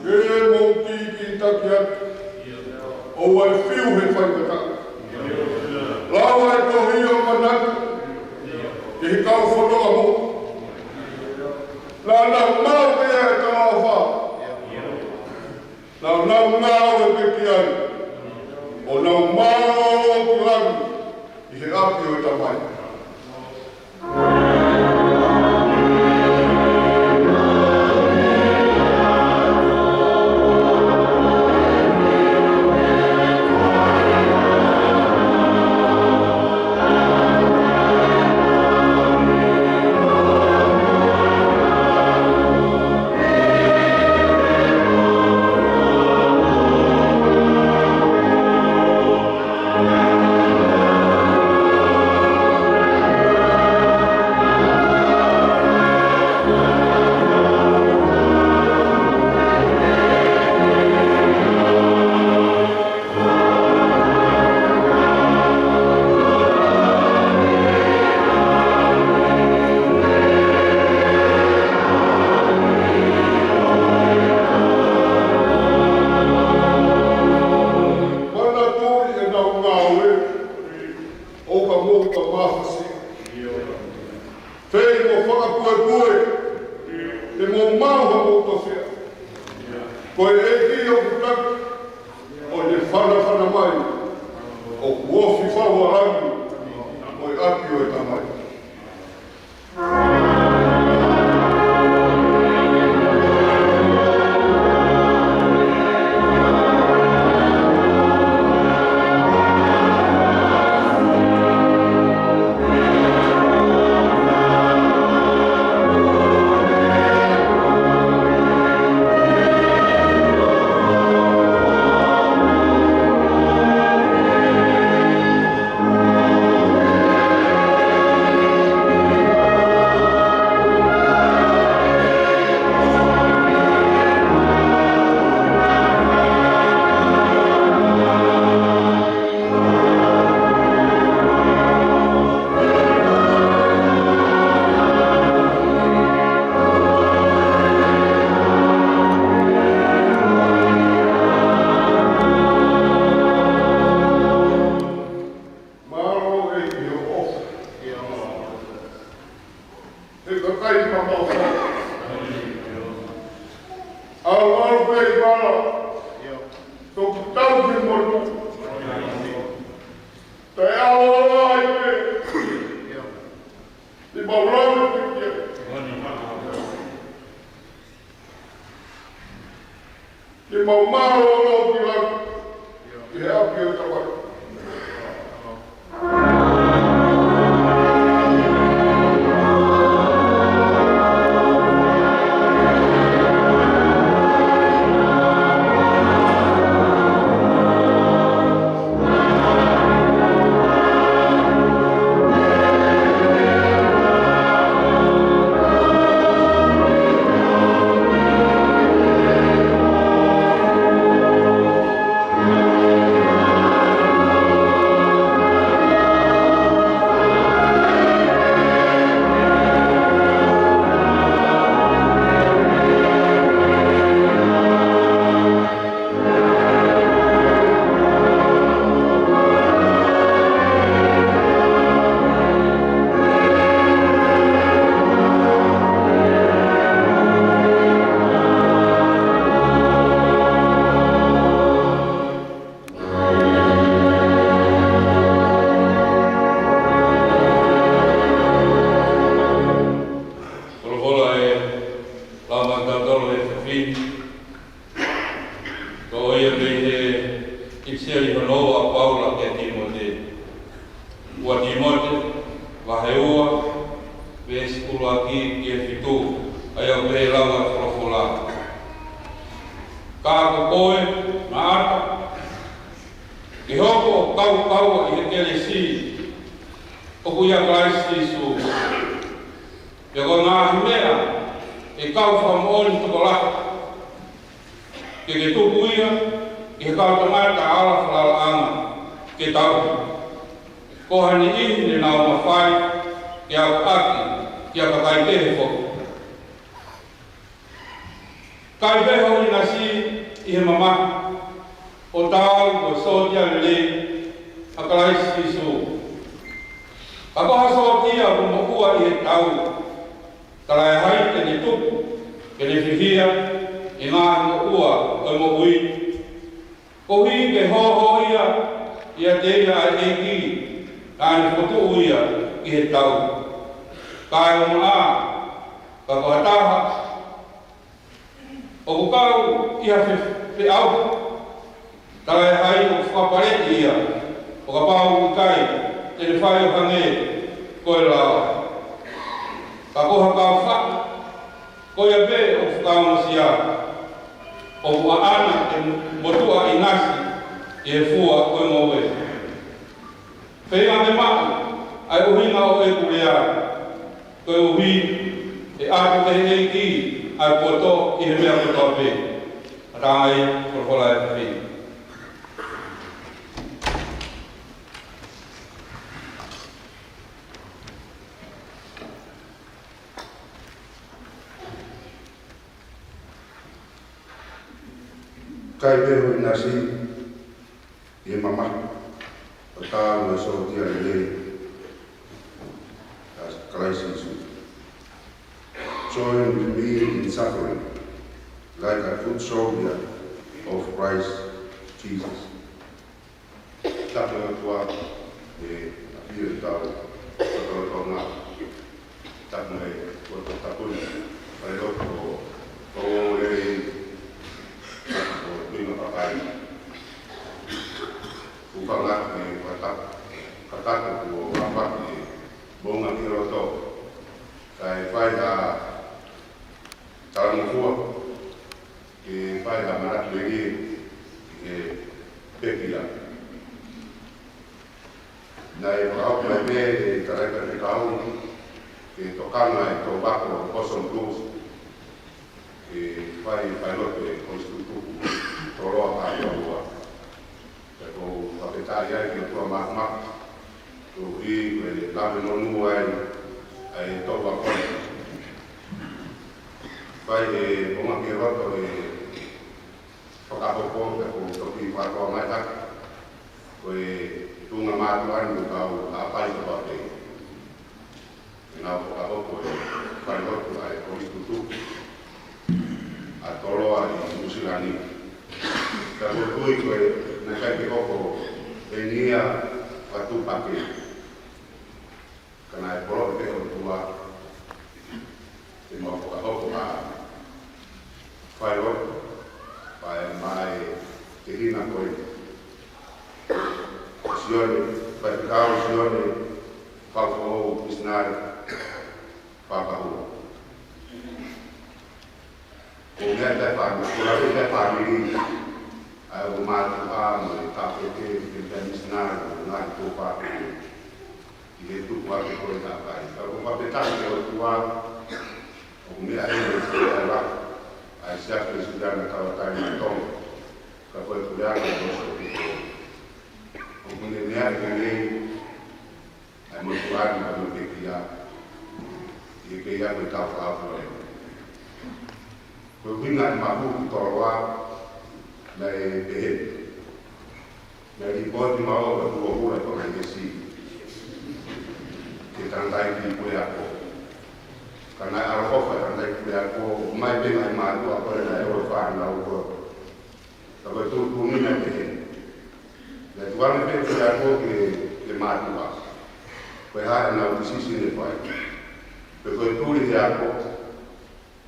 Ke mou kikitaki atu, ʻoua ʻe fiu he faingataʻa. Lava e tohi ʻo manatu ki he kau fononga moʻui. Naʻa nau maʻu pē ʻa e talaʻofa. Naʻa nau ngāue pē ki ai, ʻo nau mālōlō ki langi ʻi he ʻapi ʻo e Tamai. ʻo fakapuepue, te mou maʻu haʻamou tofiʻa. Ko e ʻEiki ʻoku taki, ʻo ne fanafana mai, ʻoku ofi fau ʻa langi, mo e ʻapi ʻo e Tamai. Mālō ʻEiki hoʻo ʻofa. He kakai ka mau fa. ʻAuʻau pē ʻi vala. Toku tau ki motu. Taʻeʻaoʻao ai pē. Te mau lau ki kia. Te mau mālōlō ki langi, ki he ʻapi ʻo e Tamai. Folofola ʻe lau maʻatautolu he efiafi ni. Ko ia pē ʻi he ʻipiseli hono ua ʻa Paula kia Tīmote. Ua Tīmote, vahe ua, veesi ʻuluaki ki he fitu, ʻa ia ʻoku pehē ʻe he lau ʻa e folofola. Ka ko koe, Maʻata, ke hoko ʻo kaukaua ʻi he kelesi ʻoku ʻia Kalaisi Sīsū. Pea ko e ngaahi meʻa ʻe kau fakamoʻoni tokolahi, ke ke tuku ia ki he kau tangata ala falalaʻanga ke tauhi, ko ha niʻihi ne nau mafai ke akoʻaki ki ha kakai kehe foki. Kai pē ho ʻinasi ʻi he mamahi, ʻo taau ko e sōtia lelei ʻa Kalaisi Sīsū. Ka ko ha sōtia ʻoku moʻua ʻi he tau, talaʻehai te ne tupu, ke ne fihia ʻi he ngaahi moʻua ʻo e moʻui, koeʻuhi ke hōhōʻia ʻiate ia ʻa e ʻEiki naʻa ne fokotuʻu ia ki he tau. Kae ʻumaʻā, ka ko ha taha ʻoku kau ʻi ha fe-, feʻauhi, talaʻehai ʻoku fakapaleʻi ia, ʻo kapau ʻoku ʻikai te ne fai ʻo hangē ko e lao. Ka ko ha kau faʻu, ko ia pē ʻoku fakaongosia, ʻoku ʻaʻana ke motuʻa ʻinasi ʻi he fua ʻo e ngoue. Feinga ke maʻu ʻa e ʻuhinga ʻo ʻeku lea, koeʻuhi ʻe ʻatu ʻe he ʻEiki ʻa e poto ʻi he meʻa kotoa pē. Matangi, folofola ʻa e efiafi ni. Kai pē ho ʻinasi ʻi he mamahi, ʻo taau ko e sōtia lelei ʻa Kalaisi Sīsū. Join with me in suffering like a good soldier of Christ Jesus. Tapu atu ā e ʻapi ʻo e tau, ko tau tau ngā. Tapu mai, ko tau tapu ni, ʻa e loto, ko e, ko e ʻuhinga papai. Kuo pau ke fakatapu, fakatapu kuo ʻapaʻapa e moʻunga ki loto. Kae fai ha talangofua, ke fai ha manatu lelei, ke pekia. Naʻe fakahoko mai pē ʻe he tangataʻeiki faifekau ke tokanga e tō vako ʻo Possum Blues ke fai, fai lotu e Kolisi Tutuku Toloa Pākua Ua. Pea ʻoku ou fakafetaʻi ai ki he ʻOtua Māfimafi, koeʻuhi ko e lave monū ai ʻa e tō vako. Fai e moʻunga ki loto e fakahoko, pea ʻoku ou toki fakatokangaʻi hake ko e tuʻunga mātuʻa ni ʻoku kau ʻapaʻapa pē. ʻEnau fakahoko e fai lotu ʻa e Kolisi Tutuku ʻa Toloa ʻi Nuʻusila ni. Ka ʻoku ou tui ko e naʻe ʻikai ke hoko ʻeni ia fakatuʻupakē. Ka naʻe poloʻi pē ʻe he ʻOtua ke mau fakahoko ʻa e fai lotu, pea ʻomai e tehina ko ē, Sione, Faifekau Sione Faufoʻou, misinale Papahulu. Ko e meʻa ia ʻa e fāmili, ko e lave ia ʻa e fāmili, ʻa e ongo mātuʻa mo e tāpuaki, ke pehē misinale mo e ngaahi tuofāfine, ʻi he tuku ake ko ē ʻa e kakai. Ka ʻoku ou fakafetaʻi ki he ʻOtua, ʻoku meʻa heni e sila ʻa e Siasi Uēsiliana Tauʻatāina ʻo Tonga, ka ko e puleʻanga ʻo e Kolisi Tutuku. ʻOku ne meʻa heni ʻa e motuʻa ni ʻoku ne pekia, ʻi he kei ako e tau fāfua e. Ko e ʻuhinga e mahu ki Toloa, naʻe pehē. Naʻe lipooti maʻu ʻa e tuʻo hula ko e ngaahi ʻesi ki he tangataʻeiki puleako. Ka naʻe ʻaloʻofa e tangataʻeiki puleako, ʻomai pē ngaahi mātuʻa ko ē naʻe ʻofa ʻenau ko. Ka ko e tuʻutuʻuni naʻe pehē. Naʻe tuku ange pē e puleako ki he, ki he mātuʻa. Ko e hā ʻenau decision ʻe fai. Pe ko e tuli he ako,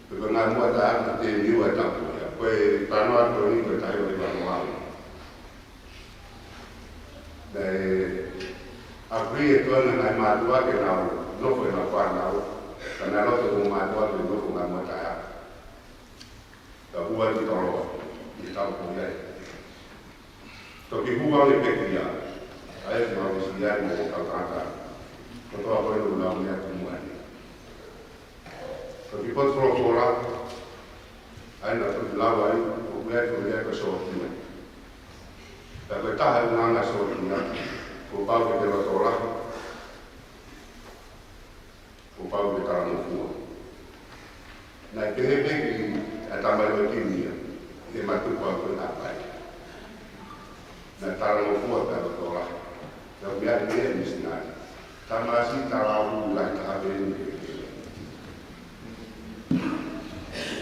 pe ko e ngāue muʻa taʻe ako te niu e tapu ia. Ko e talanoa ko eni ko e tahi ʻo e vanoa. Naʻe agree e toenga e ngaahi mātuʻa ke nau nofo ʻenau fānau. Ka naʻe loto e ongo mātuʻa ke nofo ngāue muʻa taʻe ako. Ka hū ai ki Toloa, ʻi he taʻu ko ia. Toki hū ange e pekia, ʻa ia ʻoku mau ʻi ai mo e kau tangata kotoa ko ē ʻoku nau meʻa ki muʻa ni. Toki potu folofola, ʻa ia naʻa toki lau ai, ʻoku ʻi ai e foʻi lea ko e sōtia. Ka ko e taha e ʻulungaanga e sōtia, kuo pau ke ke loto lahi, kuo pau ke talangofua. Naʻe pehē pē ki he tamaioʻeiki ni ia, ʻi he mātuʻa ko ē naʻe ʻapaʻapa. Naʻe talangofua pea loto lahi. Naʻe meʻa pē e misinale. Tamasiʻi talangofua lahi taha pē eni.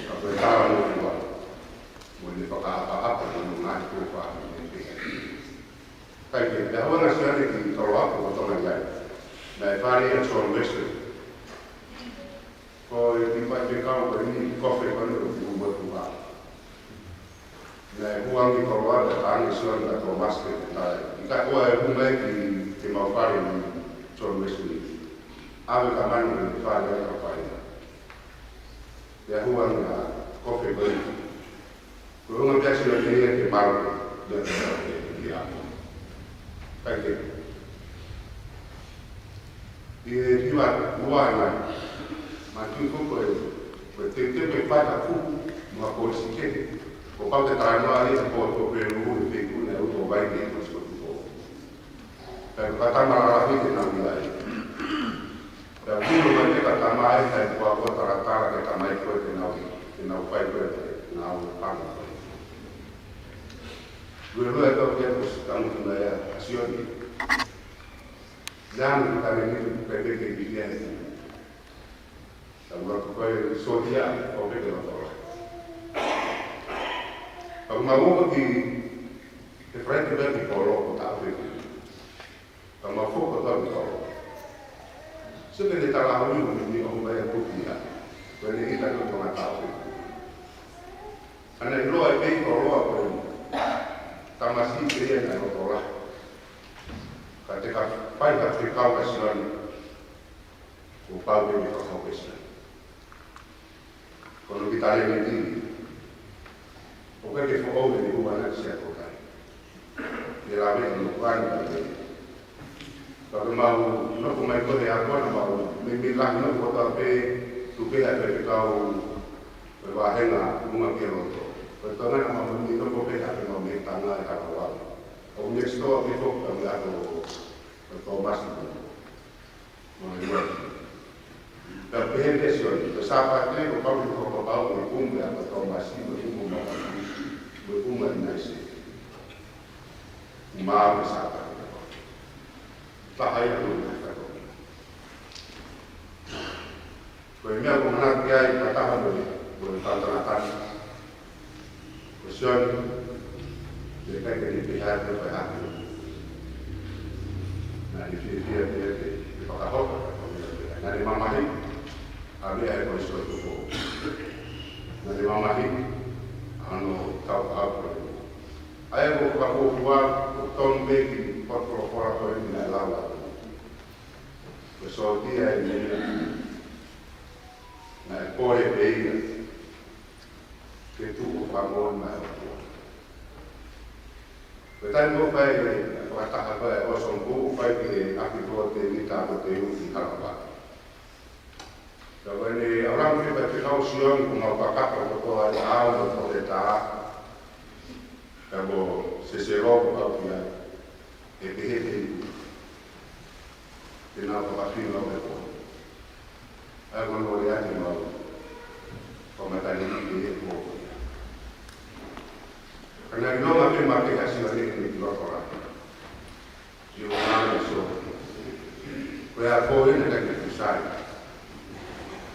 Ka ko e talangofua, mo ʻene fakaʻapaʻapa mo e ngaahi tuofāfine pē. Kae kehe, naʻe hū ange ʻa Sione ki Toloa ko Tonga ia. Naʻe fāʻeleʻi ʻa John Wesley. Ko e kiʻi faifekau ko eni, kofe ko eni ʻo e fuʻu motuʻa. Naʻe hū ange ki Toloa, naʻe tala ange ʻe Sione kia Thomas ke ne tala. ʻIkai ko e hū mai ki, ki heʻemau fale ʻa John Wesley. ʻAve ka mani ke fāʻeleʻi ʻa e kau faina. Pea hū ange ʻa e kofe ko eni. Ko e ʻuhinga pē ʻa Sione ia ke malu, ia ke malu, ia ke malu. Kae kehe. ʻI he hiva ua nai, ma tui ko e, ko e teuteu ke fai ha fuʻu, mo ha kolisi kehe, kuo pau ke talanoa ai e pō ko e pelu, e peku, naʻe uto vai ke ko e sikotuko. Pea ko e tama lalahi te nau ʻi ai. Pea ʻoku ʻilo mai pē ka tama ai, ʻa e kuo ʻoua talatala ke tamai ko ē te nau, te nau fai ko ē, te nau pango ko ē. Luelue atu ke ko si tamu tuna ia ʻa Sione. Naʻa ne tane ni pē pē ke ʻi ai. Tau atu ko ē, Ko ia, ʻo peke loto lahi. Pea ʻoku mau ō ki he Falaite pē ki Kolo ko taʻu pē. Pea mau foki kotoa ki Kolo. Sio ki he talahau ʻo e meʻa ʻoku mai ʻa Kukia. Ko ʻene ʻita ko e konga taʻu pē. ʻA ia ʻiloa ʻe Koloa ko e tamasiʻi pē ia naʻe loto lahi. Ka te ka fai ha fekau kia Sione, kuo pau pē ke fakahoko ʻe Sione. Ko hono kiʻi talēniti, ʻoku ʻikai ke foʻou ʻene ʻuhinga ki Siakokai. Ke lave ʻi loto ʻa e talēniti. Ka ke mau nofo mai ko ē he ʻaho ko ē naʻa mau meimei lahi nofo kotoa pē, tuku pē ha faifekau ʻo e vāhenga ʻi muʻa ki loto. Ko e tangata naʻa mau meimei nofo pē ha pē mau meʻa tanga e kau vau. ʻO next door pē ko ka mea ko, ko Tōmasi. Mo e ua. Pea pehē pē ʻe Sione, ko e Sāpate, kuo pau ke fakapapauʻi ʻe Kumu ʻa Tōmasi, mo Kumu mo Mōsese, mo Kumu ʻa ʻInaise. Kuo maau e Sāpate. Taha ia ko e katoa. Ko e meʻa ʻoku ou manatu ki ai fakataha mo e, mo e kau tangata ni. Ko Sione, ʻoku ʻikai ke ne pehē atu pe hake. Naʻa ne fiefia pē ke, ke fakahoko ʻa e meʻa pē. Naʻa ne mamahiʻi ʻa e meʻa ʻe ko e sio tuko. Naʻa ne mamahiʻi ʻa hono tau ʻaupito. ʻA ia ko e fakafuofua, ʻoku tonu pē ki he folofola ko eni naʻe lau atu. Ko e sōtia eni naʻe pole pē ia ke tuʻu ʻo fakamoʻoni mai ʻOtua. Ko e taimi ʻoku fai ai e fakataha ko ē ʻo Sōngu, ʻoku fai ki he ʻapi ko ē ʻo Tēvita ko Teusi ʻi Halapā. Ka ko ʻene ʻalu ange pē ki he kau Sione kuo mau fakataha kotoa ai ʻa e ʻao mo e toketā. Ka ko Seselo ko au ki ai. ʻE pehē pē te nau fakafilo he pō. ʻA ia ko hono lea ke mau fakamatala ki he pō. Ka naʻe ʻiloa pē makehe ʻa Sione ʻene kiʻi loto lahi. ʻIo, naʻe ʻiloa ʻe Sione. Ko e ʻaho ko ē naʻe ʻikai ke fuʻu sai.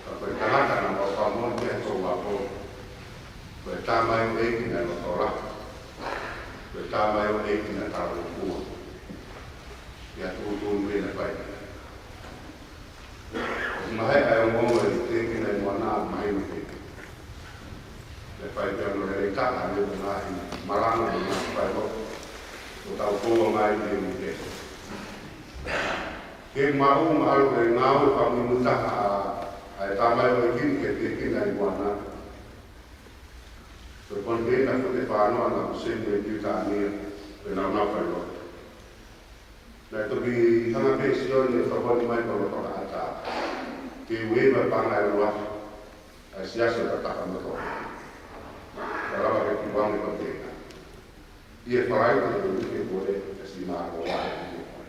Ka ko e tangata naʻa mau fakamoʻoni ki ai ʻi he ʻaho ko ē. Ko e tamaioʻeiki naʻe loto lahi. Ko e tamaioʻeiki naʻe talangofua. ʻI he tuʻutuʻuni naʻe fai. Mahalo ʻa e ongoongo ʻa e teʻeki ai ke ne moana, mahino pē. Naʻe fai pē hono lelei taha, ʻa e ngaahi malanga, ʻa e ngaahi fai ʻo, ʻo tau koa mai ki he mite. Ke maʻu mahalo ko e ngāue fakamuimuitaha ʻa e tamaioʻeiki ni ki he teʻeki ai ke ne moana. Ko e konitena ko e fānau naʻa ku seni mei Pilitānia, ko e naunau fai lotu. Naʻe toki hanga pē ʻe Sione ʻo tokoni mai ko hono fakaʻatā. Ke ueʻi mai panga ʻe ua, ʻa e siasi ʻo Takamoto. Ka lava ke tuku ange konitena. ʻI he Falaite ʻo e uike ko ē, ʻa e siʻi mākona ʻo e uike ko ē.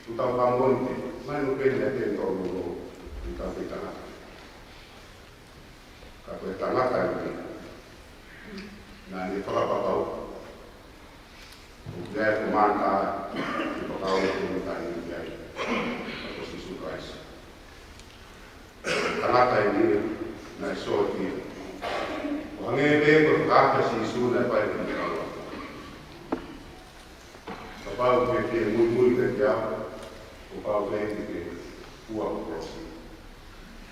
Kuo tau fakamoʻoni pē, mai no pē ne te tau lolo, kuo tau pē tangata. Ka ko e tangata eni, naʻa ne fakapapauʻi ʻoku ʻi ai e komanda, ke fakahoko e meʻa ko eni ki ai, ko Sīsū Kalaisi. Tangata eni, naʻe sōtia. ʻO hangē pē ko e fakahā ʻa Sīsū naʻe fai ki he kau ʻaho. Kapau ʻoku ke muimui kiate au, kuo pau pē ke ke fua ho kolosi.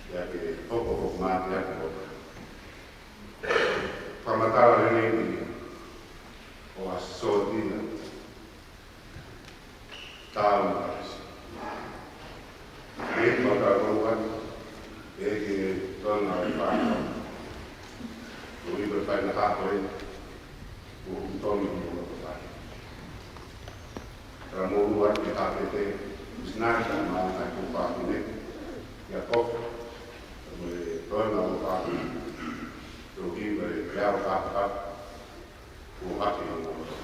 Pea ke hoko ko e mate ʻa e kolosi. Fakamatala lelei eni ʻo e sōtia. Tau na kasi. Ke fakaʻoua, ʻe ke tona o fana. Ko i ko fai na ka ko e. Ko u tonu mo ko fai. Tara mo lua ke ka pe te. Isnari ka ma na ko fa kune. Ia ko. Mo e tona o fa kune. Ko i ko e ia o fa fa. Kuo hake ʻa e moʻoni.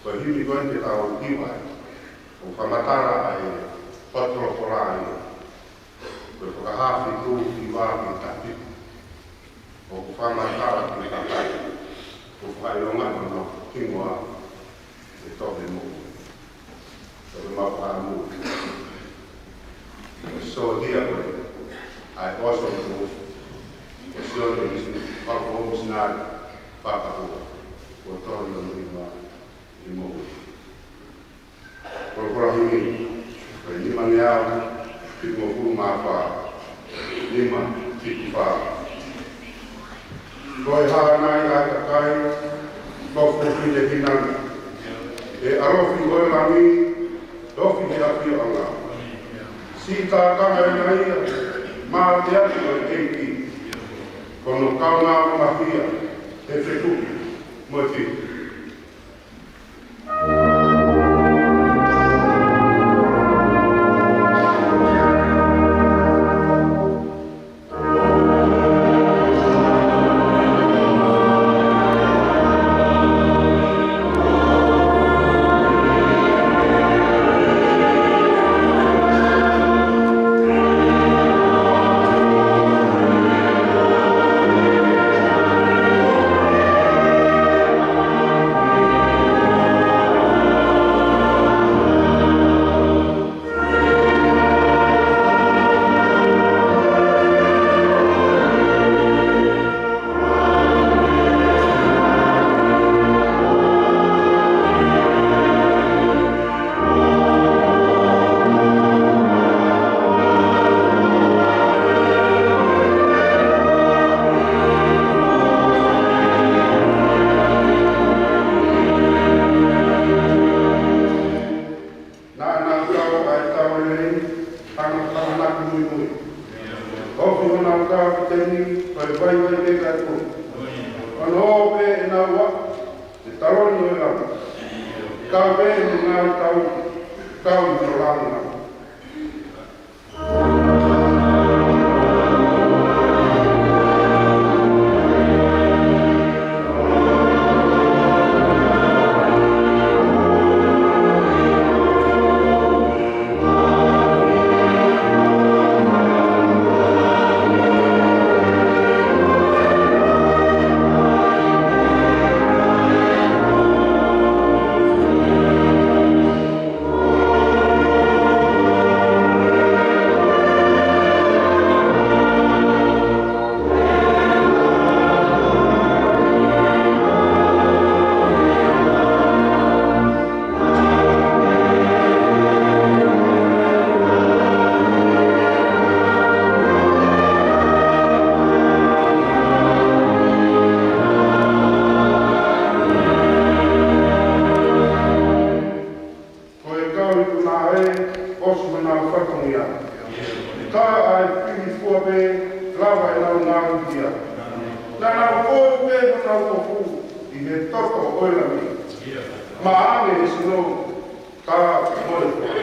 Ko e himi ko eni te tau hiva ai. ʻOku fakamatala ai, ʻo tolo kola ai. Ko e fakahā fitu hiva ki he taha fitu. ʻOku fakamatala ki he kakai. ʻOku fakaʻilonga ʻa hono hingoa ʻe toke mo. Toke mo fakaʻamu. Ko e sōtia ko ē. ʻa e ʻOtua ʻo Sione, ʻi he fakafou misinale fakafou, ʻo tolu nima ʻi moʻui. Ko e koloa himi, ko e nima ngeau fitungofulu mā fā, nima fitu fā. Ko e hā nai ʻa e kakai, ko e fefine hinana, ʻe ʻalofi ʻo e langi, ʻofi he ʻafioʻanga. Siʻi tākanga ʻena ia, mā te atu ʻo e ʻEiki, ko hono kaungāmamahi ia, ʻe fetuʻu mo e fitu. Naʻa nau kau ʻa e tau lelei, hanga, hanga ʻo muimui. ʻOfi honau kau ki teni, ko e vaivai pē kae puni. Ko hono ō pē ʻenau ʻaʻau, ʻe taloni ʻo e lama. Kau pē mo e ngaahi tau, kau mo e lama. Ko e kau ʻi he kona ē, ʻosi honau fatongia. Ka ʻa e fili fua pē, lava ʻenau ngāue ia. Naʻa nau ō pē honau kofu ʻi he toto ʻo e lami. Maʻa ange ʻe he sino, ka mo e fua.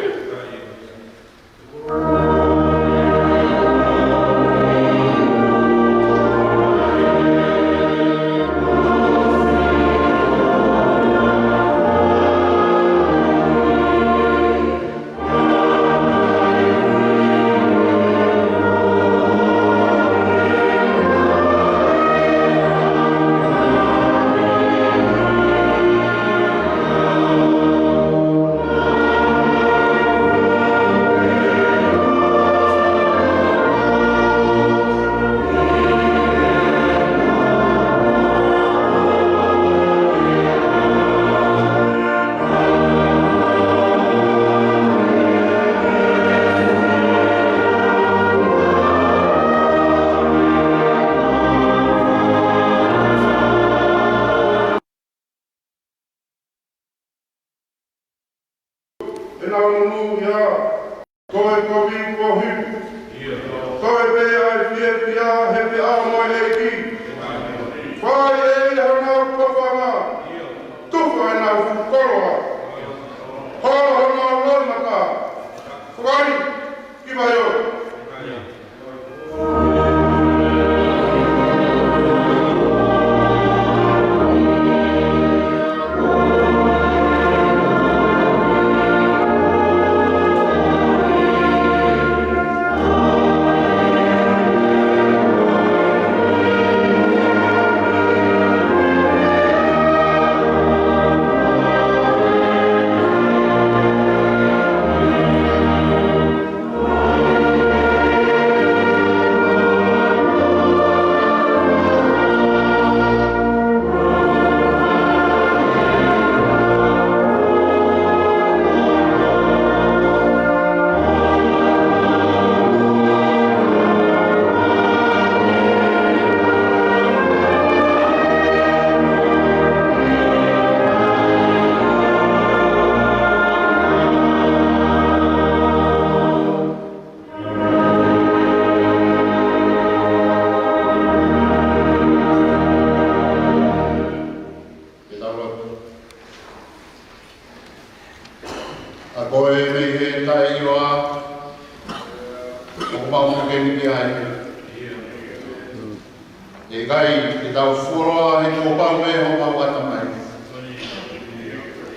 ʻEnau nunuʻa, ko e kovi kuo hiku. Ko e pē ʻa e fiefia he feʻao mo e ʻEiki. Fai ʻe ia honau kofuʻanga. Tufa ʻenau fuʻu koloa. Holo honau loʻimata. Fai ki vai ʻo. Mau ke ni ki ai. ʻE ʻikai ke tau fuoloa he kuo pau mei homau ʻatamai.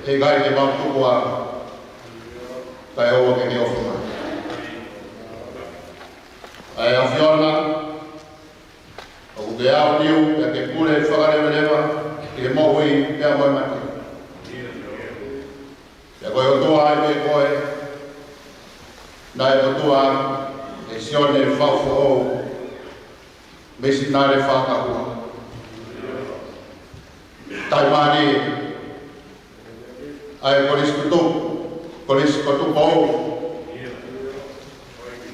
ʻE ʻikai ke mau tuku ā, kae ʻoua ke ke ʻofa mai. ʻA e ʻAfiona, ʻoku ke aʻu liu, pea ke pule fakaleveleva ʻi he moʻui pea mo e mate. Pea ko e ʻOtua ʻa e koe, naʻe ʻOtua ʻe Sione Faufoʻou, misinale fakahua. Taimālie ʻa e Kolisi ko Tupu, Kolisi ko Tupou.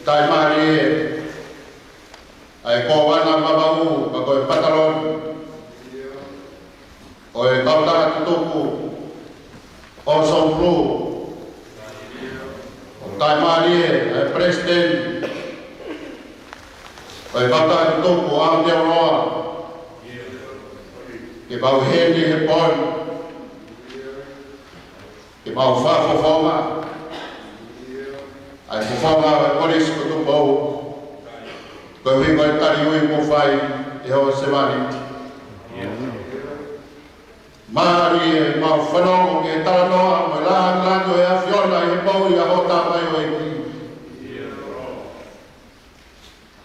Taimālie ʻa e Kōvana Vavaʻu, pea ko e Pataloni ʻo e Kautaha Tutuku ʻo Songblu. Taimālie ʻa e Palesiteni ʻo e Kautaha Tutuku ʻo Aotearoa. Ke mau ʻi heni he pō ni, ke mau fakafofonga ʻa e fofonga ʻo e Kolisi ko Tupou, koeʻuhi ko e tali ui kuo fai ʻe hoʻo sevāniti. Mālie ʻemau fanongo ki he talanoa mo e lāngilangi ʻo e ʻAfiona ʻi he moʻui ʻa hoʻo tamaioʻeiki.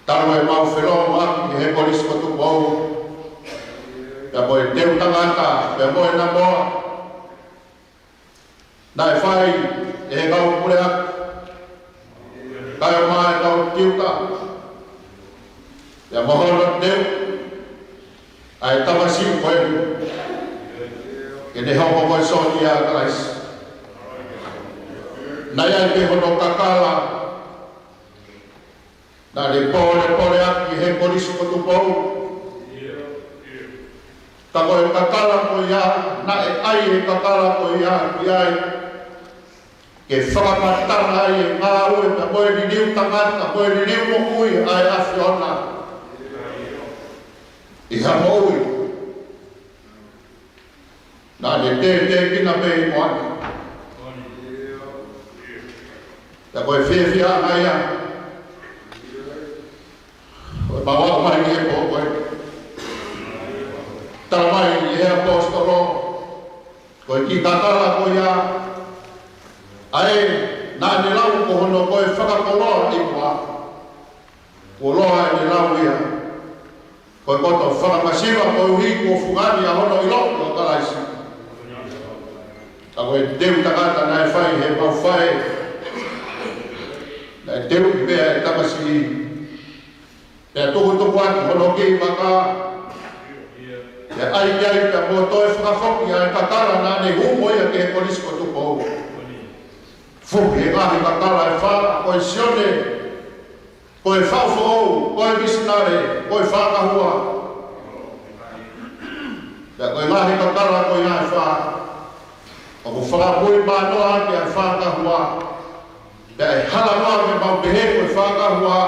Talu ʻemau felōngoaki ki he Kolisi ko Tupou, pea mo e teu tangata, pea mo e namoa naʻe fai ʻe he kau puleako, kae ʻumaʻā e kau tiuka, pea mo hono teu ʻa e tamasiʻi ko eni, ke ne hoko ko e sōtia ʻa Kalaisi. Naʻe ʻi ai pē hono kakala, naʻa ne pōlepole ʻaki he Kolisi ko Tupou. Ka ko e kakala ko ia, naʻe ʻai e kakala ko ia ki ai, ke fakamatala ai e ngāue pea mo e liliu tangata, mo e liliu moʻui ʻa e ʻAfiona ʻi ha moʻui naʻa ne tētēkina pē ʻi muʻa ni. Pea ko e fiefia ʻa ia ʻoku mau aʻu mai ki he pō ko ē. Tala mai ʻe he ʻaposetolo, ko e kiʻi kakala ko ia, ʻa ē naʻa ne lau ko hono ko e fakakoloa ʻi muʻa. Koloa ʻene lau ia, ko e koto fakamasiva koeʻuhi kuo fungani ʻa hono ʻilo ʻo Kalaisi. Ka ko e teu tangata naʻe fai ʻe he mau faʻē, naʻe teu pē ʻa e tamasiʻi, pea tukutuku atu hono kiʻi vaka, pea ʻai ki ai pea mo toe fakafoki ʻa e kakala naʻa ne hū mo ia ki he Kolisi ko Tupou. Fuhi e ngaahi kakala ʻe fā, ko e Sione, ko e Faufoʻou, ko e misinale, ko e fakahua. Pea ko e ngaahi kakala ko ia ʻe fā, ʻoku fakamuimui noa ʻaki ʻa e fakahua. Pea ʻe hala noa ke mau pehē ko e fakahua,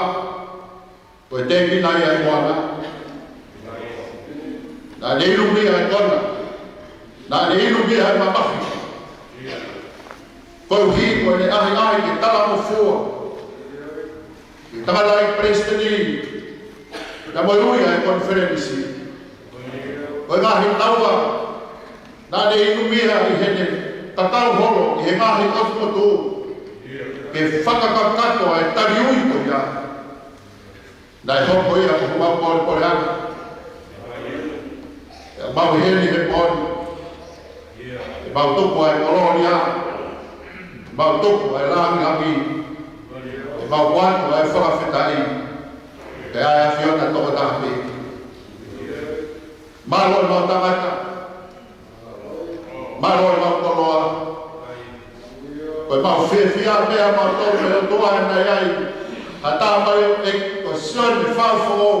ko e tēkina ia ʻi muʻa na. Naʻa ne inu mei ai e kona. Naʻa ne inu mei ai e mamahi. Koeʻuhi ko ʻene ʻahiʻahi ke talangofua ki he tangataʻeiki palesiteni, pea mo e ui ʻa e konifelenisi. Ko e ngaahi taua naʻa ne inu mei ai ʻi heʻene kakau holo ʻi he ngaahi ʻotuʻotu, ke fakakakato ʻa e tali ui ko ia. Naʻe hoko ia ko homau pōlepoleʻanga. ʻOku mau ʻi heni he pō ni, ke mau tuku ʻa e kolōlia, ke mau tuku ʻa e lāngilangi, ke mau ʻoatu ʻa e fakafetaʻi ki he ʻAfiona tokotaha pē. Mālō ʻemau tangata, mālō ʻemau koloa. Ko ʻemau fiefia pē ʻa mautolu he ʻOtua he naʻe ʻi ai ha tamaioʻeiki ko Sione Faufoʻou,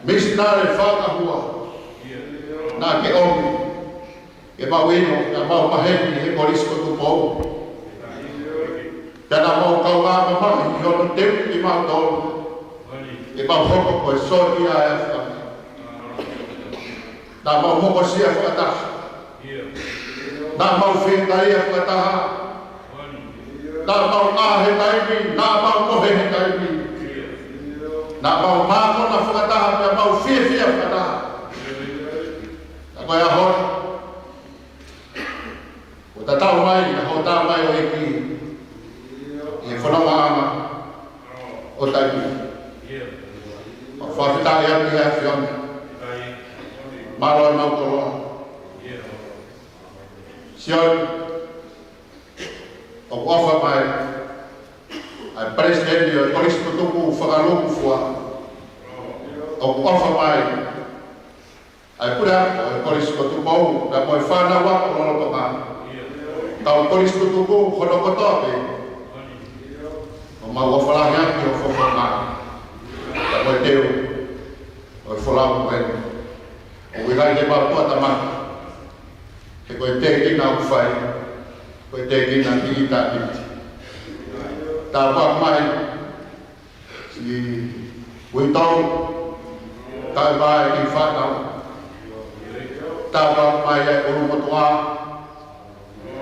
misinale fakahua, naʻa ke ʻomi ke mau inu, ke mau maheni he Kolisi ko Tupou. Pea naʻa mau kaungā mamahi ʻi hono teuʻi kimautolu ke mau hoko ko e sōtia ʻa e ʻAfiona. Naʻa mau mokosia fakataha. Naʻa mau fiekaia fakataha. Naʻa mau ʻā he taimi, naʻa mau mohe he taimi. Naʻa mau mākona fakataha, pea mau fiefia fakataha. Ka ko e ʻaho ni, ʻoku tatau mai ʻa hoʻo tā mai ʻo ʻEiki ʻi he fonongaʻanga ʻo taimi. Mau fakafetaʻi atu ʻi he ʻAfiona. Mālō e mau koloa. Sione, ʻoku ʻofa mai ʻa e Palesiteni ʻo e Kolisi ko Tupou Fakalūkufua. ʻOku ʻofa mai ʻa e Puleako ʻo e Kolisi ko Tupou, pea mo e fānau ako lolotonga. Kau Kolisi ko Tupou hono kotoa pē. ʻOku mau ʻofa lahi atu ʻi hoʻo fofonga. Pea mo e teu ʻo e folau ko eni. ʻOku ʻikai te mau tuʻa tamaki. He ko e tēkina ʻoku fai, ko e tēkina ki ʻitāniti. Tāpuaki mai siʻi uitou, kae ʻumaʻā e kiʻi fānau. Tāpuaki mai e ʻulumotuʻa.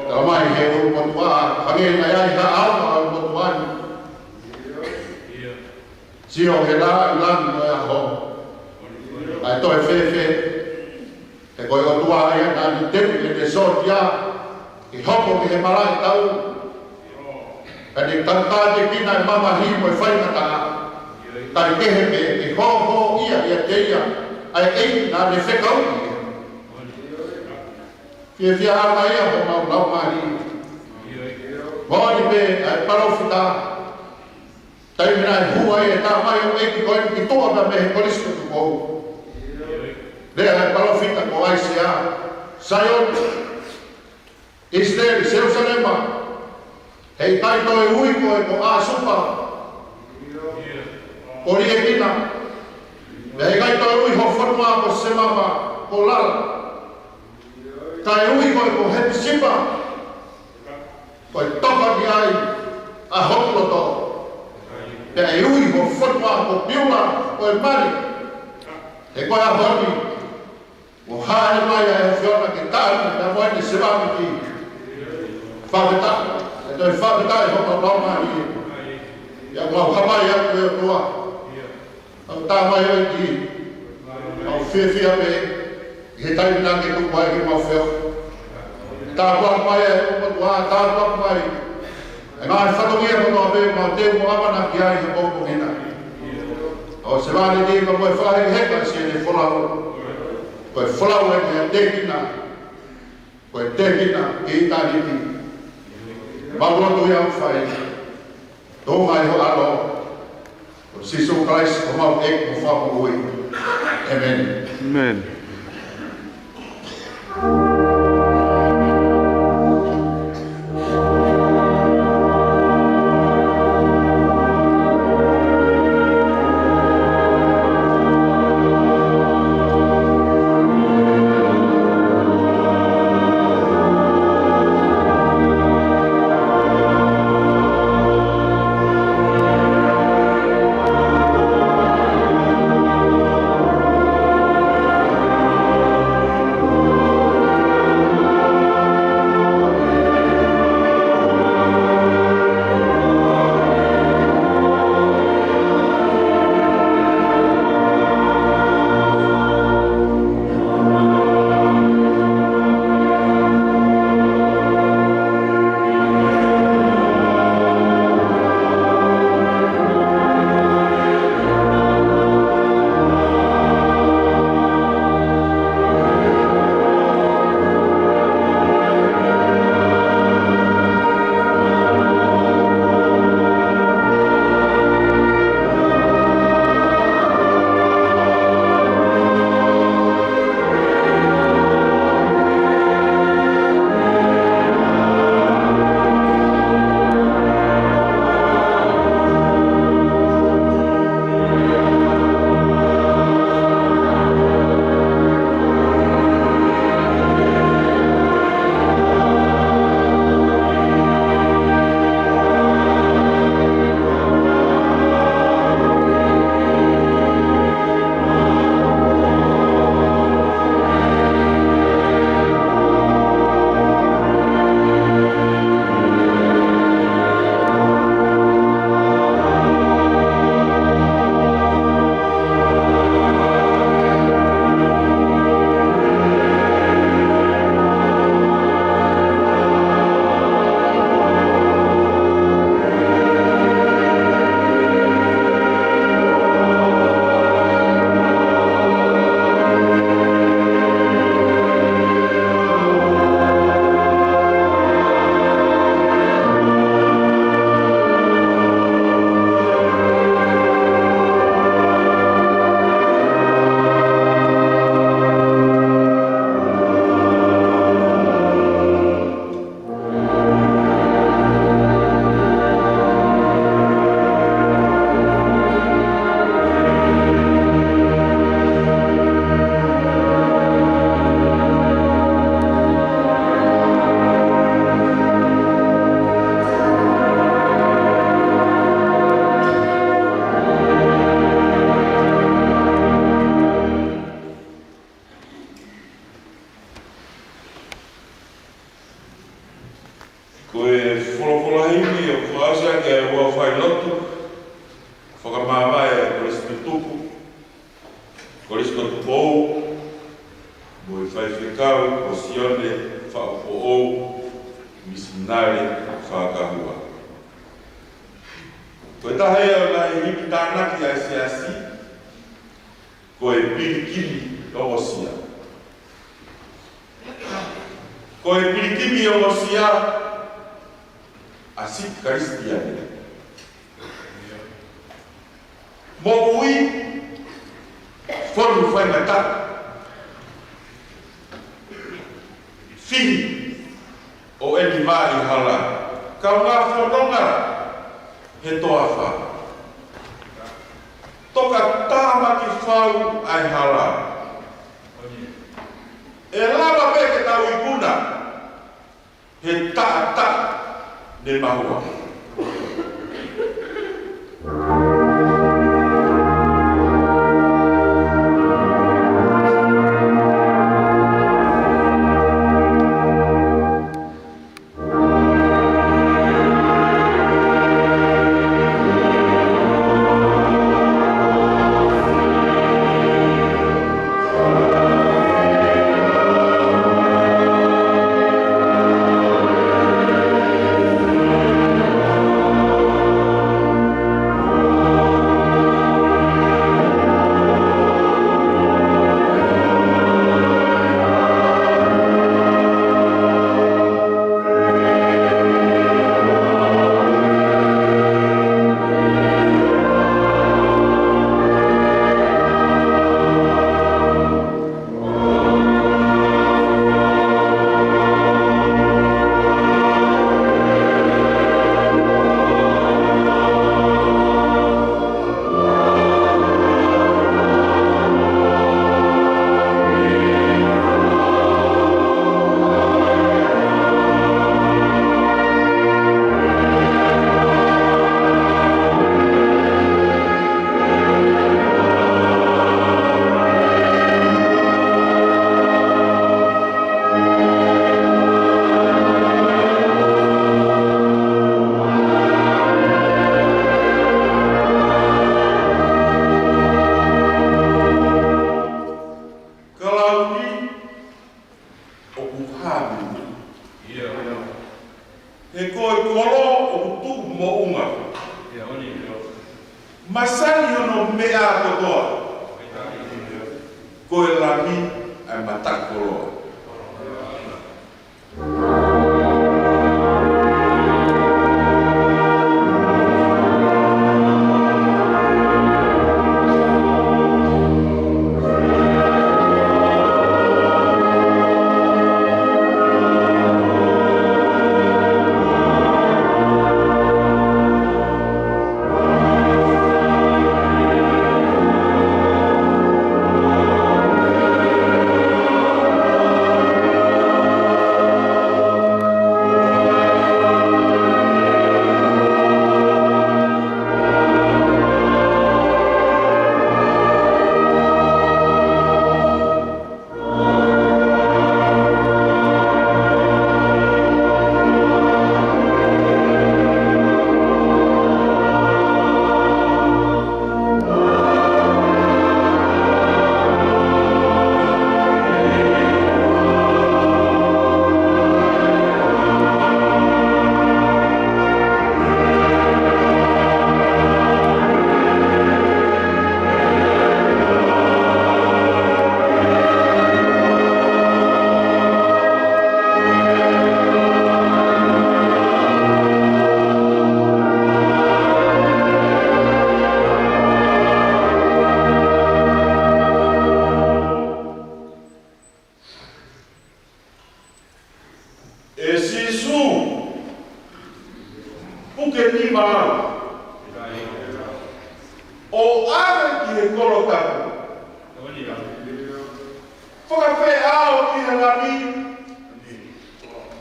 Tala mai he ʻulumotuʻa, hangē naʻe ʻi ai ha ʻaonga ʻo e ʻulumotuʻa ni. Sio he lāngilangi ʻo e ʻaho. ʻA e toe fēfē, he ko e ʻOtua ia naʻa ne teu ʻene sōtia ke hoko ki he malaʻe tau. Ka ne kātekina e mamahi mo e faingataʻa. Kae kehe pē ke hōhōʻia ʻiate ia ʻa e ʻEiki naʻa ne fekauʻi ia. Fiefia ʻa ia homau laumālie. Moʻoni pē ʻa e palōfita. Taimi naʻe hū ai e tā mai ʻo e ʻEiki ko eni ki tuʻa pea mei he Kolisi ko Tupou. Lea ʻa e palōfita ko ʻAisea. Saione, ʻIsileli, Selusalema, heʻikai toe ui koe ko ʻAsupa, ko Liekina. Pea heʻikai toe ui ho fonua ko Semama, ko Lala. Kae ui koe ko Hepisipa, ko e toka ki ai ʻa hoku loto. Pea ʻe ui ho fonua ko Piula, ko e mali. He ko e ʻaho ni, ʻoku hāʻele mai ʻa e ʻAfiona ke tali pea mo ʻene sevāniti. Fakafetaʻi, ʻe toe fakafetaʻi homau laumālie. Pea mau hapai atu e ʻOtua. Mau tā mai ʻo ʻEiki. Mau fiefia pē ʻi he taimi naʻa ke tuku ai ke mau feohi. Tāpuaki mai e ʻOtua, tāpuaki mai e ngaahi fatongia kotoa pē mau teu mo ʻamanaki ai he pongipongi na. ʻO sevāniti ka mo e fakahekeheka siʻene folau. Ko e folau eni ʻa e tēkina. Ko e tēkina ki ʻitāniti. Mau lotu ia ʻoku fai. Tuʻunga ʻi ho ʻAlo, ko Sīsū Kalaisi, ko homau ʻEiki mo Fakamoʻui. ʻĒmeni. ʻĒmeni. ʻa e ivi tānaki ʻa e siasi, ko e pilikimi ʻo e siasi. Ko e pilikimi ʻo e siasi, ʻa siʻi Kalisitiane. Moʻui, fonu faingataʻa. Fihi ʻo eni maʻi hala. Kaungā fononga he toafa. Tokatāmaki fau ʻa e hala. ʻE lava pē ke tau ikuna. He taʻataʻa ne mahua. Kalauni ʻoku hami. He ko e kolo ʻoku tuʻu moʻunga. Masani hono meʻa kotoa. Ko e lami ʻa e matakoloa. ʻE Sīsū, puke nima au ʻo ʻave ki he kolo tapu. Fakafeʻao ki he lami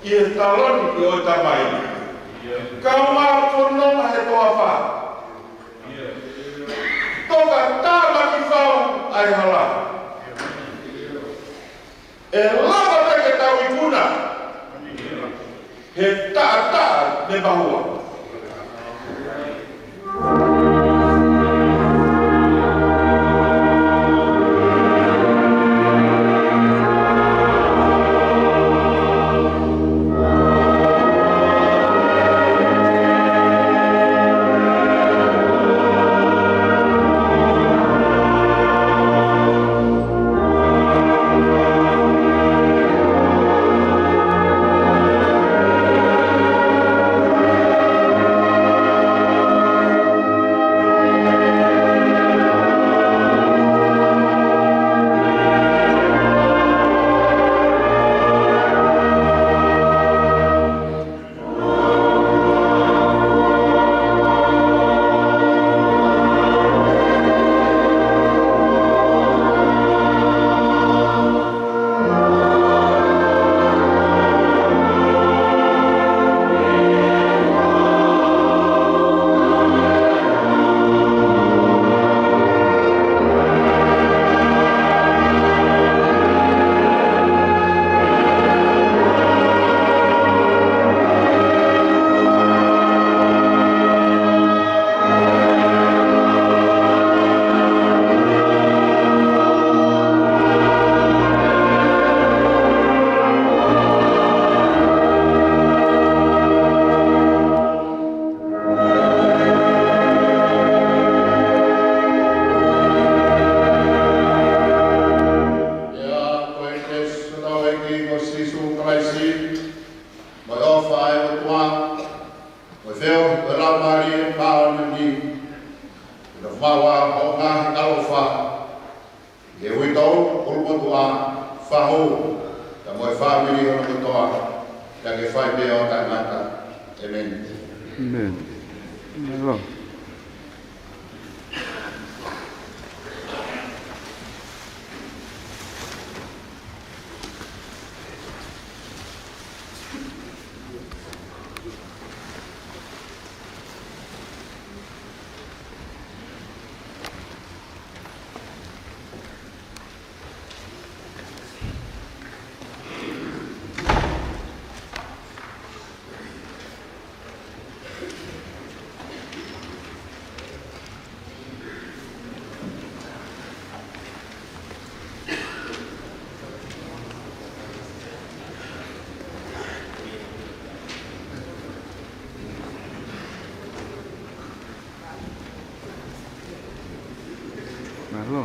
ʻi he taloni ʻo e Tamai. Kaungā fononga he toafa. Tokatāmaki fau ʻa e hala. ʻE lava pē ke tau ikuna. He taʻataʻa ne mahua. Maua hoʻo ngaahi ʻaloʻofa, ke ui tau ʻulumotuʻa, fahu, ka mo e fāmili hono kotoa, ka ke fai pē ʻo taʻengata. ʻĒmeni. ʻĒmeni. Mālō. Mālō.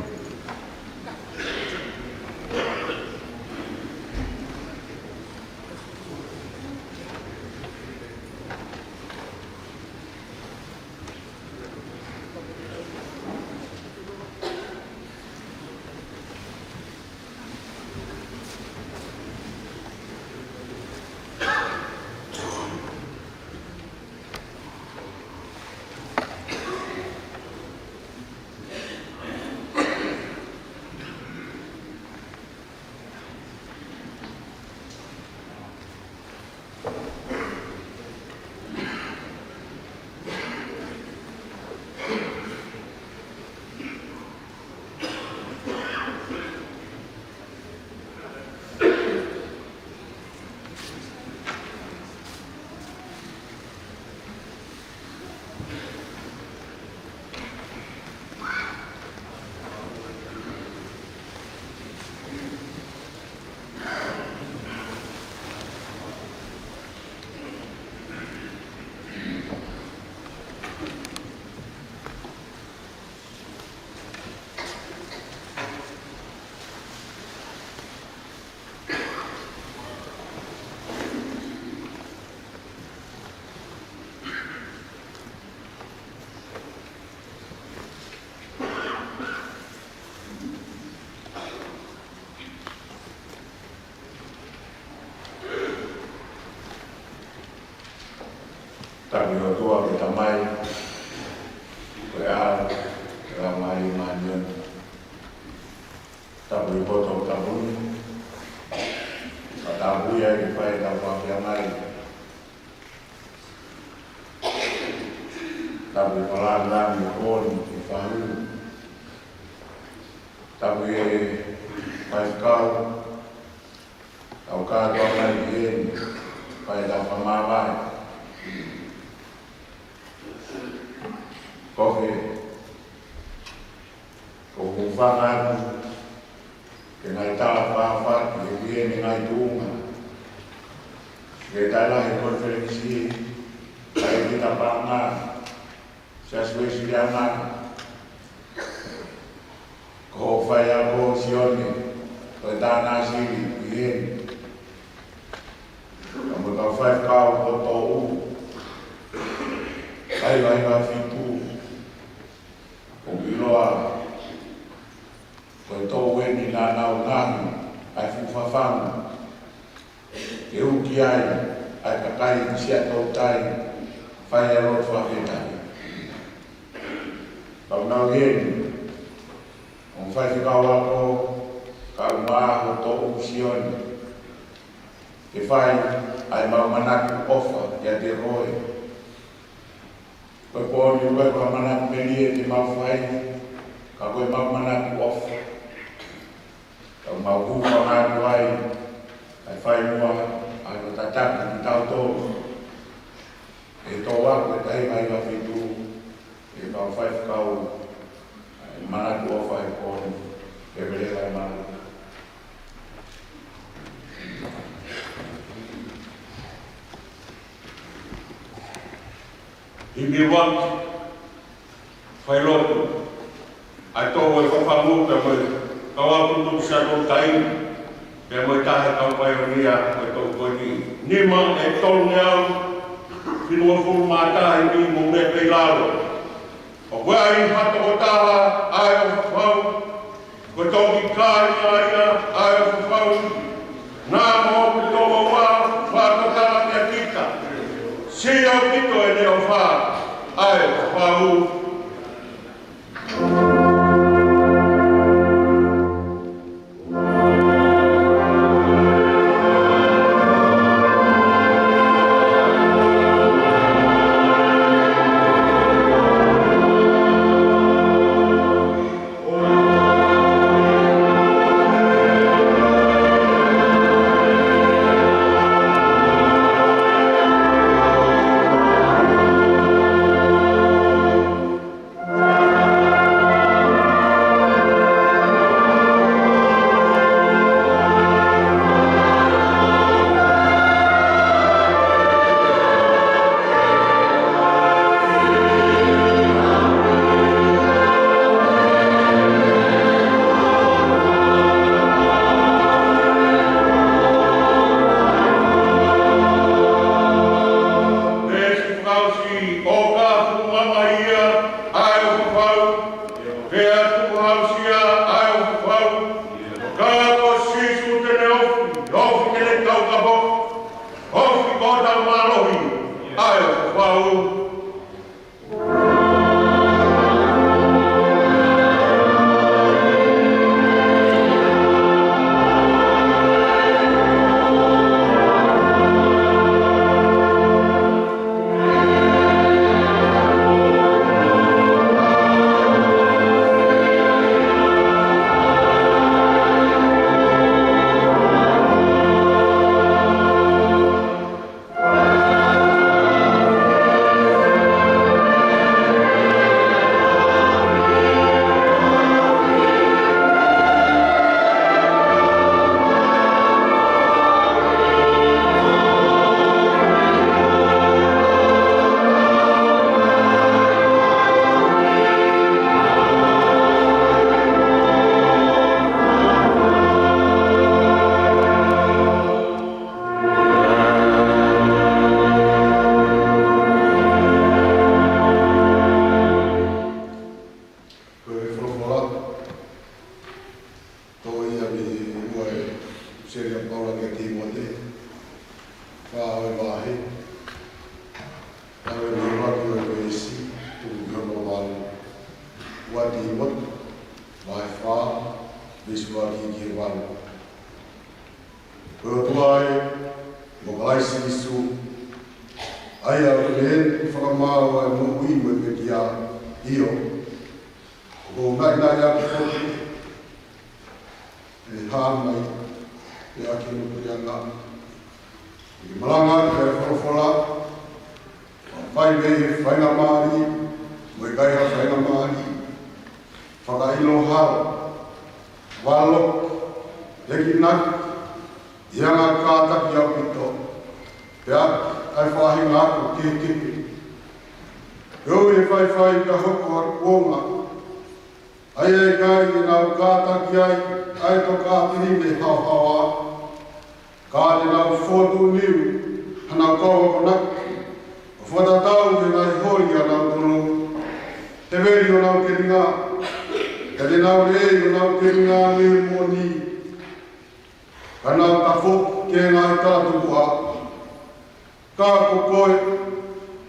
Tapu ki he ʻOtua ko e Tamai, ko e ʻAlo, ko e Laumālie Māʻoniʻoni. Tapu ki he poto ʻoku tapu ni, ka tapu ia ke fai ʻetau fakafiemālie. Tapu ki he falala mo e koni ke fahu. Tapu ki he faifekau, tau kātoa mai ki heni, fai ʻetau fakamāvae. Kofe, ʻoku ou hūfanga atu ki he ngaahi tala fakafofonga, ki he ngaahi tuʻunga. Ke tala he konifelenisi, kae ʻikai ke ta paʻanga, Siasi Uēsiliana, ko hoʻo faiako Sione, ko e tānasili ʻi heni. Ka mo e kau faifekau ko toʻu, ʻa e vahe fitu, ʻoku ʻiloa ko e toʻu eni naʻa nau ngaohi ʻa e fuʻu fafangu ke uki ai ʻa e kakai Siaʻatoutai, fai ʻa e lotu fakafetaʻi. Ka ʻoku nau ʻi heni, ʻo faifekau ako, kae ʻumaʻā ho toʻu Sione, ke fai ʻa e mau manatu ʻofa kiate koe. Ko e pō ni ʻoku ʻikai ko ha manatu melie te mau fai, ka ko e mau manatu ʻofa. Ka ʻoku mau hūfanga atu ai, kae fai muʻa ʻa hono tataki kitautolu ʻe he toʻu ako ʻe taha vahe fitu, ʻe kau faifekau, ʻa e manatu ʻofa he pō ni, ke pele kai mana. Himi ʻuluaki, failotu, ʻa e toʻu ʻo e fafangu pea mo e kau aposetolo Siaʻatoutai, pea mo e taha ʻo e kau paionia ʻo e toʻu ko eni. Nima ʻe tolungeau fitungofulu mā taha, himi mo meʻa pē ʻi lalo. ʻOku ʻi ai ha tokotaha ʻa e ʻOfa Fau, ko e toki kāinga ia ʻa e ʻOfa Fau, naʻa mo ʻoku tō ua fakatotala kia kita. Sio ʻaupito ʻene ʻofa ʻa e ʻOfa Fau. Pea ʻoku fakaʻosi ʻo ka fuʻu mamahi ia ʻa e ʻOfa Fau, pea ʻoku fakaʻosi ia ʻa e ʻOfa Fau, ʻo ka ko Sīsū te ne ofi, ofi ke ne taukapo, ofi ko e tau mālohi ʻa e ʻOfa Fau. Ko e folofola, toʻo ia mei he ua ʻe ʻEpisitia ʻa Paula kia Tīmote, fā ʻo e vahe, talu mei he ʻuluaki ʻo e veesi, tuku ki hono valu. Ua Tīmote, vahe fā, veesi ua ki he valu. Ko e ʻOtua ē, mo Kalaisi Sīsū, ʻa ia ʻoku ne fakamaau ʻa e moʻui mo e pekia, ʻio, ʻoku ou naʻinaʻi ʻaki foki ʻene hā mai, ʻe ʻaki hono puleʻanga, ʻi he malanga ʻa e folofola, fai mei he faingamālie, mo e ʻikai ha faingamālie, fakaʻilo hala, valoki, lekinaki, ʻi he anga kātaki ʻaupito, pea ʻai faʻahinga ako kehekehe. Pea ʻoku faifai ka hoko ʻa e kuonga, ʻa ia ʻe ʻikai te nau kātaki ai ʻa e tokāteline haohaoa, ka te nau fokotuʻu niu hanau kau akonaki, ʻo fakatatau ki he ngaahi holi ʻanautolu, he veli honau telinga, ka te nau lelei honau telinga mei he moʻoni, ka nau tafoki ki he ngaahi talatupuʻa. Ka ko koe,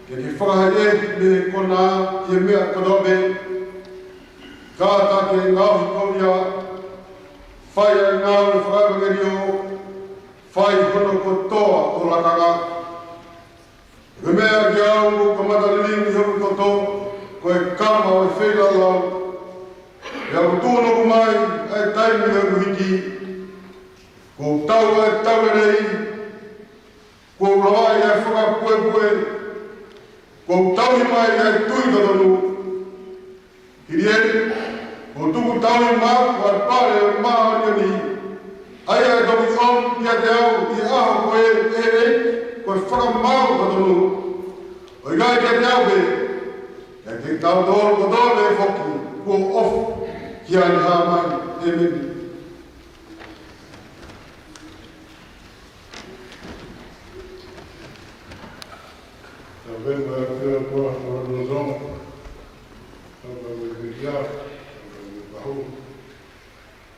ke ke fakaheeʻi mei he konā ʻi he meʻa kotoa pē, kātaki e ngaohikovia, fai ʻa e ngāue fakaʻevangeliō, fai hono kotoa ʻo e lakanga. Ko e meʻa kiate au, kuo kamata lilingi hoku toto, ko e kama ʻo e feilaulau. Pea ʻoku tuʻunuku mai ʻa e taimi ʻo e hiki. Kuo u tau ʻa e tau lelei. Kuo u lavaʻi ʻa e fakapuepue. Kuo u tauhi mai ʻa e tui totonu. Hili eni, kuo u tuku tauhi maʻaku ʻa e pale ʻo e māʻoniʻoni, ʻa ia ʻe toki ʻomi kiate au ʻi he ʻaho ko ē, ʻe ʻEiki, ko e fakamaau totonu. ʻO ʻikai kiate au pē, ka kiate kitautolu kotoa pē foki kuo ʻofa kiate ia ʻi he hā mai. ʻEmeni. Tau pehē mai ʻa e ʻOtua ko e ʻOtua ʻo e Tonga. Kahu,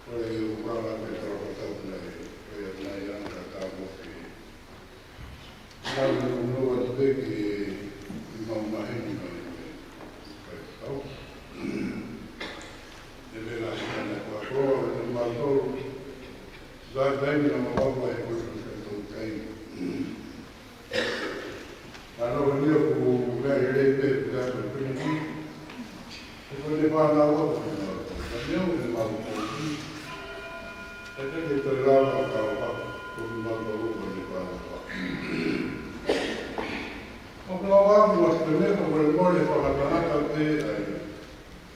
ko e ʻuhinga ke tau ka tau nai, ko e nai ana ka tau mo ke. Nau ni ʻunu atu pē ke i mau maheni mai. Kai tau. E me la hina na kua kua, e mau tolu. Zai zai ni na mau kua e koso sa tau kai. Ano ni o ku mea lelei pē, ku ka tau pini ki. Ko ko ne pa na wa ko ne ma ko. Ka ne o ne ma ko ki. E te ke to la ma ka wa ko ne ma ko ko ne pa na wa. O ka wa mo se ne ko ko ne mo ne pa na ka na ka te ai.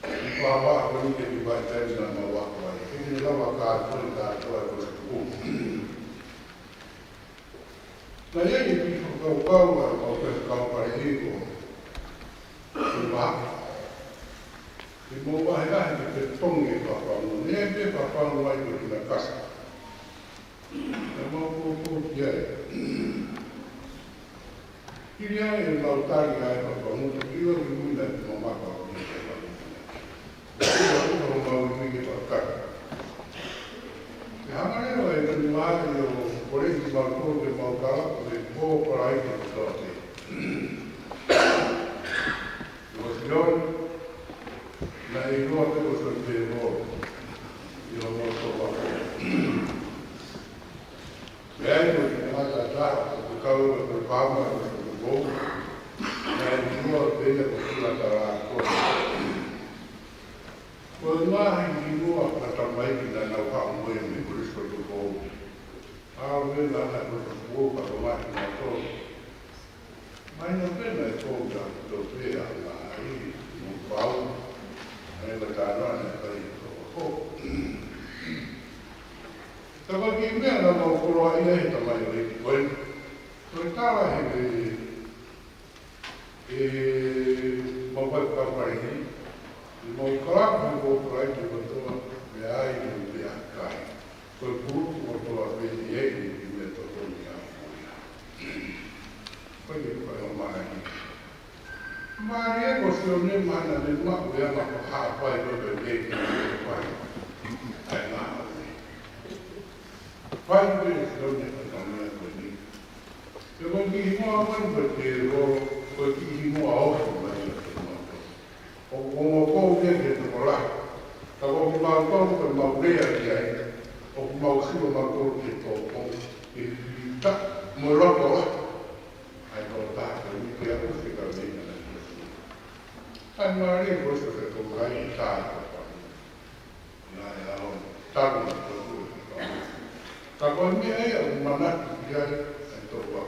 I pa wa ko ni ke ki wa te na ma wa ko ai. Ke ne la wa ka to ka to ko ko. Na ia i ki fakakaukau a kau ke kau pare i ko. Ko e maha. Ke mau vahe lahi ke te tongi e papango. Ne e te papango ai ko tina kasa. Ka mau kōkō ki ai. Kiri ai e mau tali ai papango. Kiri ai ki muna e mamaka o ki te papango. Kua ʻi hoʻo mau ui ke fakataka. Ke hanga leva e tonu ai ʻo kole ki mau tō ke mau kala ko e pō kala i te kotoa te. Ko Sione, naʻe ʻiloa pē ko Sione Pēvolo. ʻI hoʻo mau tō ako. Pea ʻi ai ko e tangata taha, ko e kau ʻa ko e pāma ko e Sione Pēvolo. Naʻe ʻiloa pē ia ko Sila Talako. Ko e ngaahi hingoa ʻa e tamaiki naʻa nau haʻu mo ia mei Kolisi ko Tupou. ʻA ʻo pehē naʻa nau ko Tupou ka ko Mati Mato. Mai na pehē naʻe ko ia ko Topea, Maʻai, mo Pau. Mai na tānoa naʻe kai ko ko. Ka ko e kiʻi meʻa naʻa mau koloaʻia he tamai ʻo e ko e. Ko e tala he ʻe mau kai kau pare ni, ʻi mau kalapu ko pare ni kotoa, me ai mo me a kai. Ko e purutu kotoa pē ni e ni ki me tokoni a mo ia. Ko e ni ko e o mai ni. Mai e ko Sione mana ne ma ko ia ma ko ha pai ko e pē ki me pai. Ai ma. Pai pē Sione ko e kamea ko ni. Ko e kiʻi hingoa mai ko e Pēvolo, ko e kiʻi hingoa ofi mai ʻa e Pēvolo. ʻOku ongo kou ke ke tokolahi. Ka ko kimautolu ko e mau lea ki ai. ʻOku mau sio mautolu ke tō kou. Ke pita mo loko la. ʻAi tō tā ke mi ke au se ka me na na. ʻAi mālie ko se ke tō kai tā ko pa. Naʻe ʻalu, talu na tō kou. Ka ko e meʻa ia ʻoku manatu ki ai, ʻa e tō kou.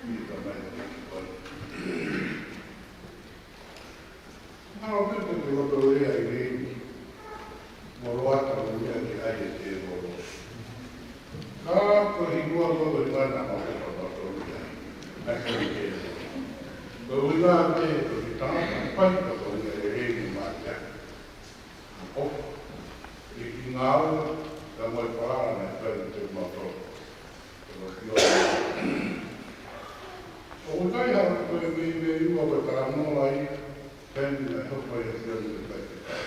ʻI ka mai na ki kou. Nau pē ko e loto lea i rei. Mo loa ta mo meʻa ki ai e te kou. Ka ko e hingoa ko e mana ma ko e papa tō ia. ʻAi ke te kou. Ko e ui la te ko e tangata pai ka ko e lelei ni ma ia. ʻO, ʻi ki ngāue, ka mo e palana na kai te mato. Ko ki o. ʻOku ʻikai ha ko e mei mei ua ko e talanoa ai, peni na hoko ai e Sione ke kai te kai.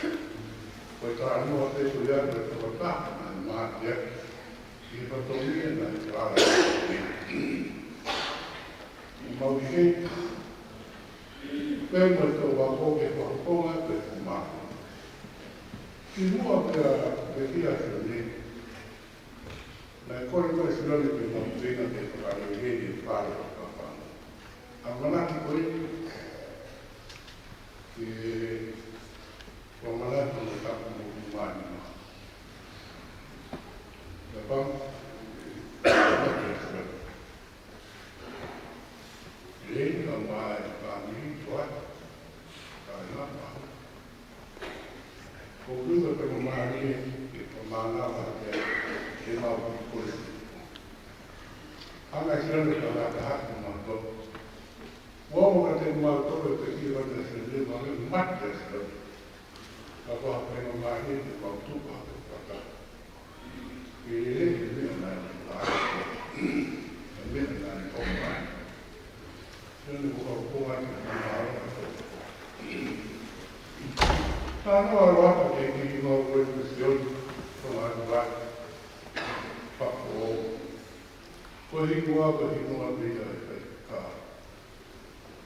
Ko e talanoa te ko ia ko e tokota, na mate, ʻi he fatongia na e palana. ʻI mau ʻi he, peni mo e tō wako ke wako nga te kuma. Ki muʻa pea, pea ki a Sione. Naʻe kole mai Sione ke mau tena ke fakalelei e fale ʻo Papanga. ʻAmanaki ko e, ke, ʻamanaki mo tapu mo kumani ma. Ia pam. Lei ka mai ka mi tua. Ka na pa. Ko kuka ka ma ni ke ka ma na pa ke ke ma ku ko. Anga sila ni ka na ka ha ku ma to. Mo mo ka te ma to ke ki ka na sila ni ma ke ma ke sila. Ka ko ha ka ma ni ke ma tu ka ka. Ke lele ke meʻa na ni ka. Ke meʻa na ni ko ma. Ke ne ko ka ko ma ni ka ma. Talanoa ʻa e ʻOtua ki he kiʻi hingoa ko eni ko Sione Tonga Tuʻa. Pea ko e hingoa, ko e hingoa pē ia ʻa e faifekau.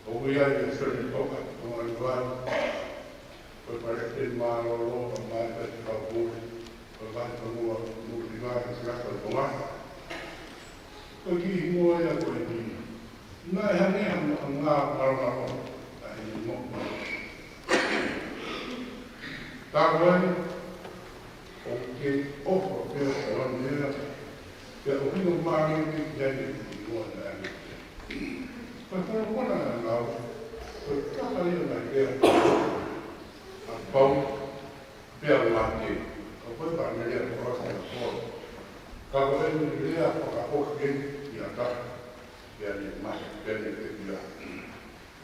ʻOku ʻi ai ʻa Sione Toka Tonga Tuʻa, ko e palesiteni mālōlō, pea mo e faifekau muli, ko e vahefonua muli ʻi he siasi ʻo Tonga. Ko e kiʻi hingoa ia ko eni. Naʻe hangē ha maʻunga mālōlō ʻa e hingoa. Ka ko e, ʻoku ke ʻofa pē ʻa e ʻOtua, pea ʻoku ke ʻilo mai ki ai e hingoa naʻe hangē. Ko e folofola naʻe lau, ko e kaka ia naʻe pehē, ʻa Paula, pea mate, ʻa ko e pāmele ʻa Paula. Ka ko e lea fakaʻosi eni ia ka, pea ne mate, pea ne pekia.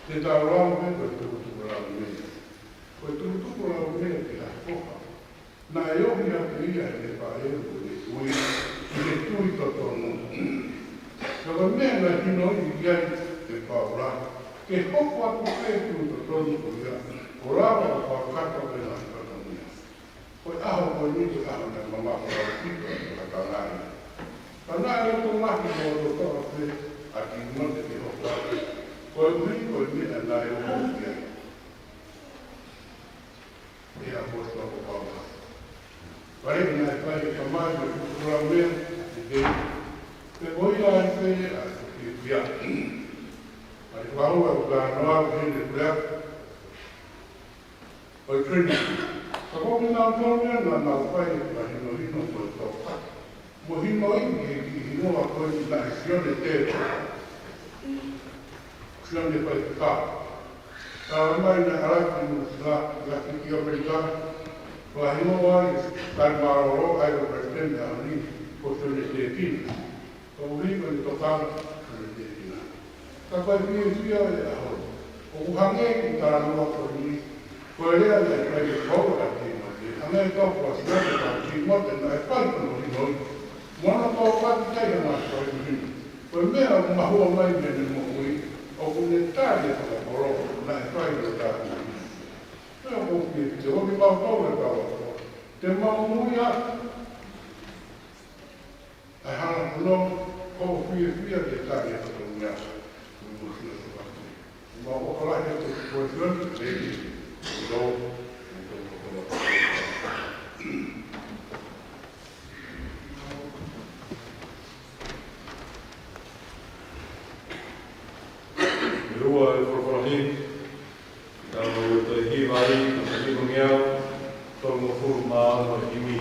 Te tau lau mei he ko e tukutukulaumea. Ko e tukutukulaumea ki ha foha naʻe ohi hake ia heʻene faʻē mo ʻene kui, ʻi he tui totonu. Ka ko e meʻa naʻe hinoiʻi ai ʻe Paula, ke hoko atu pē tui totonu ko ia, ʻo lava ʻo fakakakato ʻene ngaahi fatongia. Ko e ʻaho ko eni ko e ʻaho naʻe mamafa ʻaupito ʻa e tangata. Ka naʻe loto lahi mo loto toʻa pē ʻa Tīmote ke hoko atu, koeʻuhi ko e meʻa naʻe ohi ai ʻe he ʻaposetolo ko Paula. Pea naʻe fai ʻe he Tamai mo e Tukutukulaumea ʻa e kei, pea ko ia ai pē ʻa e fiefia. ʻA e fakaʻuhinga ʻoku talanoa ki ai ʻa e lea ko e Trinity. Ka ko kinautolu ia naʻa nau fai e fakahinohino mo e tokanga, mo hinoiʻi e kiʻi hingoa ko eni naʻe Sione Tēvita. Sione Faifekau. Talamai naʻe ʻalu ki Nuʻu Sila, ʻi he kiʻi ʻAmelika, fakahingoa ai e tali mālōlō ʻa e palesiteni ʻaho ni ko Sione Tēvita. Ko e ʻuhinga ʻene tokanga, Sione Tēvita. Ka ko e fiefia ʻo e ʻaho, ʻoku hangē ko e talanoa ko eni, ko e lea naʻe fai ʻe Paula kia Tīmote, hangē tofu ʻa Sione kia Tīmote naʻe fai hono hinoiʻi. Mo hono tō atu ki ai ʻa e ngaahi faingamālie. Ko e meʻa ʻoku mahua mai mei heʻene moʻui, ʻoku ne tali e fakapōpula naʻe fai ʻe Tīmote. Pea ʻoku ou fiefia, ʻoku mau kau e kau ako. Te mau muimui atu. ʻA e hala hono, ʻoku ou fiefia ke tali e fatongia. Mo e moʻui ʻo e kau ako. Mau ʻofa lahi atu ki he Sione, lady, ʻo, ʻo, ʻo, ʻo, ʻo. ʻE ua e folofola himi, ʻi he ʻaho ʻo e toe hiva ai, ko e himi ngeau, tolungofulu mā ono e himi.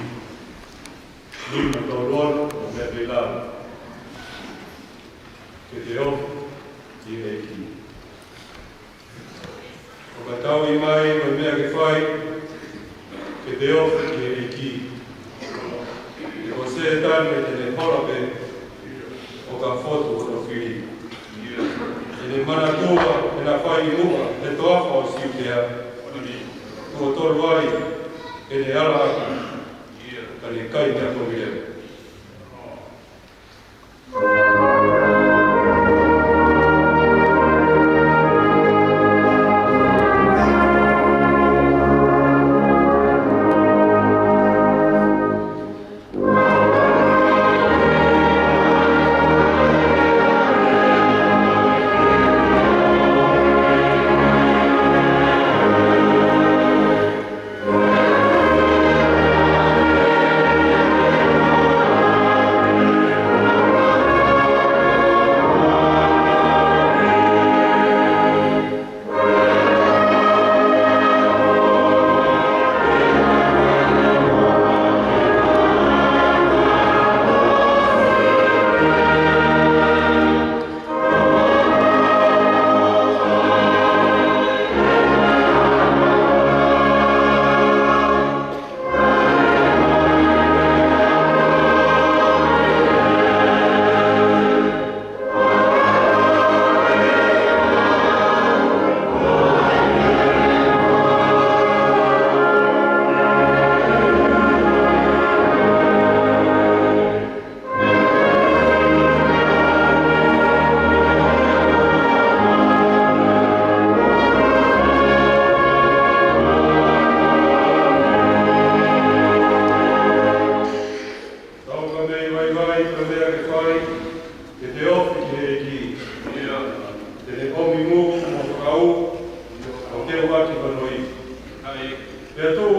Himi tolu ono, ʻo meʻa pē lalo. Ke te ofi ki he ʻEiki. ʻO ka tauʻi mai mo e meʻa ke fai, ke te ofi ki he ʻEiki. He ko Sētane te ne hola pē, ʻo ka fotu hono fili. Te ne manatua, te ne fai muʻa, he toafa ʻo Siutea. Kuo tolu ai, te ne ala atu, ka ne kai meʻa kovi leva.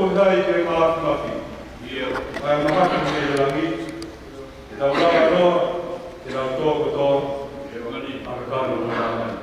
Ko hai ke mafimafi. ʻIo. Kae mamata ki he langi. Ke tau lava noa, ke tau tō kotoa. ʻIo. ʻA e kano mo e ʻāmani.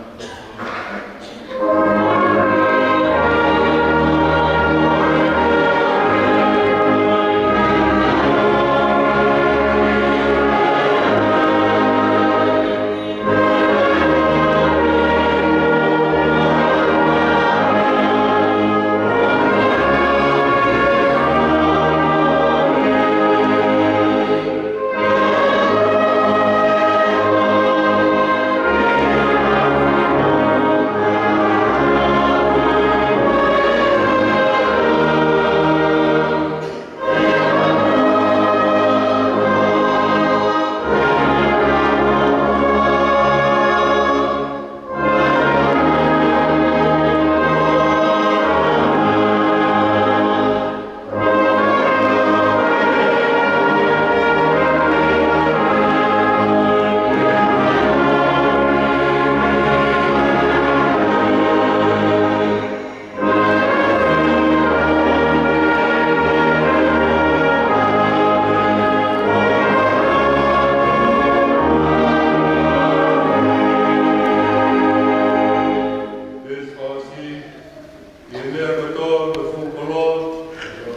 Veesi fakaʻosi, ʻi he meʻa kotoa ʻoku fuʻu koloa,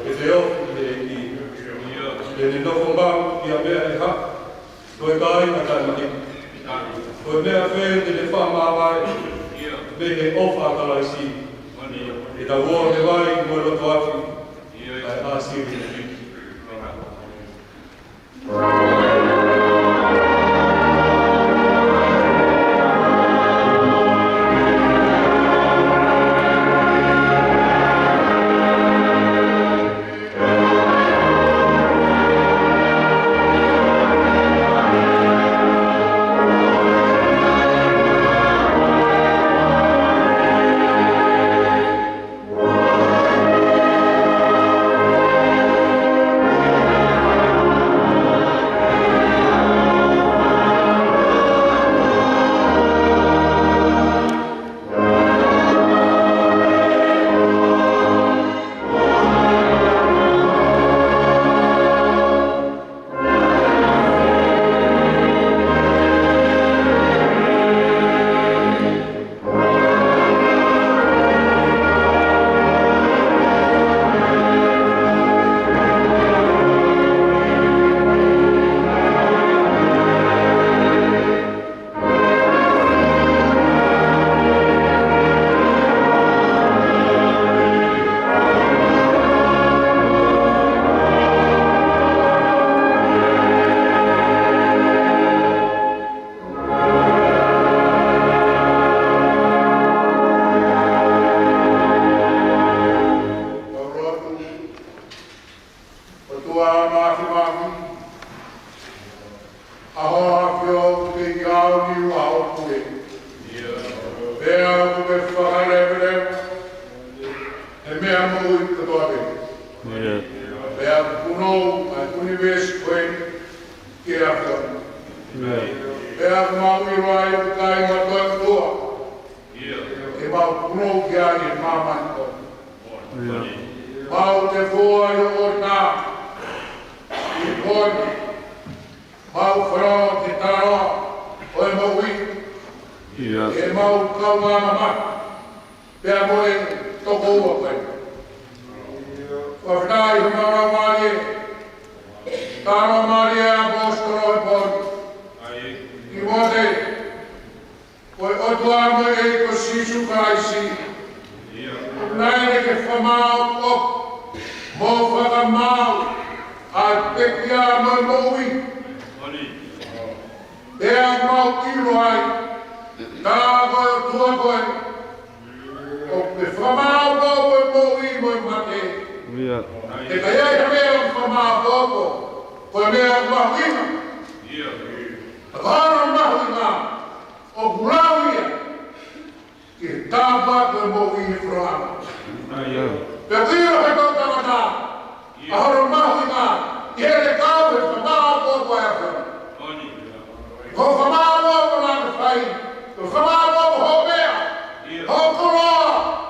ke te ofi ki he ʻEiki. Te ne nofo maʻu ʻi ha meʻa ʻe hā, ko e kāinga taʻemaʻa. Ko e meʻa fē te ne fakamāvae mei he ʻofa ʻa Kalaisi? Ke tau ō he vai mo e loto afi, kae ʻāsili. ʻOtua Māfimafi, ʻa hoʻo ʻAfio ʻoku teʻeki ao ni ua ʻo pule. Pea ʻoku ke fakaleveleva he meʻa moʻui kotoa pē. Pea ʻoku punou ʻa e ʻunivēsi ko eni ki he ʻAfiona. Pea ʻoku mau ʻilo ai ʻoku ʻikai ngata ʻOtua ke mau punou ki ai he māmani ko eni. Mau te foa ʻi ho ʻofa ʻi he pō ni. Mau fanongo ki he talanoa ʻo e moʻui. Ke mau kaungā mamahi pea mo e tokoua ko eni. Fakafetaʻi ho mālō mālie. Talanoa mālie ʻa e ʻaposetolo he pō ni. Timote, ko e ʻOtua mo e ʻEiki ko Sīsū Kalaisi, ʻoku ne fakamaʻopoʻopo mo fakamaau ʻa e pekia mo e moʻui. Pea mau ʻilo ai, tā ko e ʻOtua koe, ʻoku ne fakamaʻopoʻopo e moʻui mo e mate. He ka ʻi ai ha meʻa ʻoku fakamaʻopoʻopo, ko e meʻa mahuʻinga. Ka ko hono mahuʻinga, ʻoku lau ia ki he tāpuaki ʻo e moʻui he fononga. Pea ʻoku ʻilo he toʻutangata ʻa hono mahuʻinga, ʻi heʻene kau he fakamaʻopoʻopo ʻa e ʻAfiona. Ko e fakamaʻopoʻopo naʻa ke fai, ko e fakamaʻopoʻopo hoʻo meʻa, hoʻo koloa,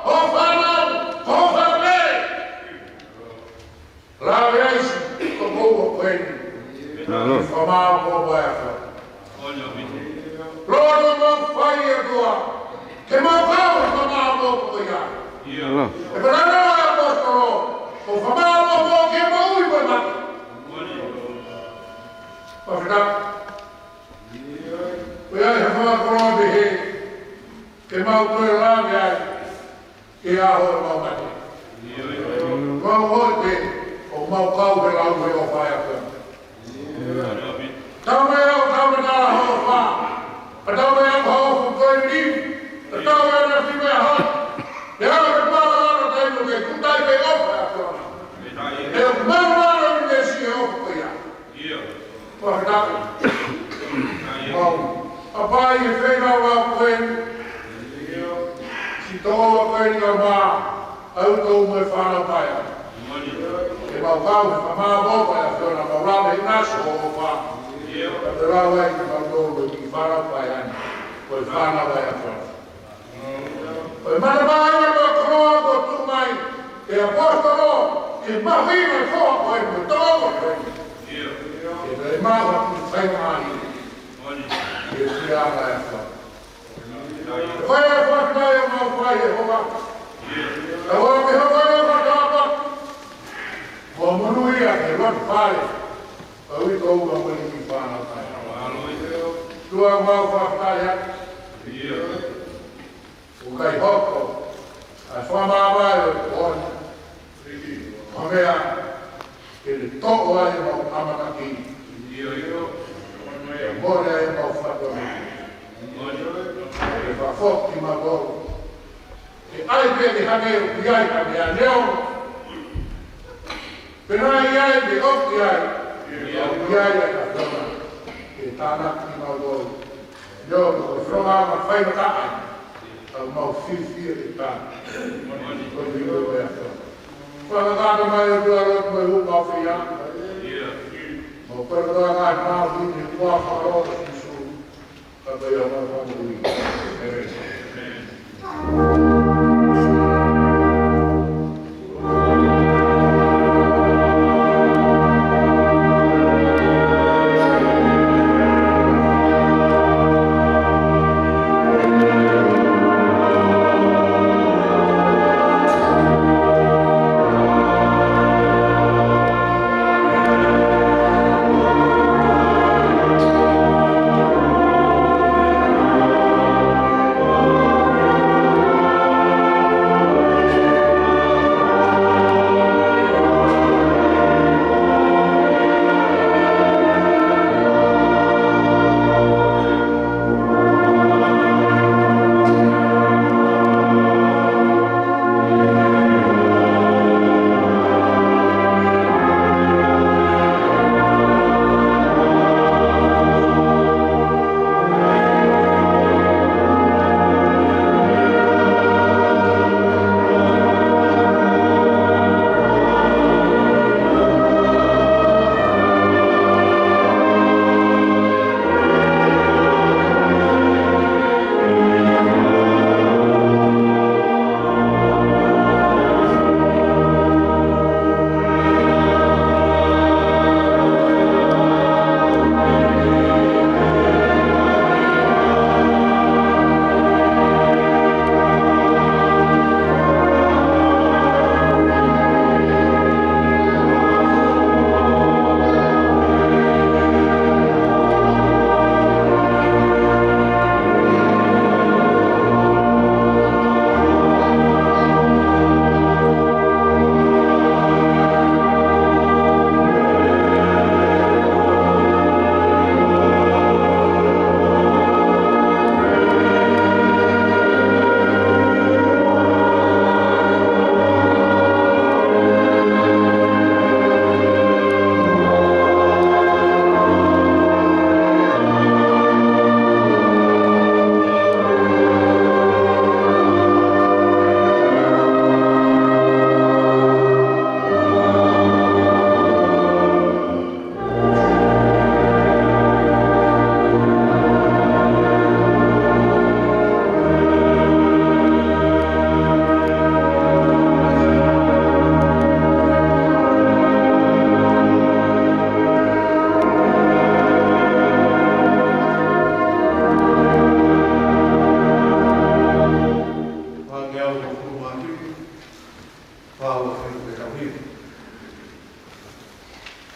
hoʻo fānau, hoʻo fāmili. Lave ai siʻi tokoua ko eni. Mālō. Fakamālō ʻa e ʻAfiona. Loto mau fai ʻe ʻOtua, ke mau kau he fakamālō ko ia. Mālō. ʻE pehē ʻa e ʻaposetolo, ko e fakamālō ke moʻui mo e mate. Fakafetaʻi. Ko ia ʻi he fakakoloa pehē, ke mau toe lave ai ki he ʻaho ʻemau mate. Mau ʻoatu ʻemau kau he lau he ʻofa ʻa e ʻAfiona. Tau mai au, tau mai au, hoʻo ʻofa. Tau mai au, hoʻo ʻofa ko eni. Tau mai au, tau mai au. Te au ke pala ana taimi ke kutai ke ʻofa ʻa e ʻAfiona. Te u mala ana ni me si ʻofa ko ia. Fakafetaʻi. Mau. ʻApaʻi e feinga ua ko eni. Siʻi tokoua ko eni ka ma. ʻA e tau mo e fānau paea. Ke mau kau he fakamālō ʻa e ʻAfiona mau lave ʻi he ʻaso ʻofa. Ka te lau ai ke mau tau mo e kiʻi fānau paea ni. Ko e fānau ʻa e ʻAfiona. Ko e mana mai ʻa e koloa kuo tuku mai ʻe he ʻaposetolo, ke mahuʻinga e foha ko eni, ko e tokoua ko eni. Ke toe maʻu ha kiʻi faingamālie. Ke fia ʻa e ʻAfiona. Ko e fakafetaʻi ʻoku mau fai ʻe Sihova. Ka ua ke hoko ʻa e fakatapu. Mo monūʻia ke lotu fale. Ka ui ko ua mo e kiʻi fānau paea. ʻOtua mau fakafetaʻi atu. ʻOku ʻikai hoko ʻa e fakamāvae ʻo e pooni ha meʻa ke ne toʻo ai ʻemau ʻamanaki. Mole ai ʻemau fatongia. Ke fakafoki kimautolu. Ke ʻai pē ke hangē ʻoku ʻi ai ha meʻa neongo pe naʻe ʻi ai pe ʻoku ʻi ai, ʻoku ʻi ai ʻa e ʻAfiona ke tānaki kimautolu. Neongo ko e fononga ʻoku faingataʻa ai, ka ʻoku mau fiefia ke tā. Ko e ʻilo ʻa e ʻAfiona. Fakakata mai ʻOtua lotu mo e ʻuhinga ʻo e fia. Mau kole kotoa ngaahi mau ki he kuā fakalolo Sīsū. Ka ko ia mau fakamoʻui. ʻĒmeni.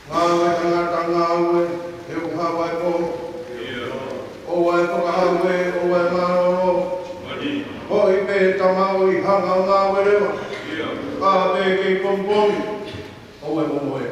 Ngāue tangata ngāue, he ʻoku haʻu ʻa e pō. ʻOua ʻe fakaʻauē, ʻoua ʻe mālōlō. Hoʻi pē tamaoʻi, hanga ʻo ngāue leva. Ka pē kei pongipongi, ʻoua ʻe momoʻe.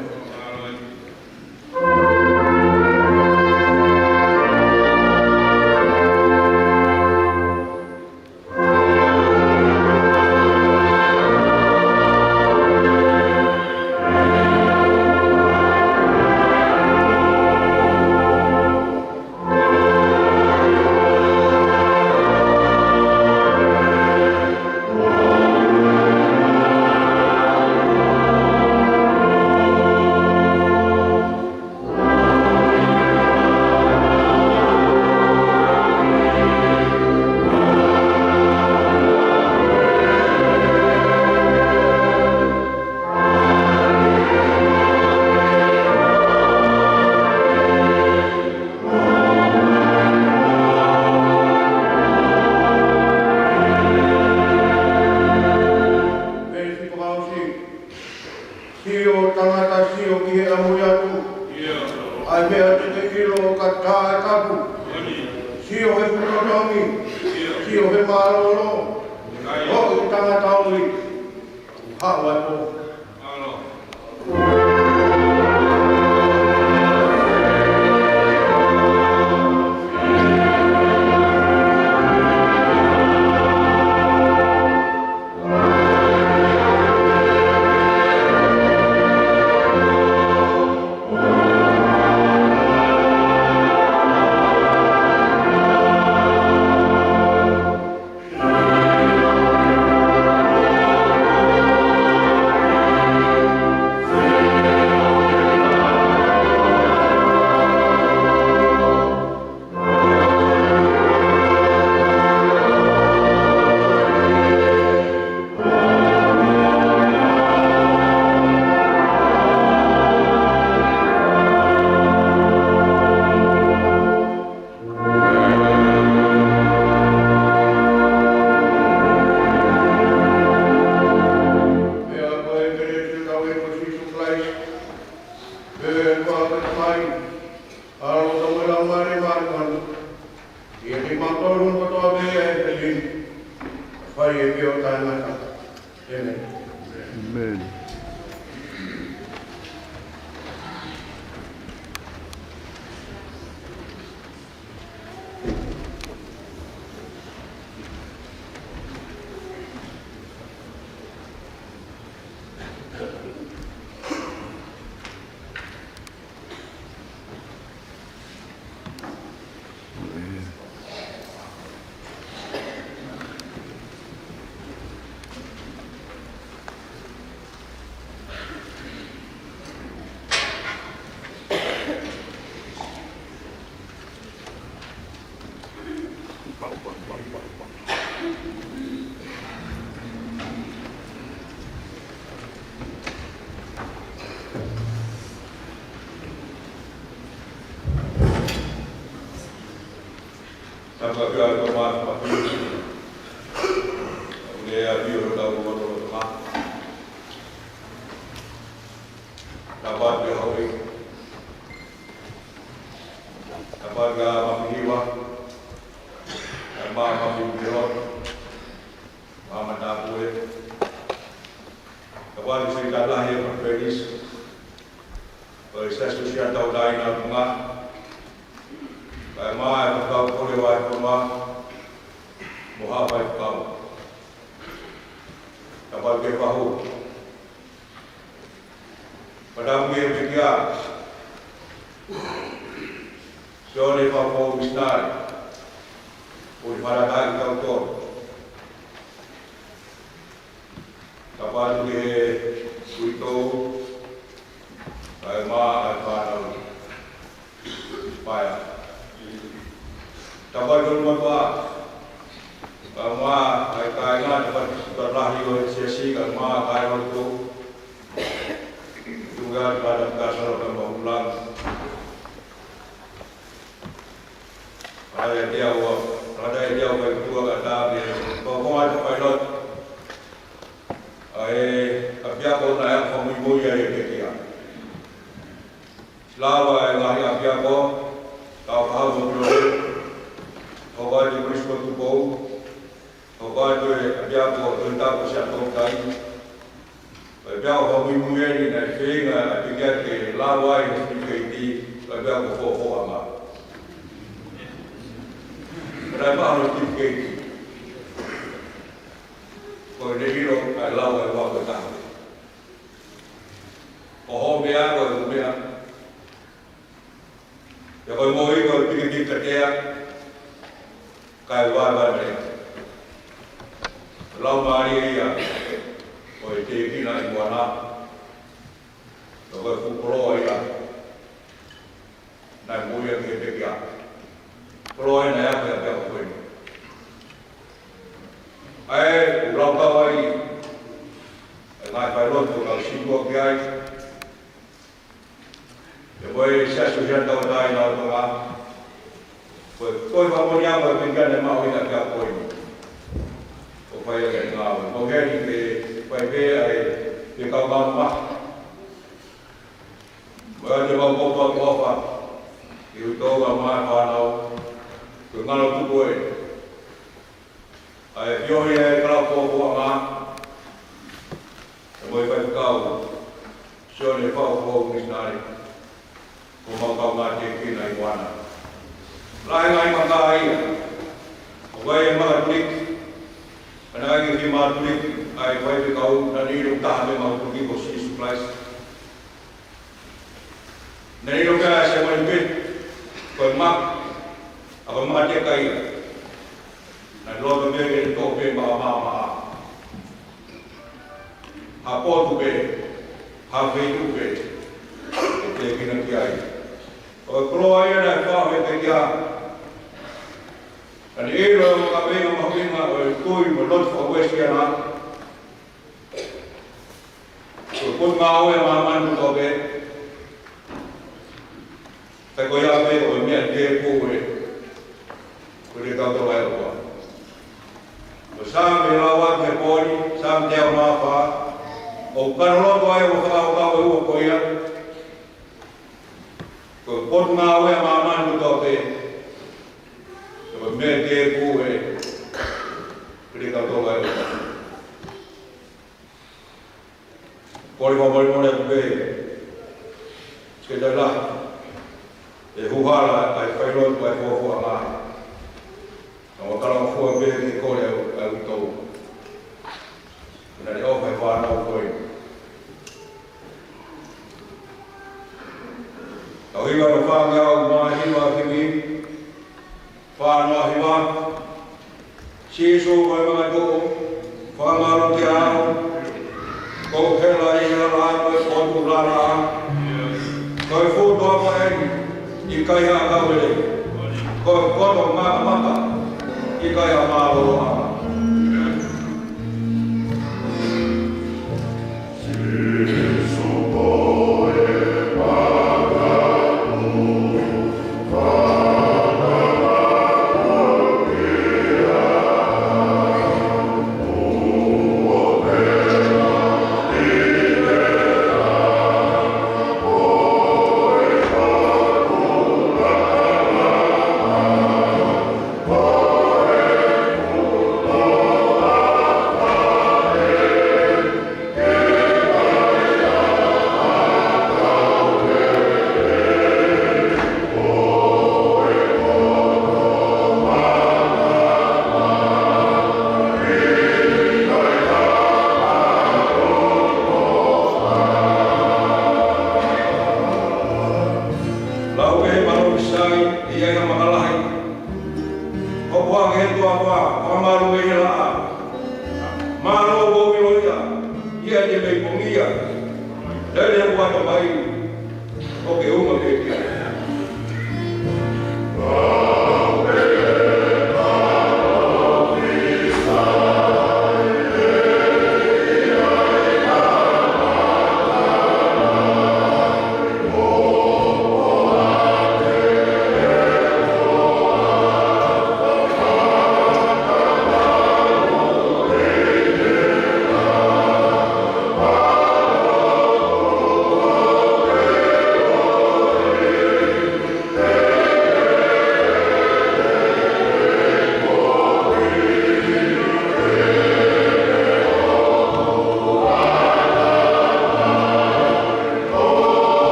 Sio tangata, sio ki he ʻamui atu. ʻA e meʻa te ke ʻilo ka taʻetapu. Sio he fuʻu totongi. Sio he mālōlō. Hoʻi tangata ʻuli. Haʻu atu. Meʻa ko e kelesi ʻa hotau ʻEiki ko Sīsū Kalaisi, ʻa e ʻOtua ko e Tamai, ʻaloʻofa mo e Laumālie Māʻoniʻoni, ʻiate kimautolu kotoa pē ʻi he ʻaho ni, fai ʻo taʻengata. ʻĒmeni. ʻĒmeni. Tapa kia ko ma pa ki. Ule a pio tau ko to ma. Tapa kia hoi. Tapa kia ma piniwa. Tapa ma piniwa. Māmani Tāpue. Ka ʻoku ʻi ai e Sekelitali Lahi ʻo e Konifelenisi ʻo e Siasi ʻo Siaʻatoutai Tonga. Kae ʻumaʻā e Faifekau Kole ʻo e Fonua mo haʻa faifekau. Ka ʻoku ʻi ai e fahu. Pea tapu ki he pekia. Sione Fafo Misinale. ʻOku ou fakatapu atu kiate kimoutolu. Tapu atu ki he uitou, kae ʻumaʻā e fānau. Paea. Tapu atu ki he mātuʻa. Kae ʻumaʻā e kāinga, tapu atu ki he lahi ʻo e siasi, kae ʻumaʻā e kāinga ʻoku tuʻu atu ʻi he kāinga ʻoku māʻulalo. Ai, ai, te au, ai, ai, te au, kai tua ka tā pē, ko, ko ai, kai lot. Ai, ka pia ko na e ko mui mui ai, ai, ai, ai. Lava e ngaahi ʻapiako, Taukaha mo Pilote, hoko atu e Kolisi ko Tupou, hoko atu e ʻapiako Tohitapu Siaʻatoutai, ko e ʻapiako fakamuimui eni naʻe feinga ʻa e pekia ke lava ai e setifiketi, ko e ʻapiako Fofoʻanga. Ka naʻe maʻu hono setifiketi, ko ʻene ʻilo ʻa e lau ʻa e ua ko e taha. Ko hoʻo meʻa ko e meʻa. Pea ko e moʻui ko e pikipiki katea, kae vaevae mai. Laumālie ia ʻo e tēkina ʻi Moana. Pea ko e fuʻu koloa ia naʻe moʻui ʻaki ʻe he pekia. Koloa ia naʻe ʻi he ʻapiako ko eni. ʻA ia ʻoku lau kau ai e ngaahi failotu ʻoku tau sītuʻa ki ai. Pea mo e Siasi ʻo Siaʻatoutai Taukaha. Ko e, ko e fakamoʻoni ʻa e pekia naʻe maʻu ʻi he ʻapiako ko eni. ʻOku fai ʻaki e ngāue. Mau heni ke fai pē ʻa e, pē kau ngāue maʻa. Mo e ʻoatu ʻemau koutou ʻofa ki he ʻOtua mo e fānau, ko e ngalo tupu ē. ʻA e feohi ʻa e Kalapu Fofoʻanga, pea mo e faifekau, Sione Faufoʻou misinale, ko homau kaungā tēkina ʻi Moana. Lahi e ngaahi maka ia, ʻoku ʻi ai e maka tuliki, ka naʻe ʻikai ke fie maka tuliki ʻa e faifekau, naʻa ne ʻilo taha mei he maka tuliki ko Sīsū Kalaisi. Naʻe ʻilo pē ʻa e Siamani pē, ko e maka, ʻa ko e maka teka ia. Naʻe loto pē ke toʻo pē maka maʻamaʻa. Ha potu pē, ha feituʻu pē, ʻe tēkina ki ai. Ko e koloa ia naʻe fai ʻe he pekia. Naʻa ne ʻilo ʻa e kaveinga mahuʻinga ʻo e tui mo e lotu faka-Uēsiliana. Ko e potungāue ʻa māmani kotoa pē. Pea ko ia pē ko e meʻa tēpū ē, ko e kau tau ai ua. Ko Saame lau atu he pō ni, Saame teau mā fā, ʻoku kano loto ai ʻo fakakaukau e ua ko ia. Ko e potungāue ʻa māmani kotoa pē. Ko e meʻa tēpū ē, ko e kau tau ai ua. Kole fakamolemole atu pē, Sekelitali Lahi, ʻe hū hala ʻa e failotu ʻa e Fofoʻanga. Naʻa mau talangofua pē ke kole ʻa e uitou. Naʻa ne ʻofa he fānau ko ē. Tau hiva ʻa e fāngeau mā hiva kimi. Fānau hiva. Sīsū ko e mangatuʻu, fakamālō kiate au, kuo u hela ʻi he lala ʻo e potu lalaʻa. Ko e fuʻu toafa eni, ʻikai ha kau lelei. Ko e koto makamaka, ʻikai ha mālōlōʻanga.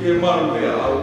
Ke malu pea au.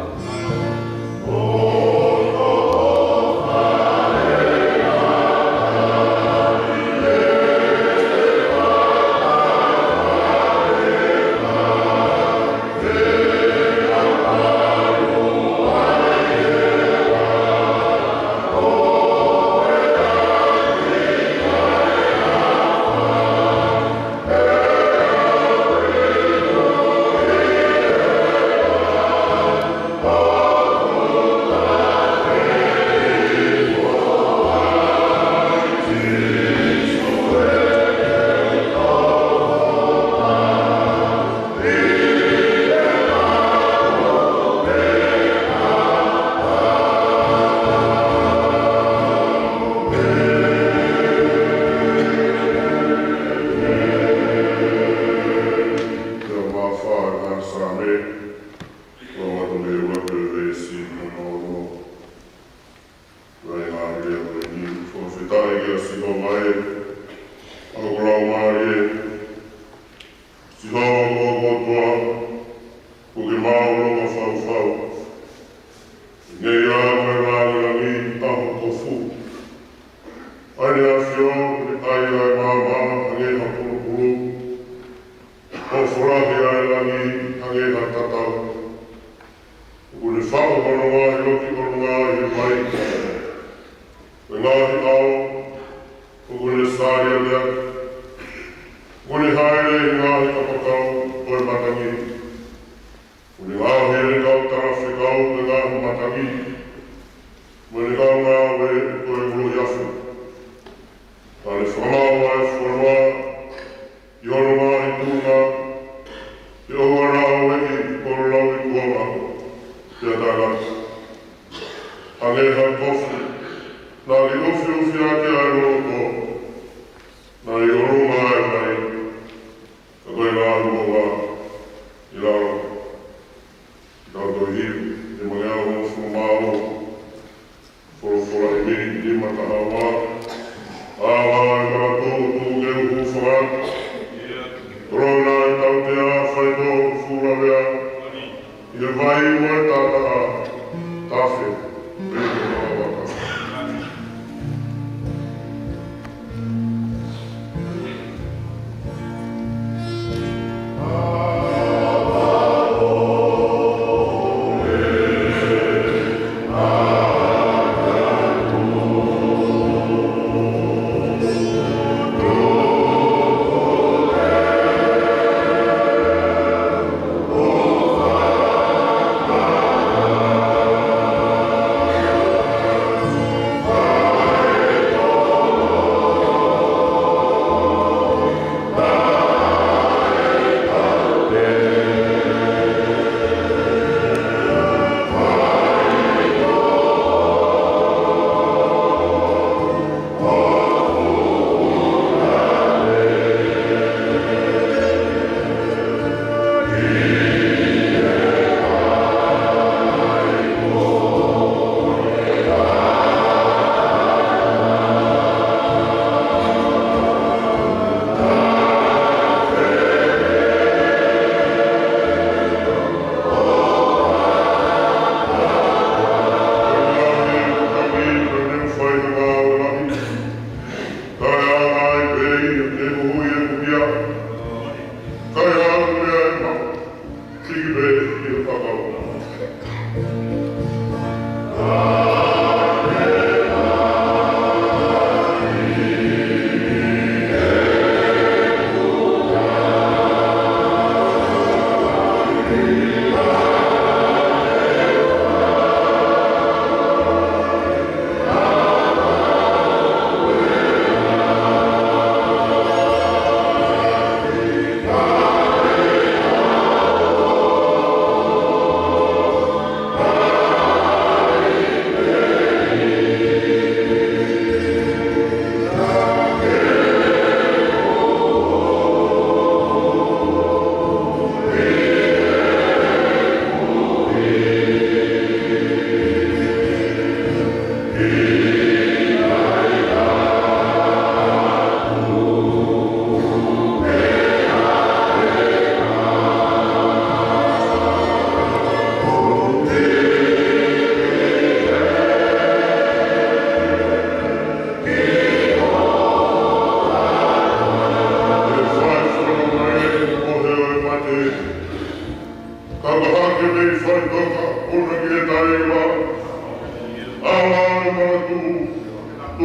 Fakafetaʻi kia Sihova ē, ʻa hoku laumālie. Sihova ko hoku ʻOtua, kuo ke māʻolunga fau. Hangē ko e lāngilangi ʻa ho kofu. ʻA ʻEne ʻAfio, ʻoku ne ʻai ʻa e maama hangē ha pulupulu, ʻo folahi ʻa e langi hangē ha tatau. ʻOku ne faʻu hono ngaahi loki ʻolunga ʻi he vai. Ko e ngaahi ʻao ʻoku ne sālialiaki. ʻOku ne hāʻele ʻi he ngaahi kapakau ʻo e matangi. ʻOku ne ngaohi ʻene kau talafekau ʻi he ngaahi matangi, mo ʻene kau ngāue ʻo e ʻuluʻi afi. Ka ne fakamaʻu ʻa e fonua ʻi hono ngaahi tuʻunga, ke ʻoua naʻa ʻaueʻi hono lauikuonga pea taʻengata. Hangē ha kofu naʻa ke ʻufiʻufi ʻaki ʻa e loloto, naʻe ʻi ʻolunga ʻa e vai, ka ko e ngaahi moʻunga ʻi lalo. Tau tohi, ʻe mangeau mo fumau, folofola ʻi he nima taha ua. ʻA e kakato tuku ke u hūfanga atu. Tolona ʻi he tautea, faitoʻo fulavea. ʻI he vai mo e taʻataʻa, tafe, pea mo e taʻataʻa.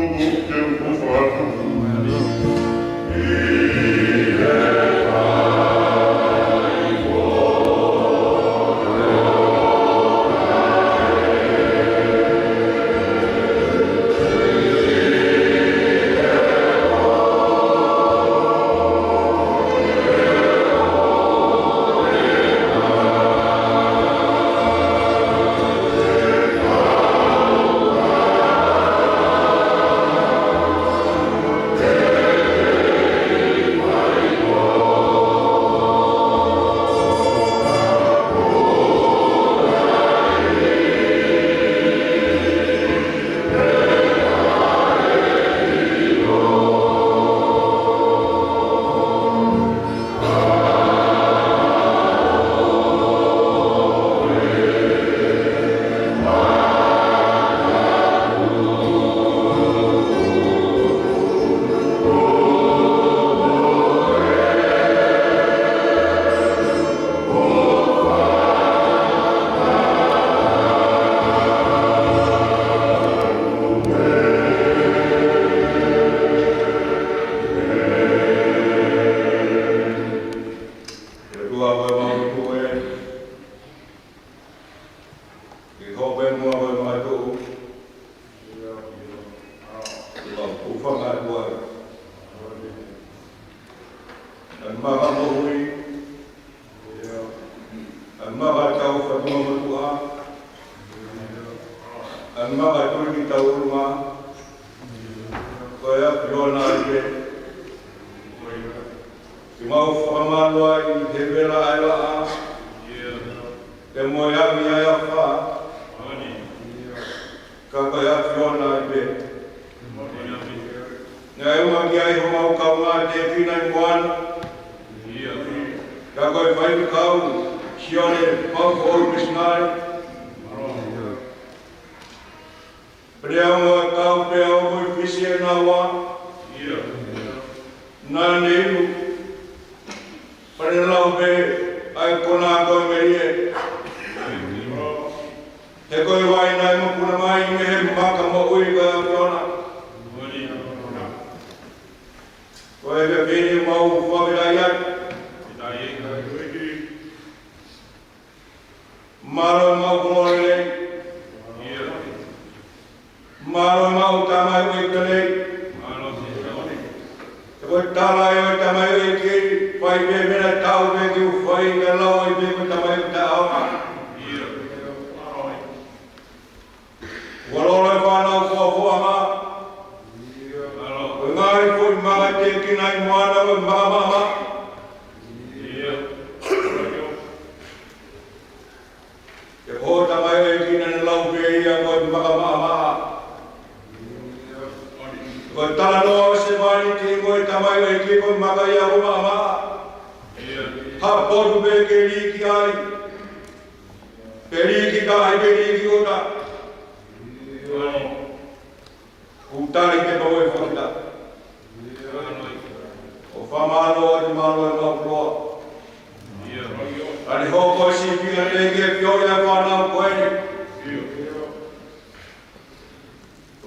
ʻE ʻOtua ko e mau Tuʻi, ke hope muʻa ko e mau tuʻu. Ke mau hūfanga atu ai. ʻE maka moʻui, ʻe maka tau fatua motuʻa, ʻe maka tui ki tau ʻulungaanga, ko e ʻAfiona ai pē. Ke mau fakamālō ai he vela ʻa e laʻā, pea mo e angi ʻa e afā, ka ko e ʻAfiona ai pē. Naʻe ʻumaʻā ki ai homau kaungā tēkina ʻi Moana, ka ko e faifekau, Sione Paufoʻou misinale. Pea ʻoku kau pē ʻa e moʻui fisi ʻe naua. Naʻa ne inu, pea ne lau pē ʻa e kona ko e melie. He ko e vai naʻe mapuna mai mei he maka moʻui ko e ʻAfiona. Ko e fefine mau fakafetaʻi ai. Mālō e mau koloa lelei. Mālō e mau tamaioʻeiki lelei. He ko e tala ia ʻo e tamaioʻeiki, fai pē meʻa naʻa tau pehē ke u fai, kae lau ai pē ko e tamaioʻeiki taʻeʻaonga. Ua lolo e fānau fuofua ma. Ko e ngaahi foʻi maka tēkina ʻi Moana ko e maka maʻamaʻa. He ko e tamaioʻeiki naʻa ne lau pē ia ko e maka maʻamaʻa. Ko e talanoa ʻo Sevāniti ko e tamaioʻeiki ko e maka ia ko e maʻamaʻa. Ha potu pē ke liʻaki ai. Pe liʻaki taha pe liʻaki ʻuta. Kuo tali ke pau e fakita. ʻOku fakamālō atu, mālō e mau koloa. ʻA e hoko e sipi ʻa e ke pio ia fānau ko eni.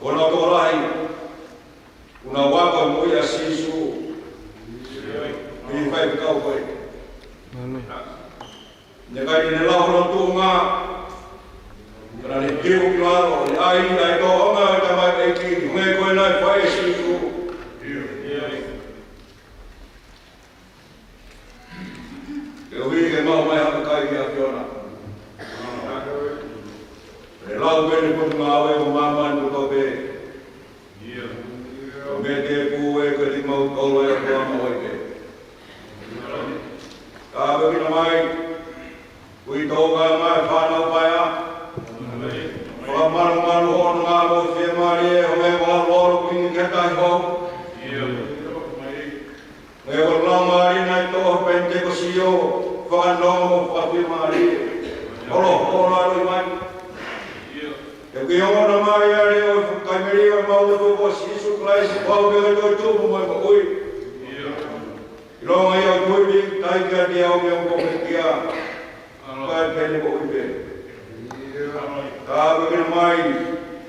Ko nau tokolahi. Kuo nau ako e moʻui ʻa Sīsū. ʻI he faifekau ko eni. Naʻe ʻikai te ne lau hono tuʻunga. Ka naʻa ne kiu ki lalo, ne ʻai, ʻai tōʻonga ʻo e tamaioʻeiki, hangē ko e naʻe fai ʻe Sīsū. Ke ui ke mau mai ha kakai ki he ʻAfiona. Ne lau pē ʻene potungāue ko māmani ko pē. Ko e meʻa tēpū ē ko e kimautolu ʻa e ʻOtua mo e pē. Ka ʻapē pina mai, kui tō ka mai fānau paea. Fakamalumalu hono ngā mo fiemālie, ʻo e vakalolo kuini ke tai hou. ʻE ʻoku lau mālie nai tō Penitekosi ʻo fakanonga mo fakafiemālie. Holo, holo ʻalu mai. ʻE ke ʻoua naʻa mai ʻa e leʻo ʻo e fuʻu kaimeli ʻo e mau lotu ko Sīsū Kalaisi, pau pē ke toe tupu mo e moʻui. ʻIlonga ia ʻoku tui pē ki ai kiate au ke ʻoua ko ke kia. Kae pehē ni moʻui pē. Ka ʻapē pina mai.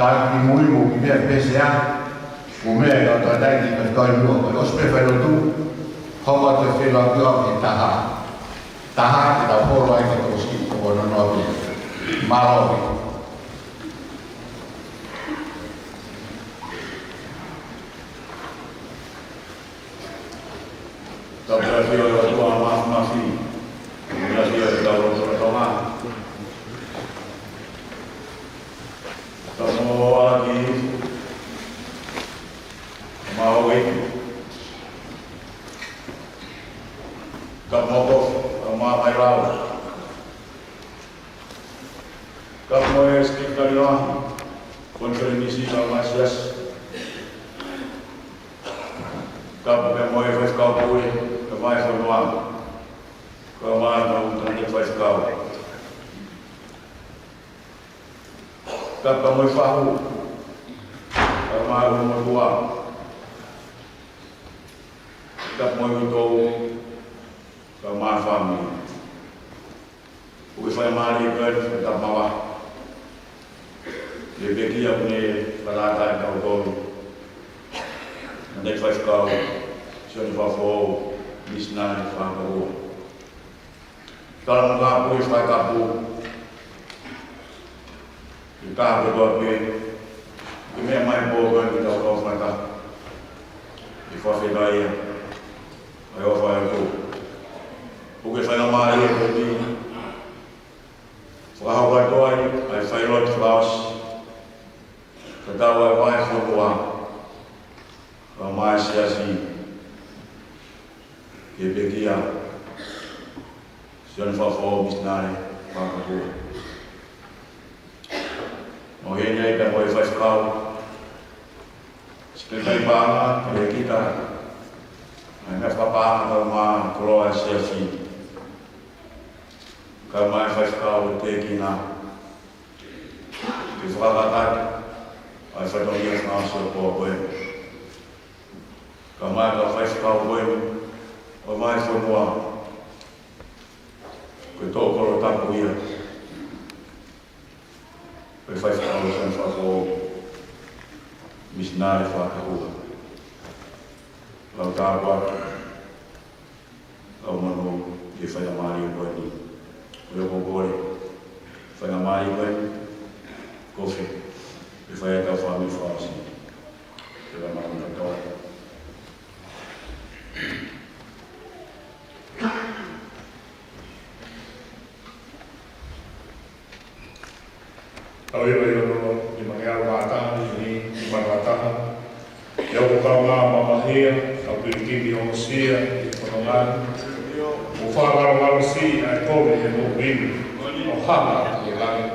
Ka ki mui mo ki meʻa pē se ā, ko e meʻa ʻe kau tangataʻeiki ka kau i muʻa, ko e ʻosi pē failotu, hoko atu e failotu ʻo e taha. Taha ke tau holo ai ke tau ʻosi, ko hono noa pē. Mālō. Tapu ʻa e ʻOtua Māfimafi, ʻa e ʻOtua ʻo e kau Tonga. Tapu mo ʻAlakī, mo Houʻeiki. Tapu mo Kofi, mo Mailau. Tapu mo e Sekelitali Lahi, Konifelenisi, mo e Siasi. Tapu pē mo e faifekau pule, mo e vahefonua. Kae ʻumaʻā e tangataʻeiki faifekau. Tapu mo e fahu, kae ʻumaʻā e motuʻa. Tapu mo e uitou, kae ʻumaʻā e fāmili. ʻOku ou faingamālie pē ke u tapu maʻu ʻa e pekia ʻoku ne fakataha kitautolu. Tangataʻeiki faifekau, Sione Fakafoʻou, misinale fakahua. Tala mo e kau faifekau, ʻi he taha kotoa pē, ke meʻa mai pō pē kitautolu fakataha. ʻI he fakafetaʻi ʻa e ʻofa ʻa e ʻOtua. ʻOku ou faingamālie pē ke fakahoko atu ai ʻa e failotu fakaʻosi. Tatau ai e vahefonua, kae ʻumaʻā e Siasi, ki he pekia, Sione Fakafoʻou, misinale fakahua. Mo heni ai pē mo e faifekau, Sekelitali Paʻanga, Pelēkita, ʻa e meʻa fakapaʻanga kae ʻumaʻā e koloa ʻa e Siasi. Kae ʻumaʻā e faifekau ʻo e tēkina, ke fakakakato ʻa e fatongia fakaʻosi ʻo e pō ko eni. Kae ʻumaʻā e kau faifekau ko eni ʻo e vahefonua, ko e toʻo kolo tapu ia ʻo e faifekau Sione Fakafoʻou, misinale fakahua. Lau tāpuaki, lau monū, ʻi he faingamālie ko eni. Ko ia ʻoku ou kole, faingamālie ko eni, Kofi, ke fai ʻetau fāmili fakaʻosi. Ke lau monū kātoa. Tau ʻilo ʻi hono nimangeau mā taha, ʻi he nimangeau mā taha. ʻIo, ko e kaungā mamahia, kau pilikimi ongosia ʻi he fononga ni. Kuo fakalongolosi ʻa e kovi ʻi he moʻui ni, ʻo hanga ki he langi.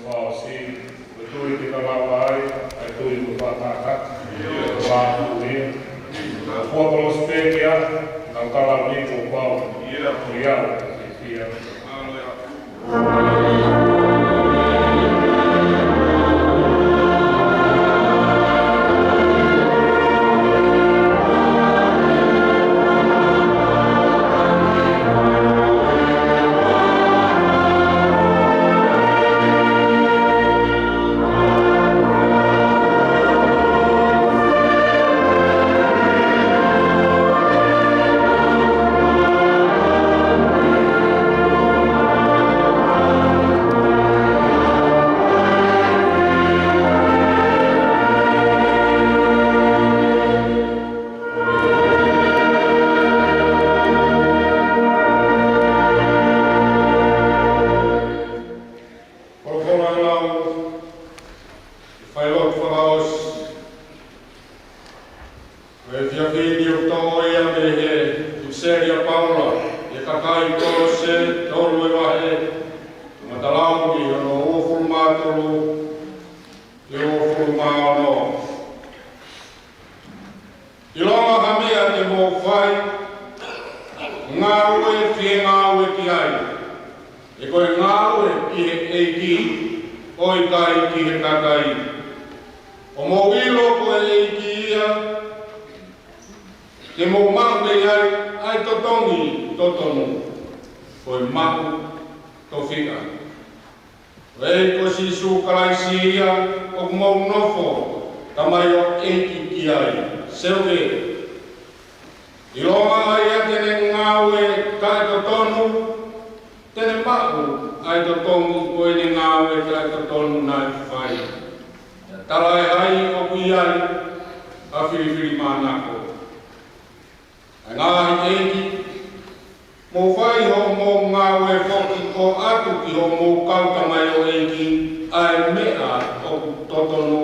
Ko e tui ke tau lava ai, ʻa e tui ko e fakatātā. Ko e fakatātā ia. Ko e kolosi pē ke ʻai, nau tala ni ko pau. Ko ia, ko ia. Fai lotu fakaʻosi. Ko e efiafi ni ʻoku toʻo ia mei he ʻipiseli ʻa Paula ki he kakai Kolose, tolu e vahe, kamata lau mei hono uofulu mā tolu ki he uofulu mā ono. ʻIlonga ha meʻa te mou fai, ngāue fie ngāue ki ai, he ko e ngāue ki he ʻEiki, ʻo ʻikai ki he kakai. ʻO mou ʻilo ko e ʻEiki ia te mou maʻu mei ai ʻa e totongi totonu, ko e maʻu tofiʻa. Ko e ʻEiki ko Sīsū Kalaisi ia ʻoku mou nofo tamaioʻeiki ki ai. Seuke, ʻilonga ʻa ia te ne ngāue taʻetotonu, te ne maʻu ʻa e totongi ko ʻene ngāue taʻetotonu naʻe fai. Pea talaʻehai ʻoku ʻi ai ʻa e filifilimānako. ʻA e ngaahi ʻeiki, mou fai hoʻomou ngāue foki ʻo ʻatu ki hoʻomou kau tamaioʻeiki ʻa e meʻa ʻoku totonu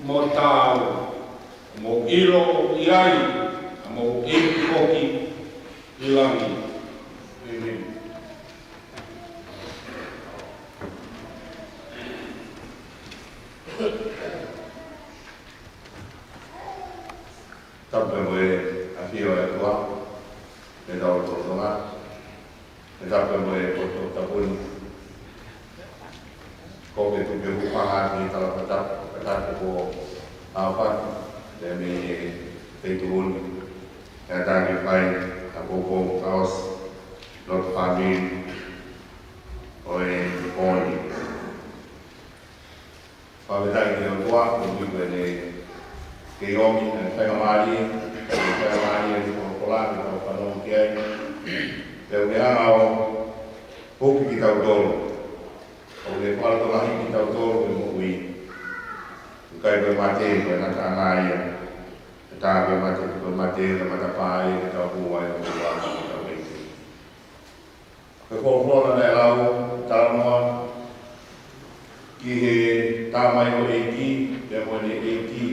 mo taau. Mou ʻilo ʻoku ʻi ai ʻa homou ʻEiki foki ʻi langi. ʻĒmeni. Tapu mo e ʻafio ʻa e ʻOtua, ʻi hotau lotolotonga. Tapu mo e poto tapu ni. Ko e tuku ke hūfanga ʻi he tala fakatapu, fakatapu ko ʻAopa, pea mei he feituʻu ni. Pea tangataʻi ʻa e poupou fakaʻosi, lotu fāmili ʻo e pō ni. Fakafetaʻi ki he ʻOtua, ko e ʻuhi ko ʻene kei ʻomi ʻa e faingamālie, ʻa e faingamālie ʻo e folofola ke tau fanongo ki ai. Pea ʻoku ne hanga ʻo huki kitautolu, ʻo ne fakalotolahiʻi kitautolu ki he moʻui. ʻIkai ko e mate, ko e ngataʻanga ia. Ka ko e mate, ko e mate, ko e matapā ia ke tau hū ai ʻo tau ʻEiki. Ko e folofola naʻe lau, talanoa ki he tamaioʻeiki, pea mo ʻene ʻeiki.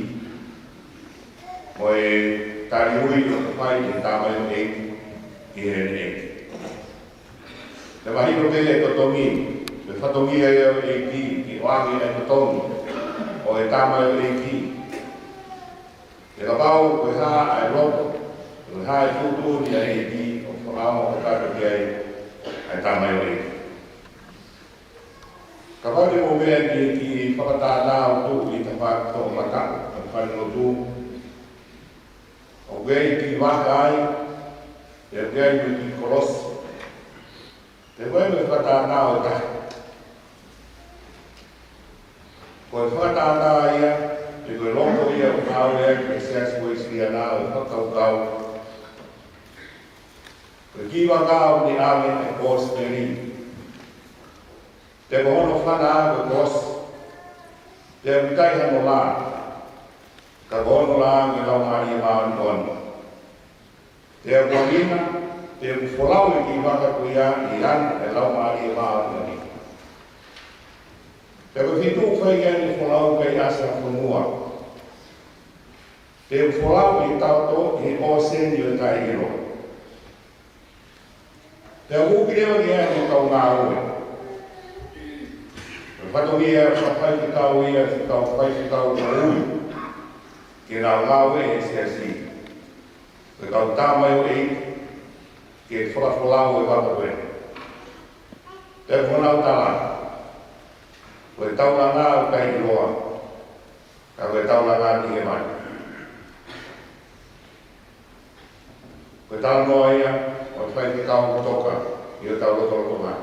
Mo e tali ui ʻoku fai ʻe he tamaioʻeiki ki heʻene ʻeiki. Pea mahino pē e totongi, ko e fatongia ia ʻo e ʻEiki, ke ʻoange e totongi ʻo e tamaioʻeiki. Pea kapau ko e hā ʻa e loto, ko e hā e tuʻutuʻuni ʻa e ʻEiki ʻoku fakaongo ʻo kakato ki ai ʻa e tamaioʻeiki. Kapau te mou meʻa ki he kiʻi fakatātā ʻoku tuʻu ʻi he tafaʻaki toʻomataʻu ʻo e falelotu, ʻoku ʻi ai e kiʻi vaka ai, pea ʻoku ʻi ai mo e kiʻi kolosi. Pea ʻoku ʻi ai mo e fakatātā ʻo e tahi. Ko e fakatātā ia, pe ko e loto ia ʻoku ngāue ai e Siasi Uēsiliana ʻo e fakakaukau. Ko e kiʻi vaka ʻoku ne ʻave e kosipeli. Pea ko hono fana ko e kolosi. Pea ʻoku ʻikai hano lā. Ka ko hono lā ko e Laumālie Māʻoniʻoni. Pea ʻoku ʻuhinga, pea ʻoku folau e kiʻi vaka ko ia ʻi he anga ʻo e Laumālie Māʻoniʻoni. Pea ko e feituʻu ʻoku fai ai ʻene folau ʻoku ʻikai ʻasi ha fonua. Pea ʻoku folau ʻi he taoto, ʻi he ʻōseni ʻo e taʻeʻilo. Pea ʻoku uki leva ki ai ʻa e kau ngāue. Ko e fatongia ʻa e kau faifekau ia, kau faifekau ʻoku ui ke nau ngāue he siasi. Ko e kau tamaioʻeiki ke fakafolau e vaka ko ē. Pea ko honau tala, ko e taulanga ʻoku ʻikai ʻiloa, ka ko e taulanga ki hēvani. Ko e talanoa ia ʻo e faifekau kotoa ʻi hotau lotolotonga.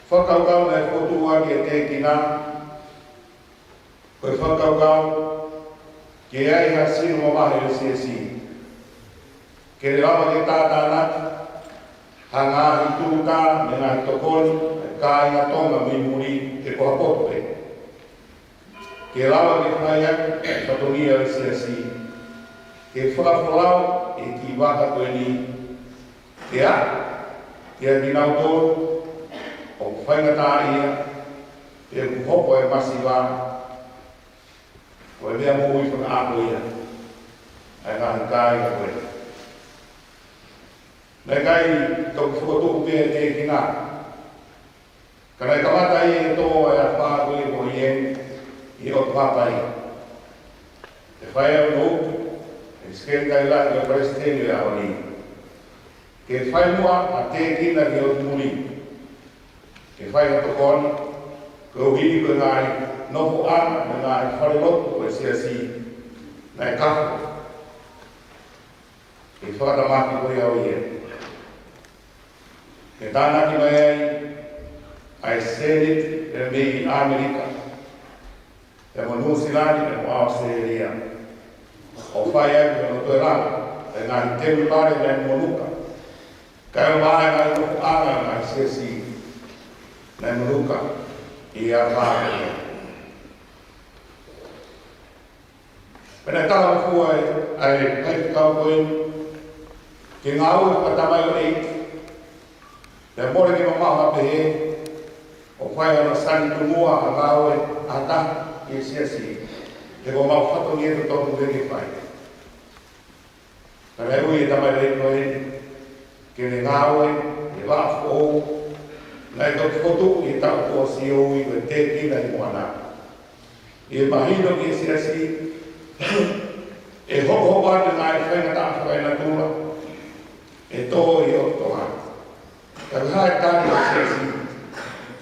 Fakakaukau naʻe fokotuʻu ʻaki ʻe Tēkina, ko e fakakaukau ke ʻi ai ha sino mavahe ʻo e siasi. Ke ne lava ke tātānaki ha ngaahi tūtā mo e ngaahi tokoni ʻa e kāinga Tonga mei muli ke ko ha potu pē. Ke lava ke fai ʻaki e fatongia ʻo e siasi. Ke fakafolau e kiʻi vaka ko eni. Ke ʻa, ke ʻa kinautolu ʻoku faingataʻaʻia, pe ʻoku hoko e masiva, Ko e meʻa moʻui fakaʻaho ia ʻa e ngaahi kāinga ko ē. Naʻe ʻikai toki fokotuʻu pē ʻa e tēkina, ka naʻe kamata ia ʻi he tō ʻa e afā ko ia ko ʻIeni ʻi ʻOtu Haʻapai. ʻE fai ʻa e nounou ʻe he Sekelitali Lahi ʻo e Palesiteni ʻo e ʻaho ni ke fai muʻa ʻa e tēkina ki ʻOtu Muli, ke fai ha tokoni, koeʻuhi ko e ngaahi nofoʻanga mo e ngaahi falelotu ʻo e Siasi naʻe kafo ʻi he fakatamaki ko ia ʻo ʻIeni. ʻE tānaki mai ai ʻa e Senate ʻa e mei ʻAmelika, pea mo Nuʻusila ni, pea mo ʻAositelēlia, ʻo fai ai hono toe langa ʻa e ngaahi temipale naʻe monuka, kae ʻumaʻā ʻa e ngaahi nofoʻanga ʻo e ngaahi siasi naʻe monuka ʻi he afā ko ia. Pea naʻe talangofua ʻa e, ʻa e faifekau ko ē ke ngāue fakatamaioʻeiki, pea mole ke mamaʻo ha pehē, ʻo fai hano sani tuʻunga ha ngāue ʻa ha taha ʻi he siasi, he ko homau fatongia totonu pē ke fai. Ka naʻe ui e tamaioʻeiki ko ē ke ne ngāue ʻi he vaʻa foʻou naʻe toki fokotuʻu ʻi he taʻu kuo ʻosi, ʻo ui ko e Tēkina ʻi Moana. ʻI he mahino ki he siasi, ʻe hokohoko atu e ngaahi faingataʻa fakaenatula ʻe tō ʻi ʻOtu Tonga. Ka ko e hā e tali ʻa e siasi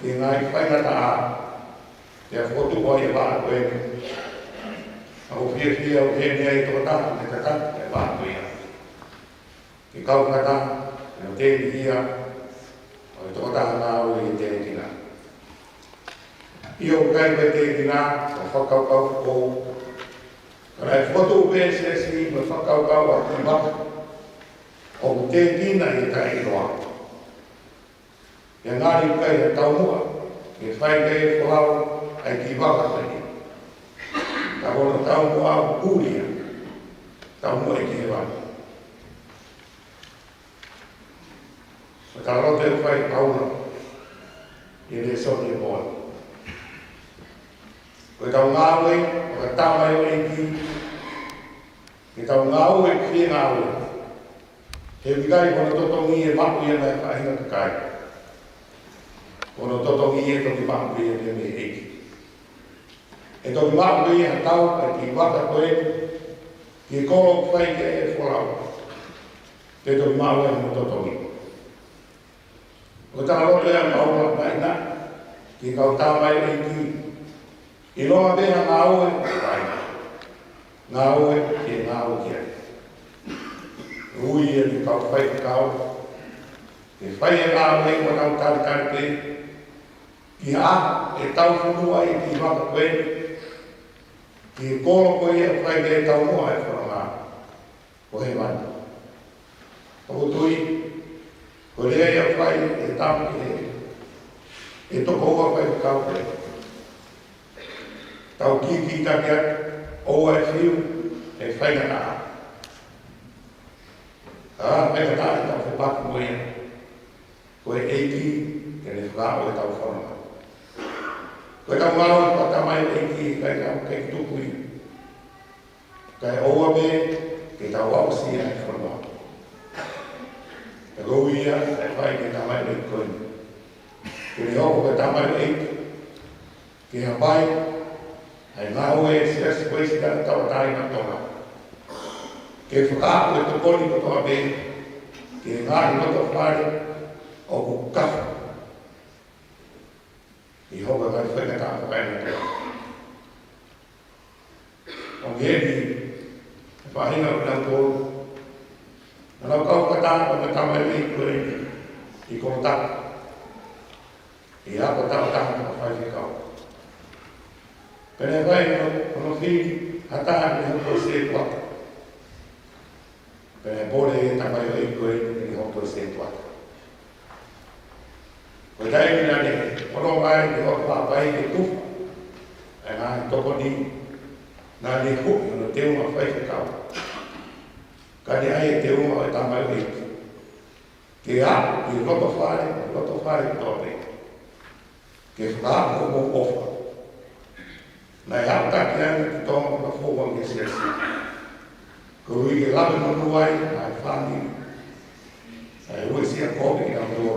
ki he ngaahi faingataʻa, pea fokotuʻu ai e vaʻa ko ē? ʻOku ou fiefia ʻoku ʻi heni ʻa e tokotaha ke tataki e vaʻa ko ia, ke kau fakataha mo e tēnihia ʻo e tokotaha ngāue ʻi he tēkina. ʻIo, ʻoku ʻikai ko e tēkina ʻo e fakakaukau foʻou, ka naʻe fokotuʻu pē ʻe he siasi mo e fakakaukau ʻa e kiʻi vaka ʻoku tēkina ʻi he taʻeʻiloa. Pea ngali ʻoku ʻikai ha taumuʻa ke fai ki ai e folau ʻa e kiʻi vaka ko eni, ka ko hono taumuʻa ʻoku puli ia, taumuʻa ʻi hēvani. Ko e talaloto ʻoku fai ʻe Paula ʻi he lēsoni ʻo e pō ni, ko ʻetau ngāue fakatamaioʻeiki, ke tau ngāue ki he ngāue, he ʻoku ʻikai ko hono totongi ʻe maʻu ia ʻe he faʻahinga kakai. Ko hono totongi ʻe toki maʻu ia mei he ʻEiki. ʻE toki maʻu ia ʻi he tau ʻa e kiʻi vaka ko ē ki he kolo ʻoku fai ki ai e folau. Pea toki maʻu ia hono totongi. Ko e talaloto ia ʻa Paula naʻinaʻi ki he kau tamaioʻeiki, ʻilonga pē ha ngāue ʻoku fai, ngāue ke ngāue ki ai. Ui ia ki he kau faifekau ke fai e ngāue ʻo nau talitali pē ki he ʻaho ʻe tau fonua ai e kiʻi vaka ko ē ki he kolo ko ia ʻoku fai ki ai e taumuʻa ʻa e fononga, ko hēvani. ʻOku ou tui ko e lea ia ʻoku fai ʻe he tama, ʻe he, ʻe he tokoua faifekau ko ē. Tau kīkītaki atu, ʻoua ʻe fiu ʻe he faingataʻa. ʻA e faingataʻa ʻe tau fepaki mo ia, ko e ʻEiki te ne fakaʻau ʻetau fononga. Ko ʻetau ngāue fakatamaioʻeiki ʻikai ke, ʻikai ke tuku ia, kae ʻoua pē ke tau aʻusia e fononga. Pea ko e ui ia ʻa e fai ki he tamaioʻeiki ko eni, ke ne hoko ko e tamaioʻeiki ki he hapai ʻa e ngāue ʻa e Siasi Uēsiliana Tauʻatāina ʻo Tonga, ke fakaaʻu e tokoni kotoa pē ki he ngaahi loto fale ʻoku kafo ʻi he hoko e ngaahi faingataʻa fakaenatula. ʻOku ʻi heni e faʻahinga ʻo kinautolu naʻa nau kau fakataha mo e tamaioʻeiki ko eni ʻi Kolotaka, ʻi he ako taʻu taha fakafaifekau. Pea naʻe fai hono, hono fili ha taha ke ne hoko ko e sētuata. Pea naʻe pole e tamaioʻeiki ko eni ke ne hoko ko e sētuata. Ko e taimi naʻa ne fononga ai ʻi ʻOtu Haʻapai ke tufa ʻa e ngaahi tokoni, naʻa ne huʻi hono teunga faifekau, ka ne ʻai e teunga ʻo e tamaioʻeiki ke aʻu ki he loto fale, loto fale kotoa pē, ke fakaaʻu hoʻomou ʻofa. Naʻe aʻutaki ange ki Tonga Ko e ʻuhinga ke siasi. Koeʻuhi ke lave monū ai ʻa e fāmili, ʻa e uesia kovi ki he ʻOtua,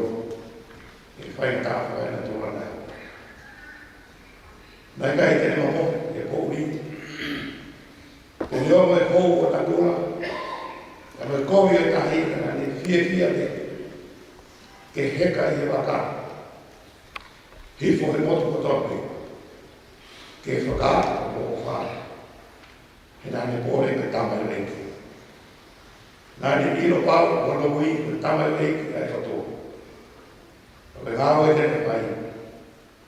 ʻi he faingataʻa fakaenatula na. Naʻe ʻikai te ne momohi e poʻuli, te ne ongo e hou ʻo natula, ka ko e kovi ʻo e tahi, ka naʻa ne fiefia ke, ke heka ʻi he vaka, hifo he motu kotoa pē, ke fakaako hono ʻofa. He naʻa ne pole ko e tamaioʻeiki. Naʻa ne ʻilo pau hono ui ko e tamaioʻeiki ʻa e ʻOtua. Ko e ngāue te ne fai,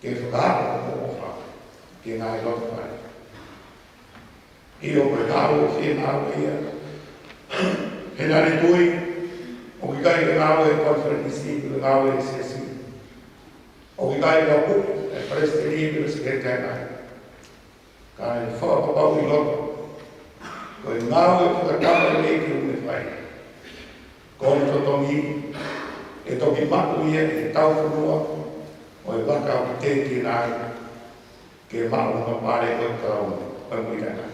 ke fakaako hono ʻofa ki he ngaahi loto fale. ʻIo, ko e ngāue, ko e ngāue ia. He naʻa ne tui, ʻoku ʻikai ko e ngāue ʻa e konifelenisi, ko e ngāue ʻa e siasi. ʻOku ʻikai ko e palesiteni, ko e sekelitali. Ka naʻe fakapapauʻi loto, ko e ngāue fakatamaioʻeiki ʻoku ne fai, ko hono totongi, ʻe toki maʻu ia ʻi he taufonua ʻo e vaka ʻoku tēkina ai, ke maʻu hono pale ko e kalauni ʻo e muitanga.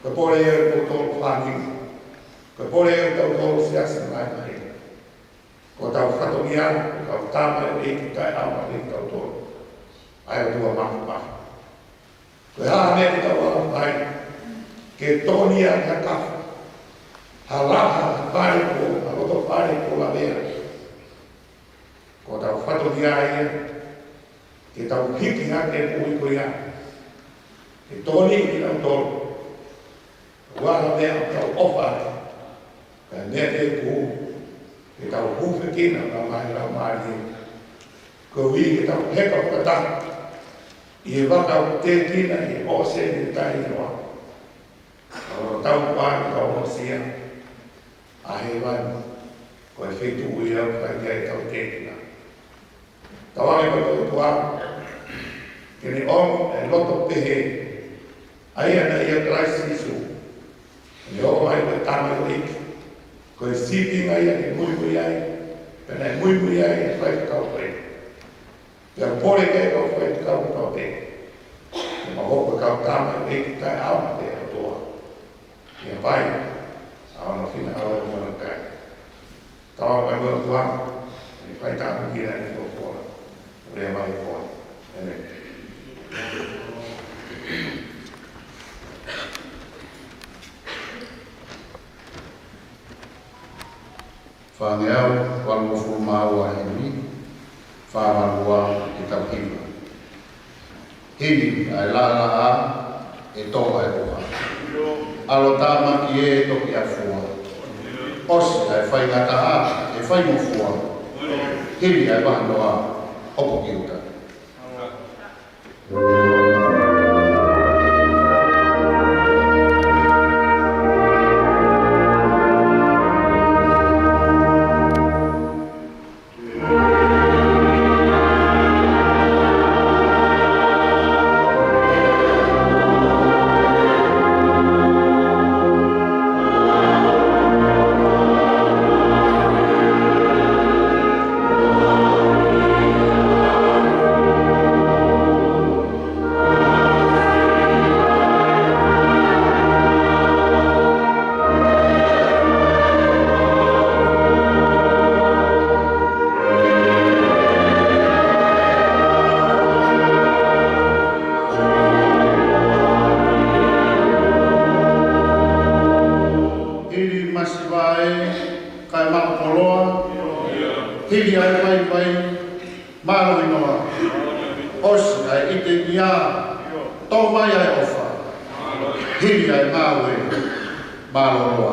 Ko e pole ia ʻo kitautolu fāmili, ko e pole ia ʻo kitautolu siasi mai mai. Ko hotau fatongia, ko hotau tamaioʻeiki taʻeʻaonga ʻiate kitautolu, ʻa e ʻOtua Māfimafi. Ko e hā e meʻa te tau ala fai ke tokoni ai ki ha kafo, ha laha, ha fale kuo, ha loto fale kuo lavea? Ko hotau fatongia ia ke tau hiki hake e moʻui ko ia, ke tokoniʻi kinautolu. Ko e hā e meʻa ʻoku tau ʻofa atu, ka ko e meʻa tēpū, ke tau hūfekina ʻa e ngaahi laumālie, koeʻuhi ke tau heka fakataha ʻi he vaka ʻoku tēkina ʻi he ʻōseni taʻeʻiloa. Ka ʻoku tau pā ke tau aʻusia ʻa hēvani, ko e feituʻu ia ʻoku ʻikai ke tau tēkina. Tauange pē ki he ʻOtua ke ne ʻomi e loto pehē, ʻa ia naʻe ʻia Kalaisi Sīsū, ne ʻomai ko e tamaioʻeiki, ko e sīpinga ia ke muimui ai, pea naʻe muimui ai e faifekau ko ē. Pea pole ki he kau faifekau kotoa pē, ke mau hoko ko e kau tamaioʻeiki taʻeʻaonga ʻa e ʻOtua. Ia pai, ʻa hono finangalo mo hono kai. Tau ʻa e ʻOtua, ʻi he fai tāpuekina ʻa e folofola. ʻOku lea mai e folofola. ʻĒmeni. Fāngeau valungofulu mā ua, himi fā mā ua ki he tau hiva. Hili ʻa e laʻalaʻā ʻe tō ʻa e ʻuha. ʻAlo tāmaki ē toki ʻafua. ʻOsi ʻa e faingataʻa ʻe faingofua. Hili ʻa e vahanoa ʻoku ki ʻuta. Hili masiva ē kae maʻu koloa, hili ʻa e vaivai mālohi noa, ʻosi ʻa e ʻite mia, tō mai ʻa e ʻofa, hili ʻa e ngāue mālōlō.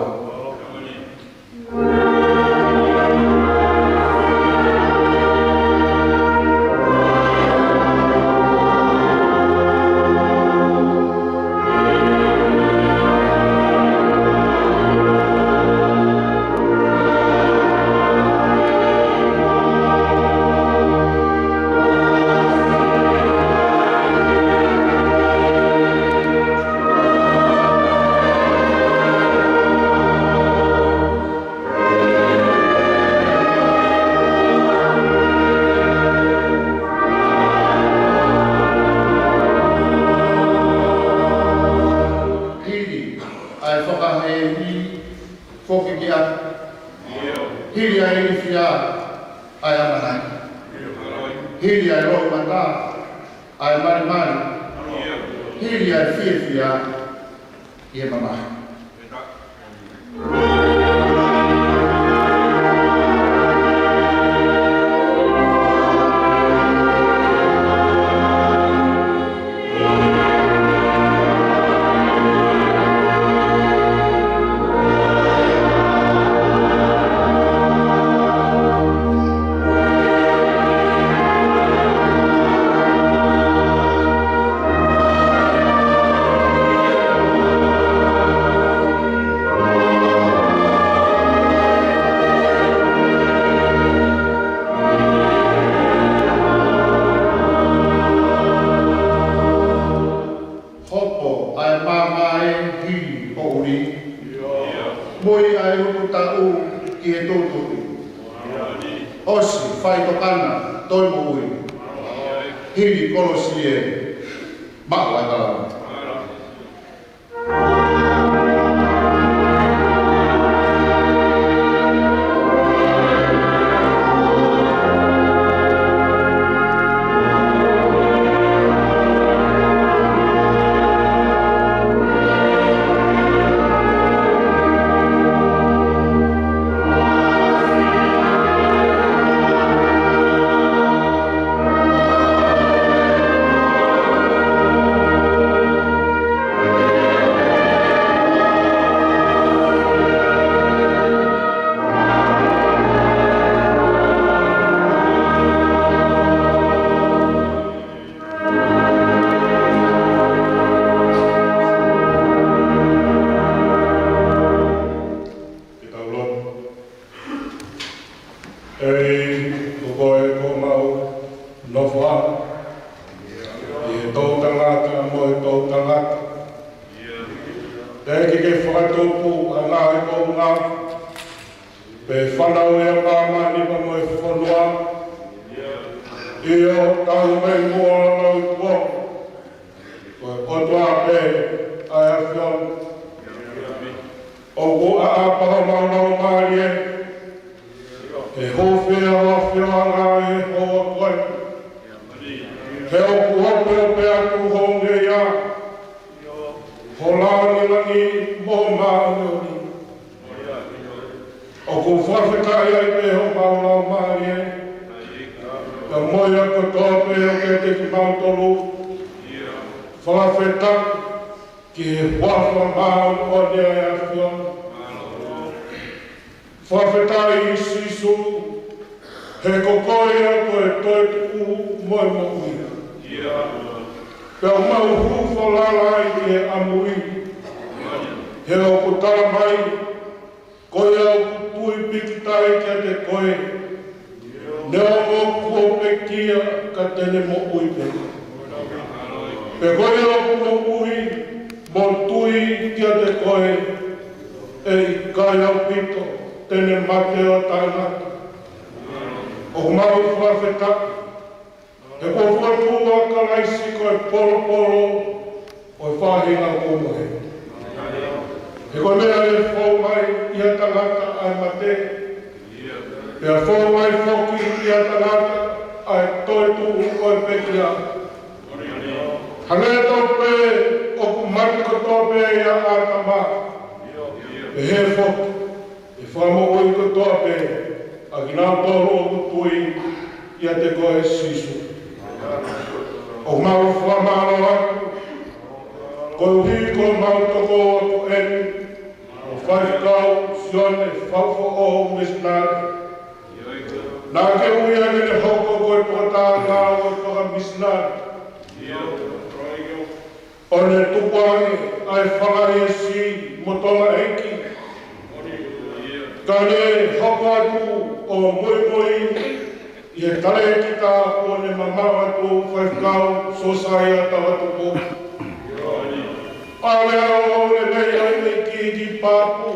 ʻa e ilifia ʻa e ʻamanaki. Hili ʻa e loʻimata ʻa e malimali. Hili ʻa e fiefia ʻi he mamahi. Hopo ʻa e maama ʻi he poʻuli. Mui ʻa e utu taʻu ki he tuʻutuʻuni. ʻOsi faitokanga, toe moʻui. Hili kolosi ē, maʻu ʻa e palani. Ke tau lotu. ʻEiki, ko koe ko homau nofoʻanga ʻi he toʻutangata mo e toʻutangata. ʻEiki, ke fakatupu ʻa e ngaahi kounga pe fanau ia ʻa māmani pea mo e fonua. ʻIo, tau mai muʻa lau i kuo. Ko e ʻOtua pē ʻa e ʻAfiona. ʻOku ʻaʻapa homau laumālie ke hūfia ho ʻAfioʻanga ʻi he houa ko eni. He ʻoku hopehope atu ho ngeia, ho lāngilangi mo māʻoniʻoni. ʻOku fakafetaʻi ai pē homau laumālie, ka mo ia kotoa pē ʻoku ʻiate kimautolu. Fakafetaʻi ki he huafa māʻoniʻoni ʻa e ʻAfiona. Fakafetaʻi Sīsū, he ko koe ia ko e toetuʻu mo e moʻui. Pea ʻoku mau hūfia lalahi ki he ʻamui, he ʻoku tala mai, ko ia ʻoku tui pīkitai kiate koe, neongo kuo pekia ka te ne moʻui pē. Pea ko ia ʻoku moʻui mo tui kiate koe, ʻe ʻikai ʻaupito te ne mate ʻo taʻengata. ʻOku mau fakafetaʻi he kuo fokotuʻu ʻa Kalaisi ko e polopolo ʻo e faʻahinga kuo mohe. He ko e meʻa ʻe fou mai ʻi he tangata ʻa e mate, pea fou mai foki ʻi he tangata ʻa e toetuʻu ʻo e pekia. Hangē tofu pē ʻoku mate kotoa pē ʻia ʻĀtama, pehē foki ʻe fakamoʻui kotoa pē ʻa kinautolu ʻoku tui ʻiate koe Sīsū. ʻOku mau fakamālō atu koeʻuhi ko homau tokoua ko eni, ko Faifekau Sione Faufoʻou misinale. Naʻa ke ui ia ke ne hoko ko e toketā ngāue fakamisinale. ʻO ne tukuange ʻa e fanga kiʻi siʻi mo e tamaiki. Ka ne hoko atu ʻo muimui ʻi he talēkita kuo ne mamaʻo atu, Faifekau Siosaia Tavatupo. ʻA e meʻa ʻoku lelei ai ʻene kiʻi pāpū.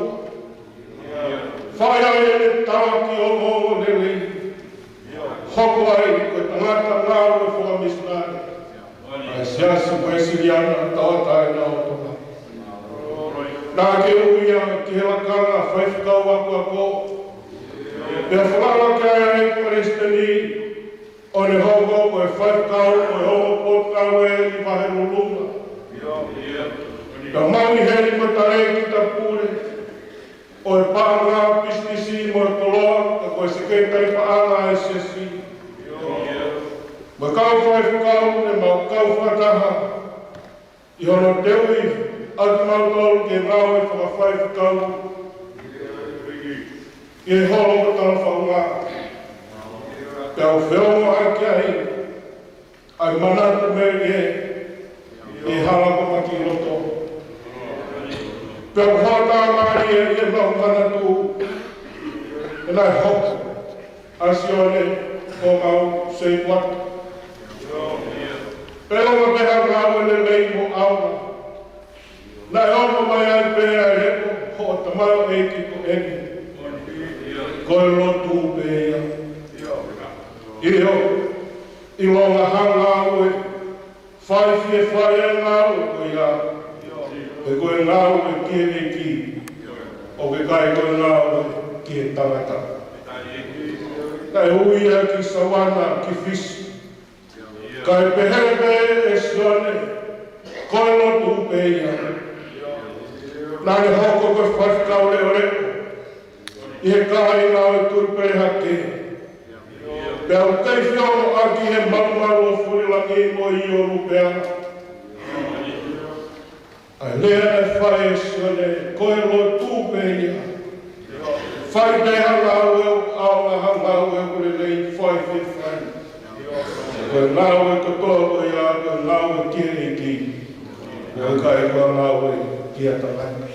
Fai ai ʻene talaki ongoongolelei. Hoko ai ko e tangata ngāue fakamisinale ʻa e Siasi Uēsiliana Tauʻatāina ʻo Tonga. Naʻa ke ui ia ki he lakanga faifekau akoako. Pea falala ki ai ʻa e Palesiteni, ʻo ne hoko ko e faifekau ʻo e ongo potungāue ʻi Vahelulunga. Pea mau ʻi heni ko e talēkita pule ʻo e paʻanga pisinisi mo e koloa, ka ko e sekelitali paʻanga ʻa e siasi. Mo e kau faifekau ne mau kau fakataha ʻi hono teuʻi ʻa kimautolu ke ngāue fakafaifekau ʻi he holo ko Talafaʻunga. Pea u feongoʻaki ai ʻa e manatu melie ʻi he hala ko Makiloto. Pea u hoʻatā mālie ʻi he mau manatu ʻe naʻe hoko ʻa Sione ko mau sei kuata. Pea ʻoku pehē ngāue lelei mo ʻaonga. Naʻe ʻomai ai pē ʻa e leʻo hoʻo tamaioʻeiki ko eni. Ko e lotu pē ia. ʻIo, ʻilonga ha ngāue, fai fie fai ʻa e ngāue ko ia. He ko e ngāue ki he ʻEiki, ʻoku ʻikai ko e ngāue ki he tangata. Naʻe ui ia ki Savannah, ki Fisi. Kae pehē pē ʻe Sione, ko e lotu pē ia. Naʻa ne hoko ko e faifekau leʻoleʻo ʻi he kāinga ʻo e Tuʻi Pelehake. Pea u kei feongoʻaki he malumalu ʻo Fulilangi mo ʻIo Lupea. ʻA e lea naʻe fai ʻe Sione, ko e lotu pē ia. Fai pē ha ngāue ʻoku ʻaonga, ha ngāue ʻoku lelei, fai pē fai. Ko e ngāue kotoa ko ia, ko e ngāue ki he ʻEiki. ʻOku ʻikai ko e ngāue ki ha tangata.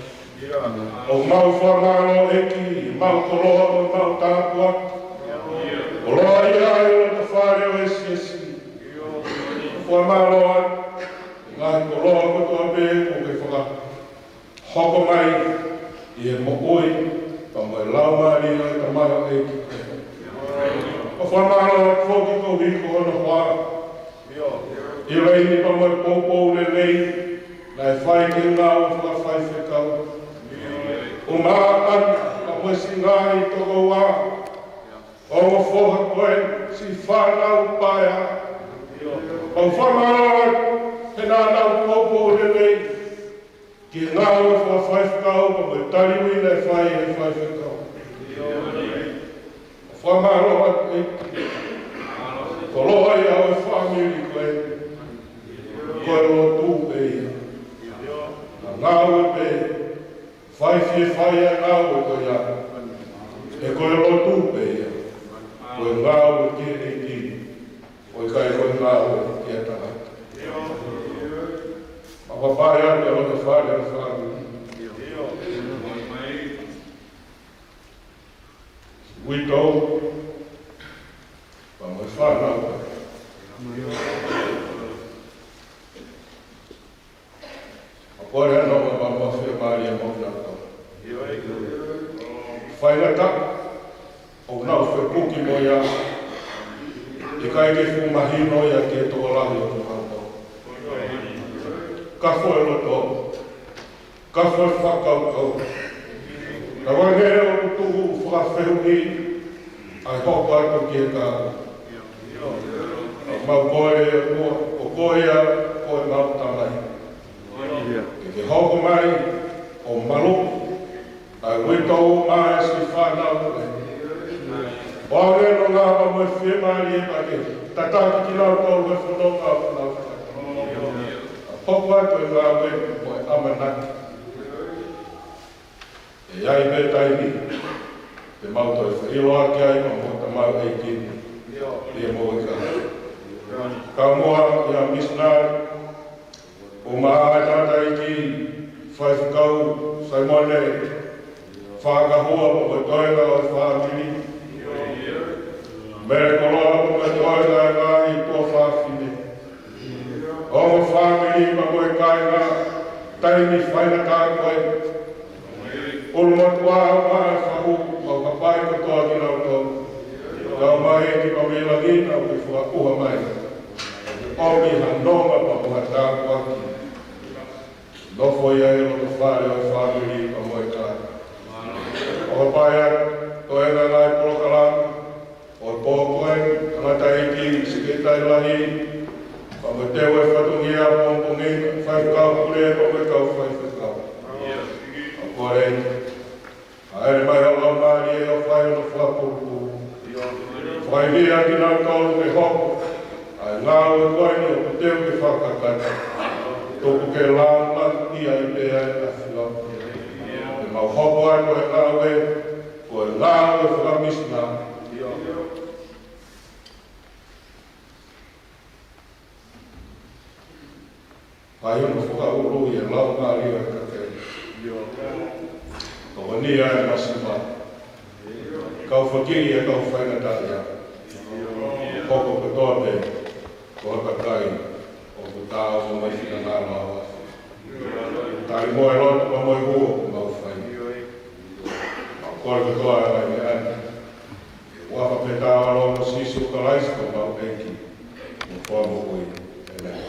ʻOku mau fakamālō ʻEiki, mau koloa, mau tāpuaki. Koloa ia ʻi loto fale ʻo e siasi. Fakamālō atu ngaahi koloa kotoa pē kuo ke fakahoko mai ʻi he moʻui pea mo e laumālie ʻo e tamaioʻeiki ko eni. ʻOku fakamālō atu foki koeʻuhi ko hono hoa, ʻi he laini pea mo e poupou lelei naʻe fai ki he ngāue fakafaifekau. ʻUmaʻā pea mo e siʻi ngaahi tokoua, ongo foha ko e siʻi fānau paea. ʻOku fakamālō atu he naʻa nau poupou lelei ki he ngāue fakafaifekau pea mo e tali ui naʻe fai ʻe he faifekau. Fakamālō atu ʻEiki. Koloa ia ʻo e fāmili ko eni. Ko e lotu pē ia. Ngāue pē. Fai fie fai ʻa e ngāue ko ia. He ko e lotu pē ia. Ko e ngāue ki he ʻEiki. ʻOku ʻikai ko e ngāue ki ha tangata. Fakafetaʻi atu ʻa e loto fale ʻo e fāmili. Uitou, pea mo e fānau. ʻOku ʻi ai ʻa e nonga pea mo e fiemālie mo kinautolu. Faingataʻa, ʻoku nau fepuki mo ia, ʻikai ke fuʻu mahino ia ki he tokolahi ʻo kinautolu. Ka ko e loto, ka ko e fakakaukau. Ka ʻoku ʻi ai ʻoku tuʻu fakafehuʻi ʻa e hoko atu ki he kahaʻu. Mau kole ʻe ʻOtua, ko koe ia ko e mau Tamai. Ke ke hoko mai ʻo malu ʻa e uitou mo e siʻi fānau ko eni. ʻO ʻoange ʻa e nonga pea mo e fiemālie pea ke tataki kinautolu he fononga ʻoku nau fai. Hoko atu e ngāue mo e ʻamanaki. ʻE ʻi ai pē taimi te mau toe feʻiloaki ai mo e tamaioʻeiki ni. ʻIo mo e ka. Kau muʻa ʻia misinale, ʻumaʻā ʻa e tangataʻeiki, faifekau Saimone Fakahua mo e toenga ʻo e fāmili. Mele Koloa mo e toenga ʻo e ngaahi tuofāfine. Ongo fāmili pea mo e kāinga, taimi faingataʻa ko ē. ʻUlumotuʻa mo e fahu, mau hapai kotoa kinautolu. Kau mai ki Pamela Gina, ʻoku fakaʻuha mai. ʻOmi ha nonga pea mo ha tāpuaki. Nofo ia ʻi loto fale ʻo e fāmili pea mo e kāinga. ʻOku hapai atu Ko e ngaahi polokalama ʻo e pō ko eni, tangataʻeiki, sekelitali lahi, pea mo e teu ʻo e fatongia pongipongi, faifekau pule, pea mo e kau faifekau. ʻA ko e ʻa ʻene mai ʻa e Laumālie ʻo fai hono fakapulupulu. Fai ʻaki kinautolu ke hoko ʻa e ngāue ko eni ʻoku teu ke fakakakato. Tuku ke lāngilangiʻia ai pē ʻa e ʻAfiona. Ke mau hoko ai ko e ngāue, ko e ngāue fakamisinale. Fai hono fakaʻuluʻi ʻe he Laumālie ʻo e kakai. Tokoni ʻa e masiva. Kau fakiri ʻa e kau faingataʻaʻia. Hoko kotoa pē ko ha kakai ʻoku taau mo e finangalo ʻo e ʻAfiona. Tali mo e lotu pea mo e huo ʻoku mau fai. Mau kole kotoa ʻa e ngaahi meʻa ni ʻi he huafa pē taau ʻo Sīsū Kalaisi ko homau ʻEiki mo Fakamoʻui. ʻĒmeni.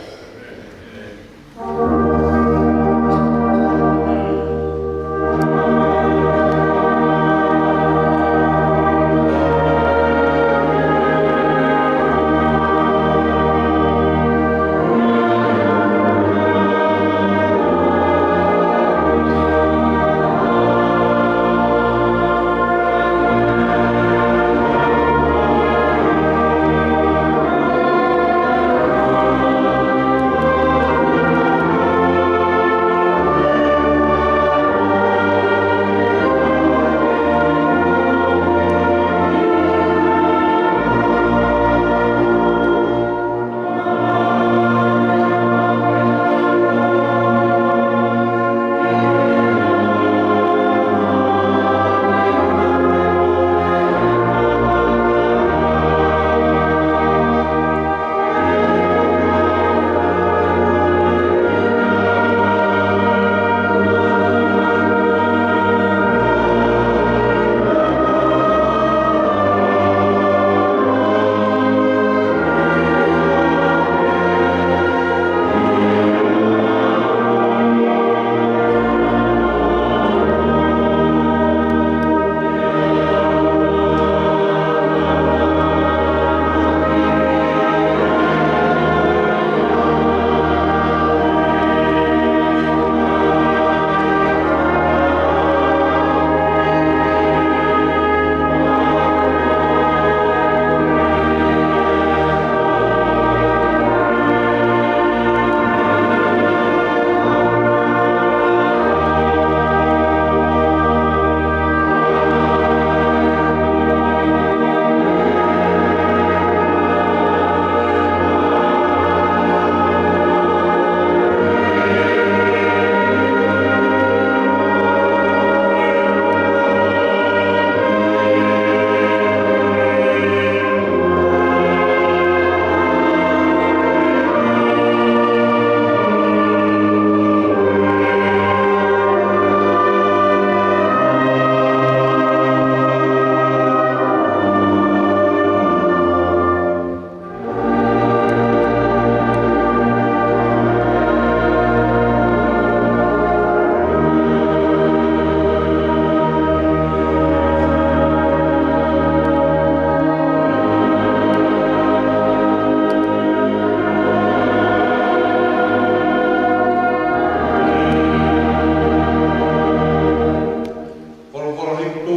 Folofola hiva tupu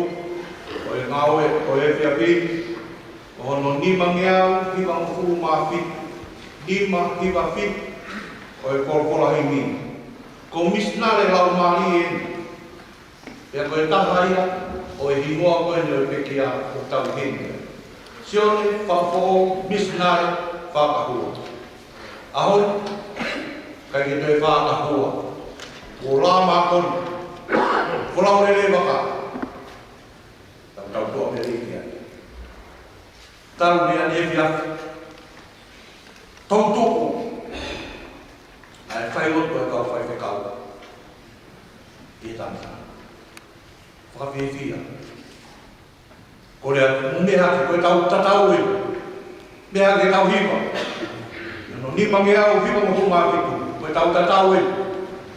ʻo e Ngāue ʻo e efiafi, ko hono nimangeau hivangofulu mā fitu, nima hiva fitu ʻo e folofola himi. Ko e misinale laumālie eni, pea ko e taha ia ʻo e hingoa ko eni ʻo e pekia ʻoku tau himi. Sione Fakafoʻou, misinale fakahua. ʻAho ni, ʻikai ke toe fakahua. Kuo lā mākona. Folau lelei vaka. Tau tau toa pē ia. Tau mea ni efiafi. Tau tuku ʻa e failotu ʻa e kau faifekau ʻi he tangata. Fakafiefia. Ko e lea, mou meʻa hake, ko ʻetau tatau ē. Meʻa hake ʻetau hiva. Hono nimangeau hivangofulu mā fitu. Ko ʻetau tatau ē.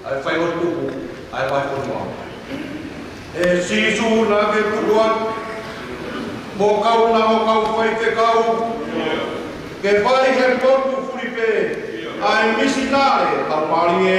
ʻA e failotu tuku ʻa e vahefonua. ʻE Sīsū, naʻa ke tuku atu Mo kau na ʻo kau faifekau, ke fai he potu fulipē ʻa e misinale laumālie.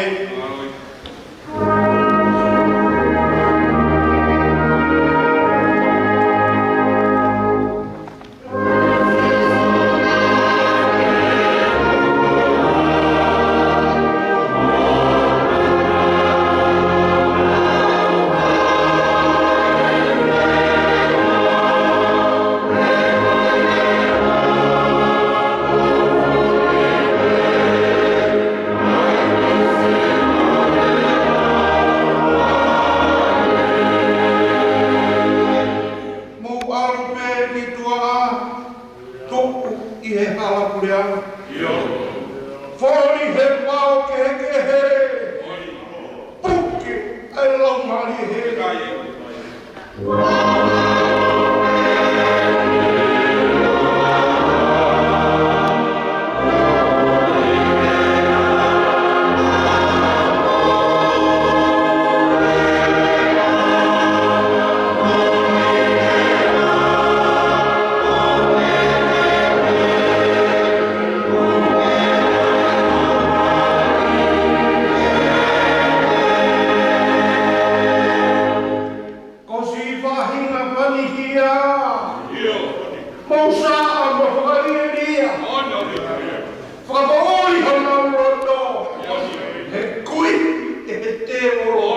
Mou ʻalu pē ki tuʻa, tuʻu ʻi he hala puleʻanga. Foli he vao kehekehe. Puke ʻa e laumālie he. Ko siʻi faʻahinga pani hia. Mou sā mo fakalielia. Fakamoʻui honau loto. He kui ʻe he tēvolo.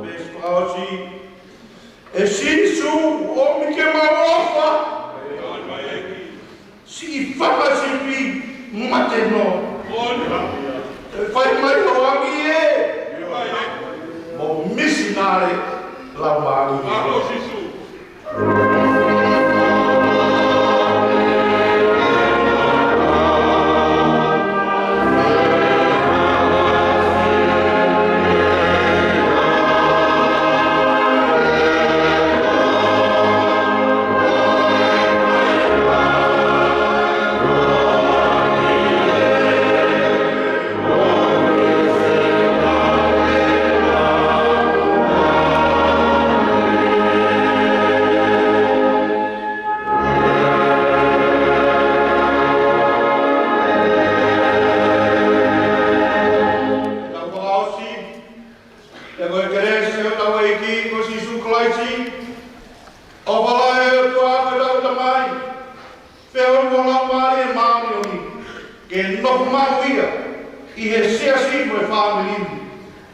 Veesi fakaʻosi. ʻE Sīsū, ʻomi ke mau ʻofa. Siʻi fakasipi mate noa. ʻE fai mai hoʻo ʻamanaki ē. Mo misinale laumālie. Tau fakaʻosi, pea ko e kelesi ʻa hotau ʻEiki ko Sīsū Kalaisi, ʻofa lahi ʻa e ʻOtua ko hotau Tamai, feohi mo e Laumālie Māʻoniʻoni, ke nofo maʻu ia ʻi he siasi mo e fāmili ni,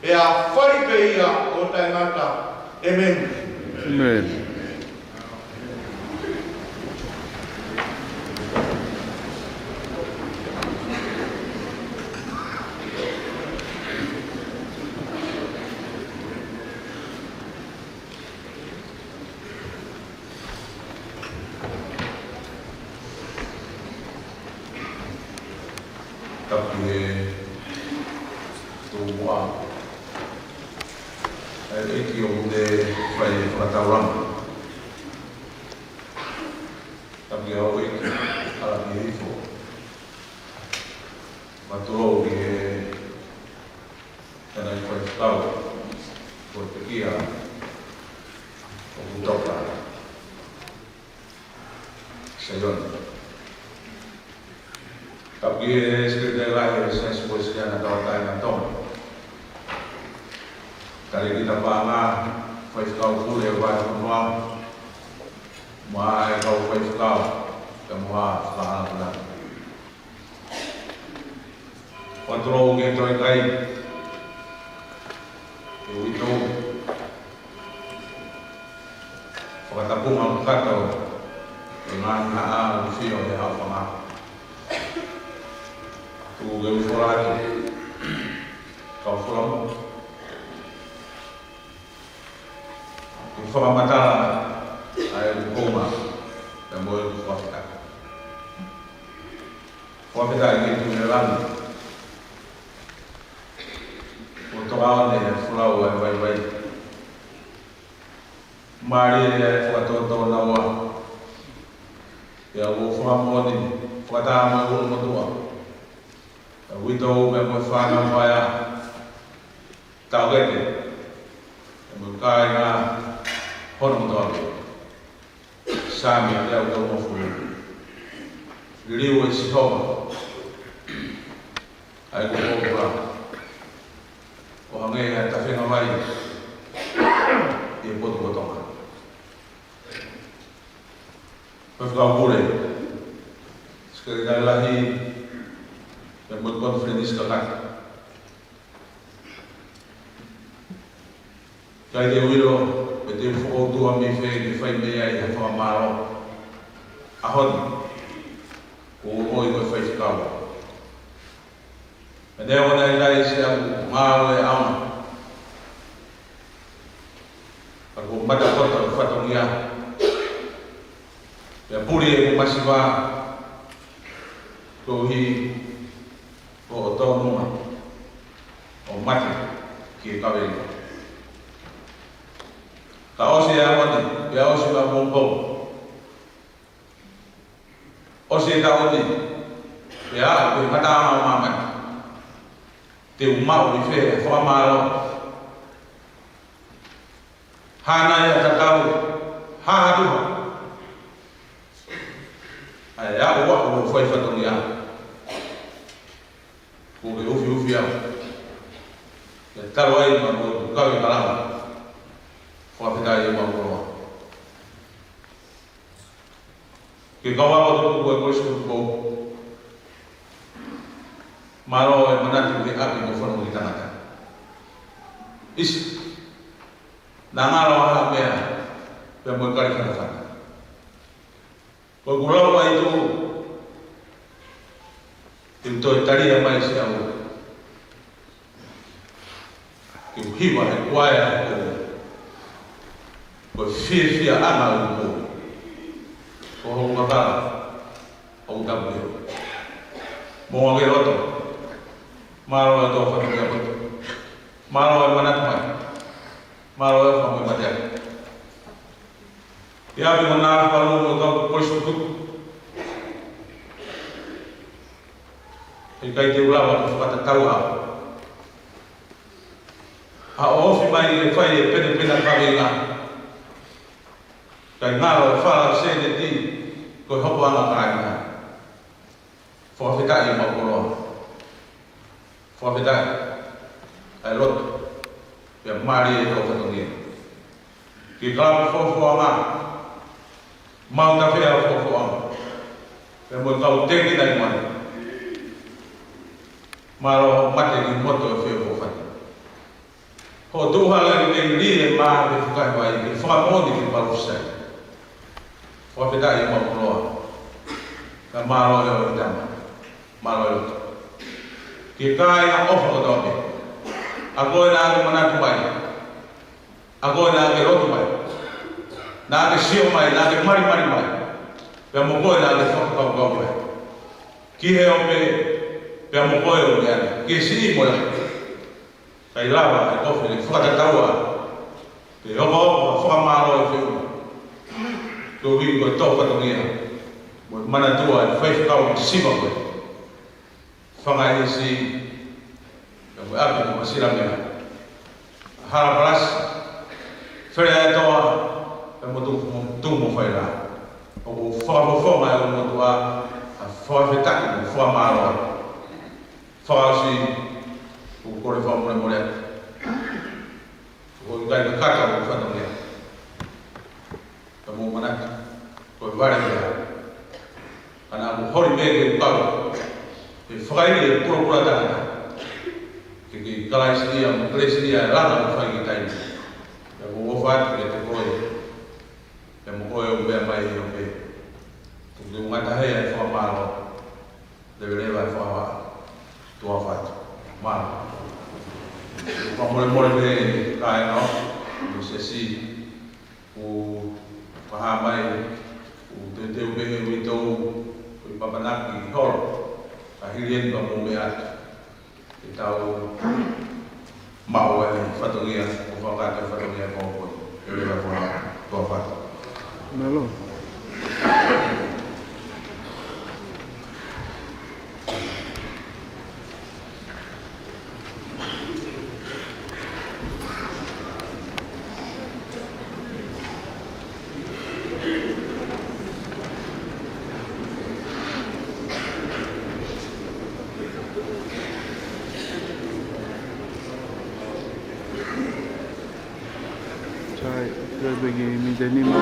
pea fai pē ia ʻo taʻengata. ʻĒmeni. ʻĒmeni. Tapu ki he tomuʻa. ʻE ʻEiki, ʻoku te fai e fakataulanga. Tapu ki he ʻEiki, ʻalu ki he ifo. Fakatulou ki he Tangataʻeiki Faifekau, ko e pekia ʻo Kutoka Saione. Tapu ki he Sekelitali Lahi ʻo e Siasi Uēsiliana Tauʻatāina ʻo Tonga. Talēkita paʻanga, Faifekau Pule ʻo e Vahefonua, mo e kau faifekau, kae ʻumaʻā e fakaafe. Fakatulou ki he Tauʻi Kai, ʻe uitou, fakatapu maʻu kakato, ʻe ngaahi haʻa ʻoku sio he haʻofanga. Tuku ke u fola atu, kau fola mo. Ke fakamatala ʻa e konga, ka Mo e fakafetaʻi. Fakafetaʻi ki he Tuʻi ʻo e langi. Kuo toka ʻo ne folau ʻa e vaivai. Mālie ʻa e fakatōtōnounou. Pea ʻoku ou fakamoʻoni, fakataha mo e ʻulumotuʻa, ʻa e uitou pea mo e fānau paea, taʻokete, pea mo e kāinga hono motuʻa. Saame teau tolungofulu. Liliu ʻe Sihova ʻa e kopola, ʻo hangē ha tafenga vai ʻi he potu ko Tonga. Faifekau Pule, Sekelitali Lahi, pea mo e konifelenisi kakato. ʻIkai te u ʻilo pe te u fokoutua mei fē ke fai mei ai ha fakamālō ʻaho ni. Kuo u ongoʻi ko e faifekau. Pea neongo naʻe ʻikai siʻaku ngāue ʻaonga, ka kuo mata koto e fatongia. Pea puli ʻeku masiva koeʻuhi ko hoʻo tōnunga ʻo mate ki he kaveinga. Ka ʻosi e ʻaho ni, pea ʻosi ʻa e pongipongi. ʻOsi e taʻu ni, pea aʻu ki he ngataʻanga ʻo māmani. Te u maʻu mei fē ha fakamālō? Hā nai ha tatau, hā ha tuha? ʻA e aʻu ʻo aʻu ʻo fai fatongia. Kuo ke ufiufi au. Pea talu ai mo hoku kaveinga lava. Fakafetaʻi ʻemau koloa. Ki he kau ako tutuku ʻa e Kolisi Tutuku. Mālō e manatu ki he ʻapi mo e fononga ki he tangata. ʻIsa, naʻa ngalo ha meʻa pea mo e kalifanafana. Ko ʻeku lau ʻaitū, te u toe talia mai siʻau. Ke u hiva he kuaea ʻo e fiefia ʻa e ʻOtua. Ko hoku ngakala ʻoku tapu ʻi he ʻOtua. Mo e ngaahi loto. Mālō e tō fatongia poto. Mālō e manatu mai. Mālō e fakamoʻui mateaki. ʻI he ʻapi mo e ngaahi palōmesi ʻo e kau Kolisi Tutuku. ʻIkai te u lava ke fakatatau au. ʻA hoʻo ofi mai ke fai e penepena kaveinga. Kae ngalo e fala seneti ko e hokoʻanga kāinga. Fakafetaʻi ʻemau koloa. Fakafetaʻi ʻa e loto. Pea mālie e tō fatongia. Ki he kalapu Fofoʻanga, Mautafea Fofoʻanga, pea mo e kau tēkina ʻi mani. Mālō hoʻo mate ki he moto ʻo e feʻofoʻofani. Hoʻo tuʻu hala ki he lī ʻo e mā pea fukahi vai, ke fakamoʻoni ki he palōfisai. Fakafetaʻi ʻemau koloa. Ka mālō e ʻOtua. Mālō e loto. Ki he kāinga ʻofa kotoa pē. ʻA koe naʻa ke manatu mai. ʻA koe naʻa ke lotu mai. Naʻa ke sio mai, naʻa ke malimali mai. Pea mo koe naʻa ke fakakaukau mai. Ki he ope, pea mo koe ʻo meʻa. Ki he siʻi mo e lahi. ʻIkai lava e kofi ke fakatataua. Ke okooko ha fakamālō ʻe feʻunga. Koeʻuhi ko e tō fatongia. Mo e manatua e faifekau masiva ko ē. Fanga ʻi he siʻi, pea mo e ʻapi ko Masilamea. Hala Palasi, Fele ʻa e Toa, pea mo Tuʻu mo, Tuʻu mo Faila. ʻOku fakafofonga e ʻOtua, ʻa e fakafetaʻi mo e fakamālō. Fakaʻosi, ʻoku ou kole fakamolemole atu. ʻOku ʻikai ke kata ʻo fatongia. Ka mou manatu, ko e vale ia. Ka naʻa ku holi pē ke u kau. Ke fakaili e pulopula tangata. Ke ke Kalaisi ia, mo Kalaisi ia, e langa mo fai ki taimi. Pea ʻoku ou ʻofa atu kiate koe. Pea mo koe ʻoku meʻa mai ʻi he ope. Ke u ngata he ai fakamālō. Leveleva e fakavaʻa. Tuʻa ʻofa atu. Mālō. Fakamolemole pē kāinga ʻo, mo e siasi. ʻOku fakahā mai, ʻoku Teuteu pē he uitou ko e papanaki holo, ka hili eni pea mou meʻa atu. Ke tau maʻu ai e fatongia, ʻo fakakakato e fatongia ko ē. Ke leva ko ā, ko ā. Mālō. Sai, lebe ki mita nima.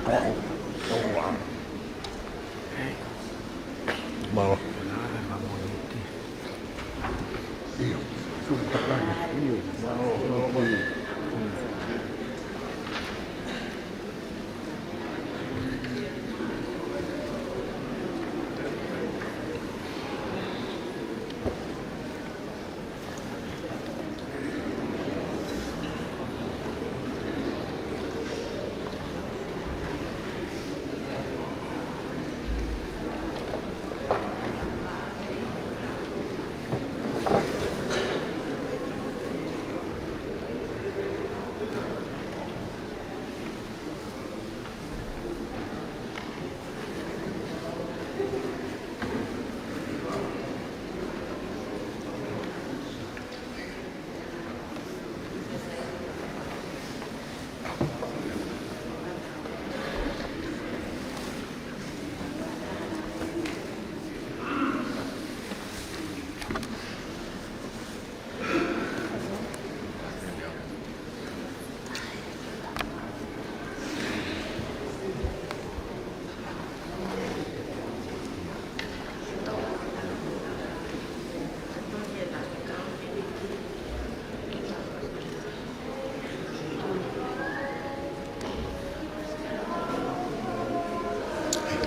Mālō.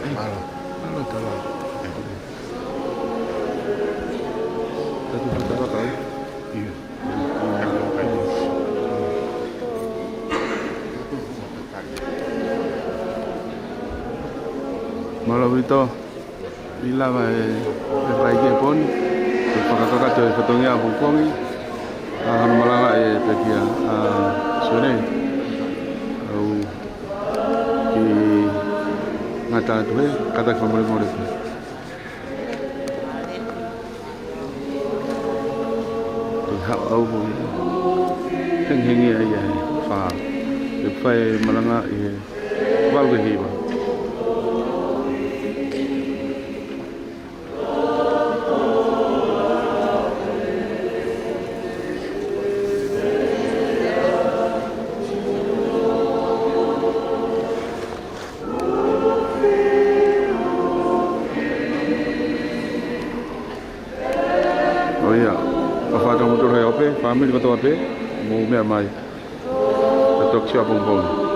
Mālō, mālō tala. Tatu tala kai. Ia. Mālō Vito. ʻI lava e, e fai ke poni, ʻe fakakakato e fatongia ʻapongipongi, ʻa hono malanga ʻe pekia, ʻa Suene, ʻau ki ngata atu he, kātaki fakamolemole pē. Te haʻu au mo, hengihengi ai ai, fā, ʻe fai malanga ʻi he, Valu ki he hiva. ʻO ia, ʻofa atu mo tolo he ope, fāmili kotoa pē, mou meʻa mai. Ka toki sio ʻapongipongi.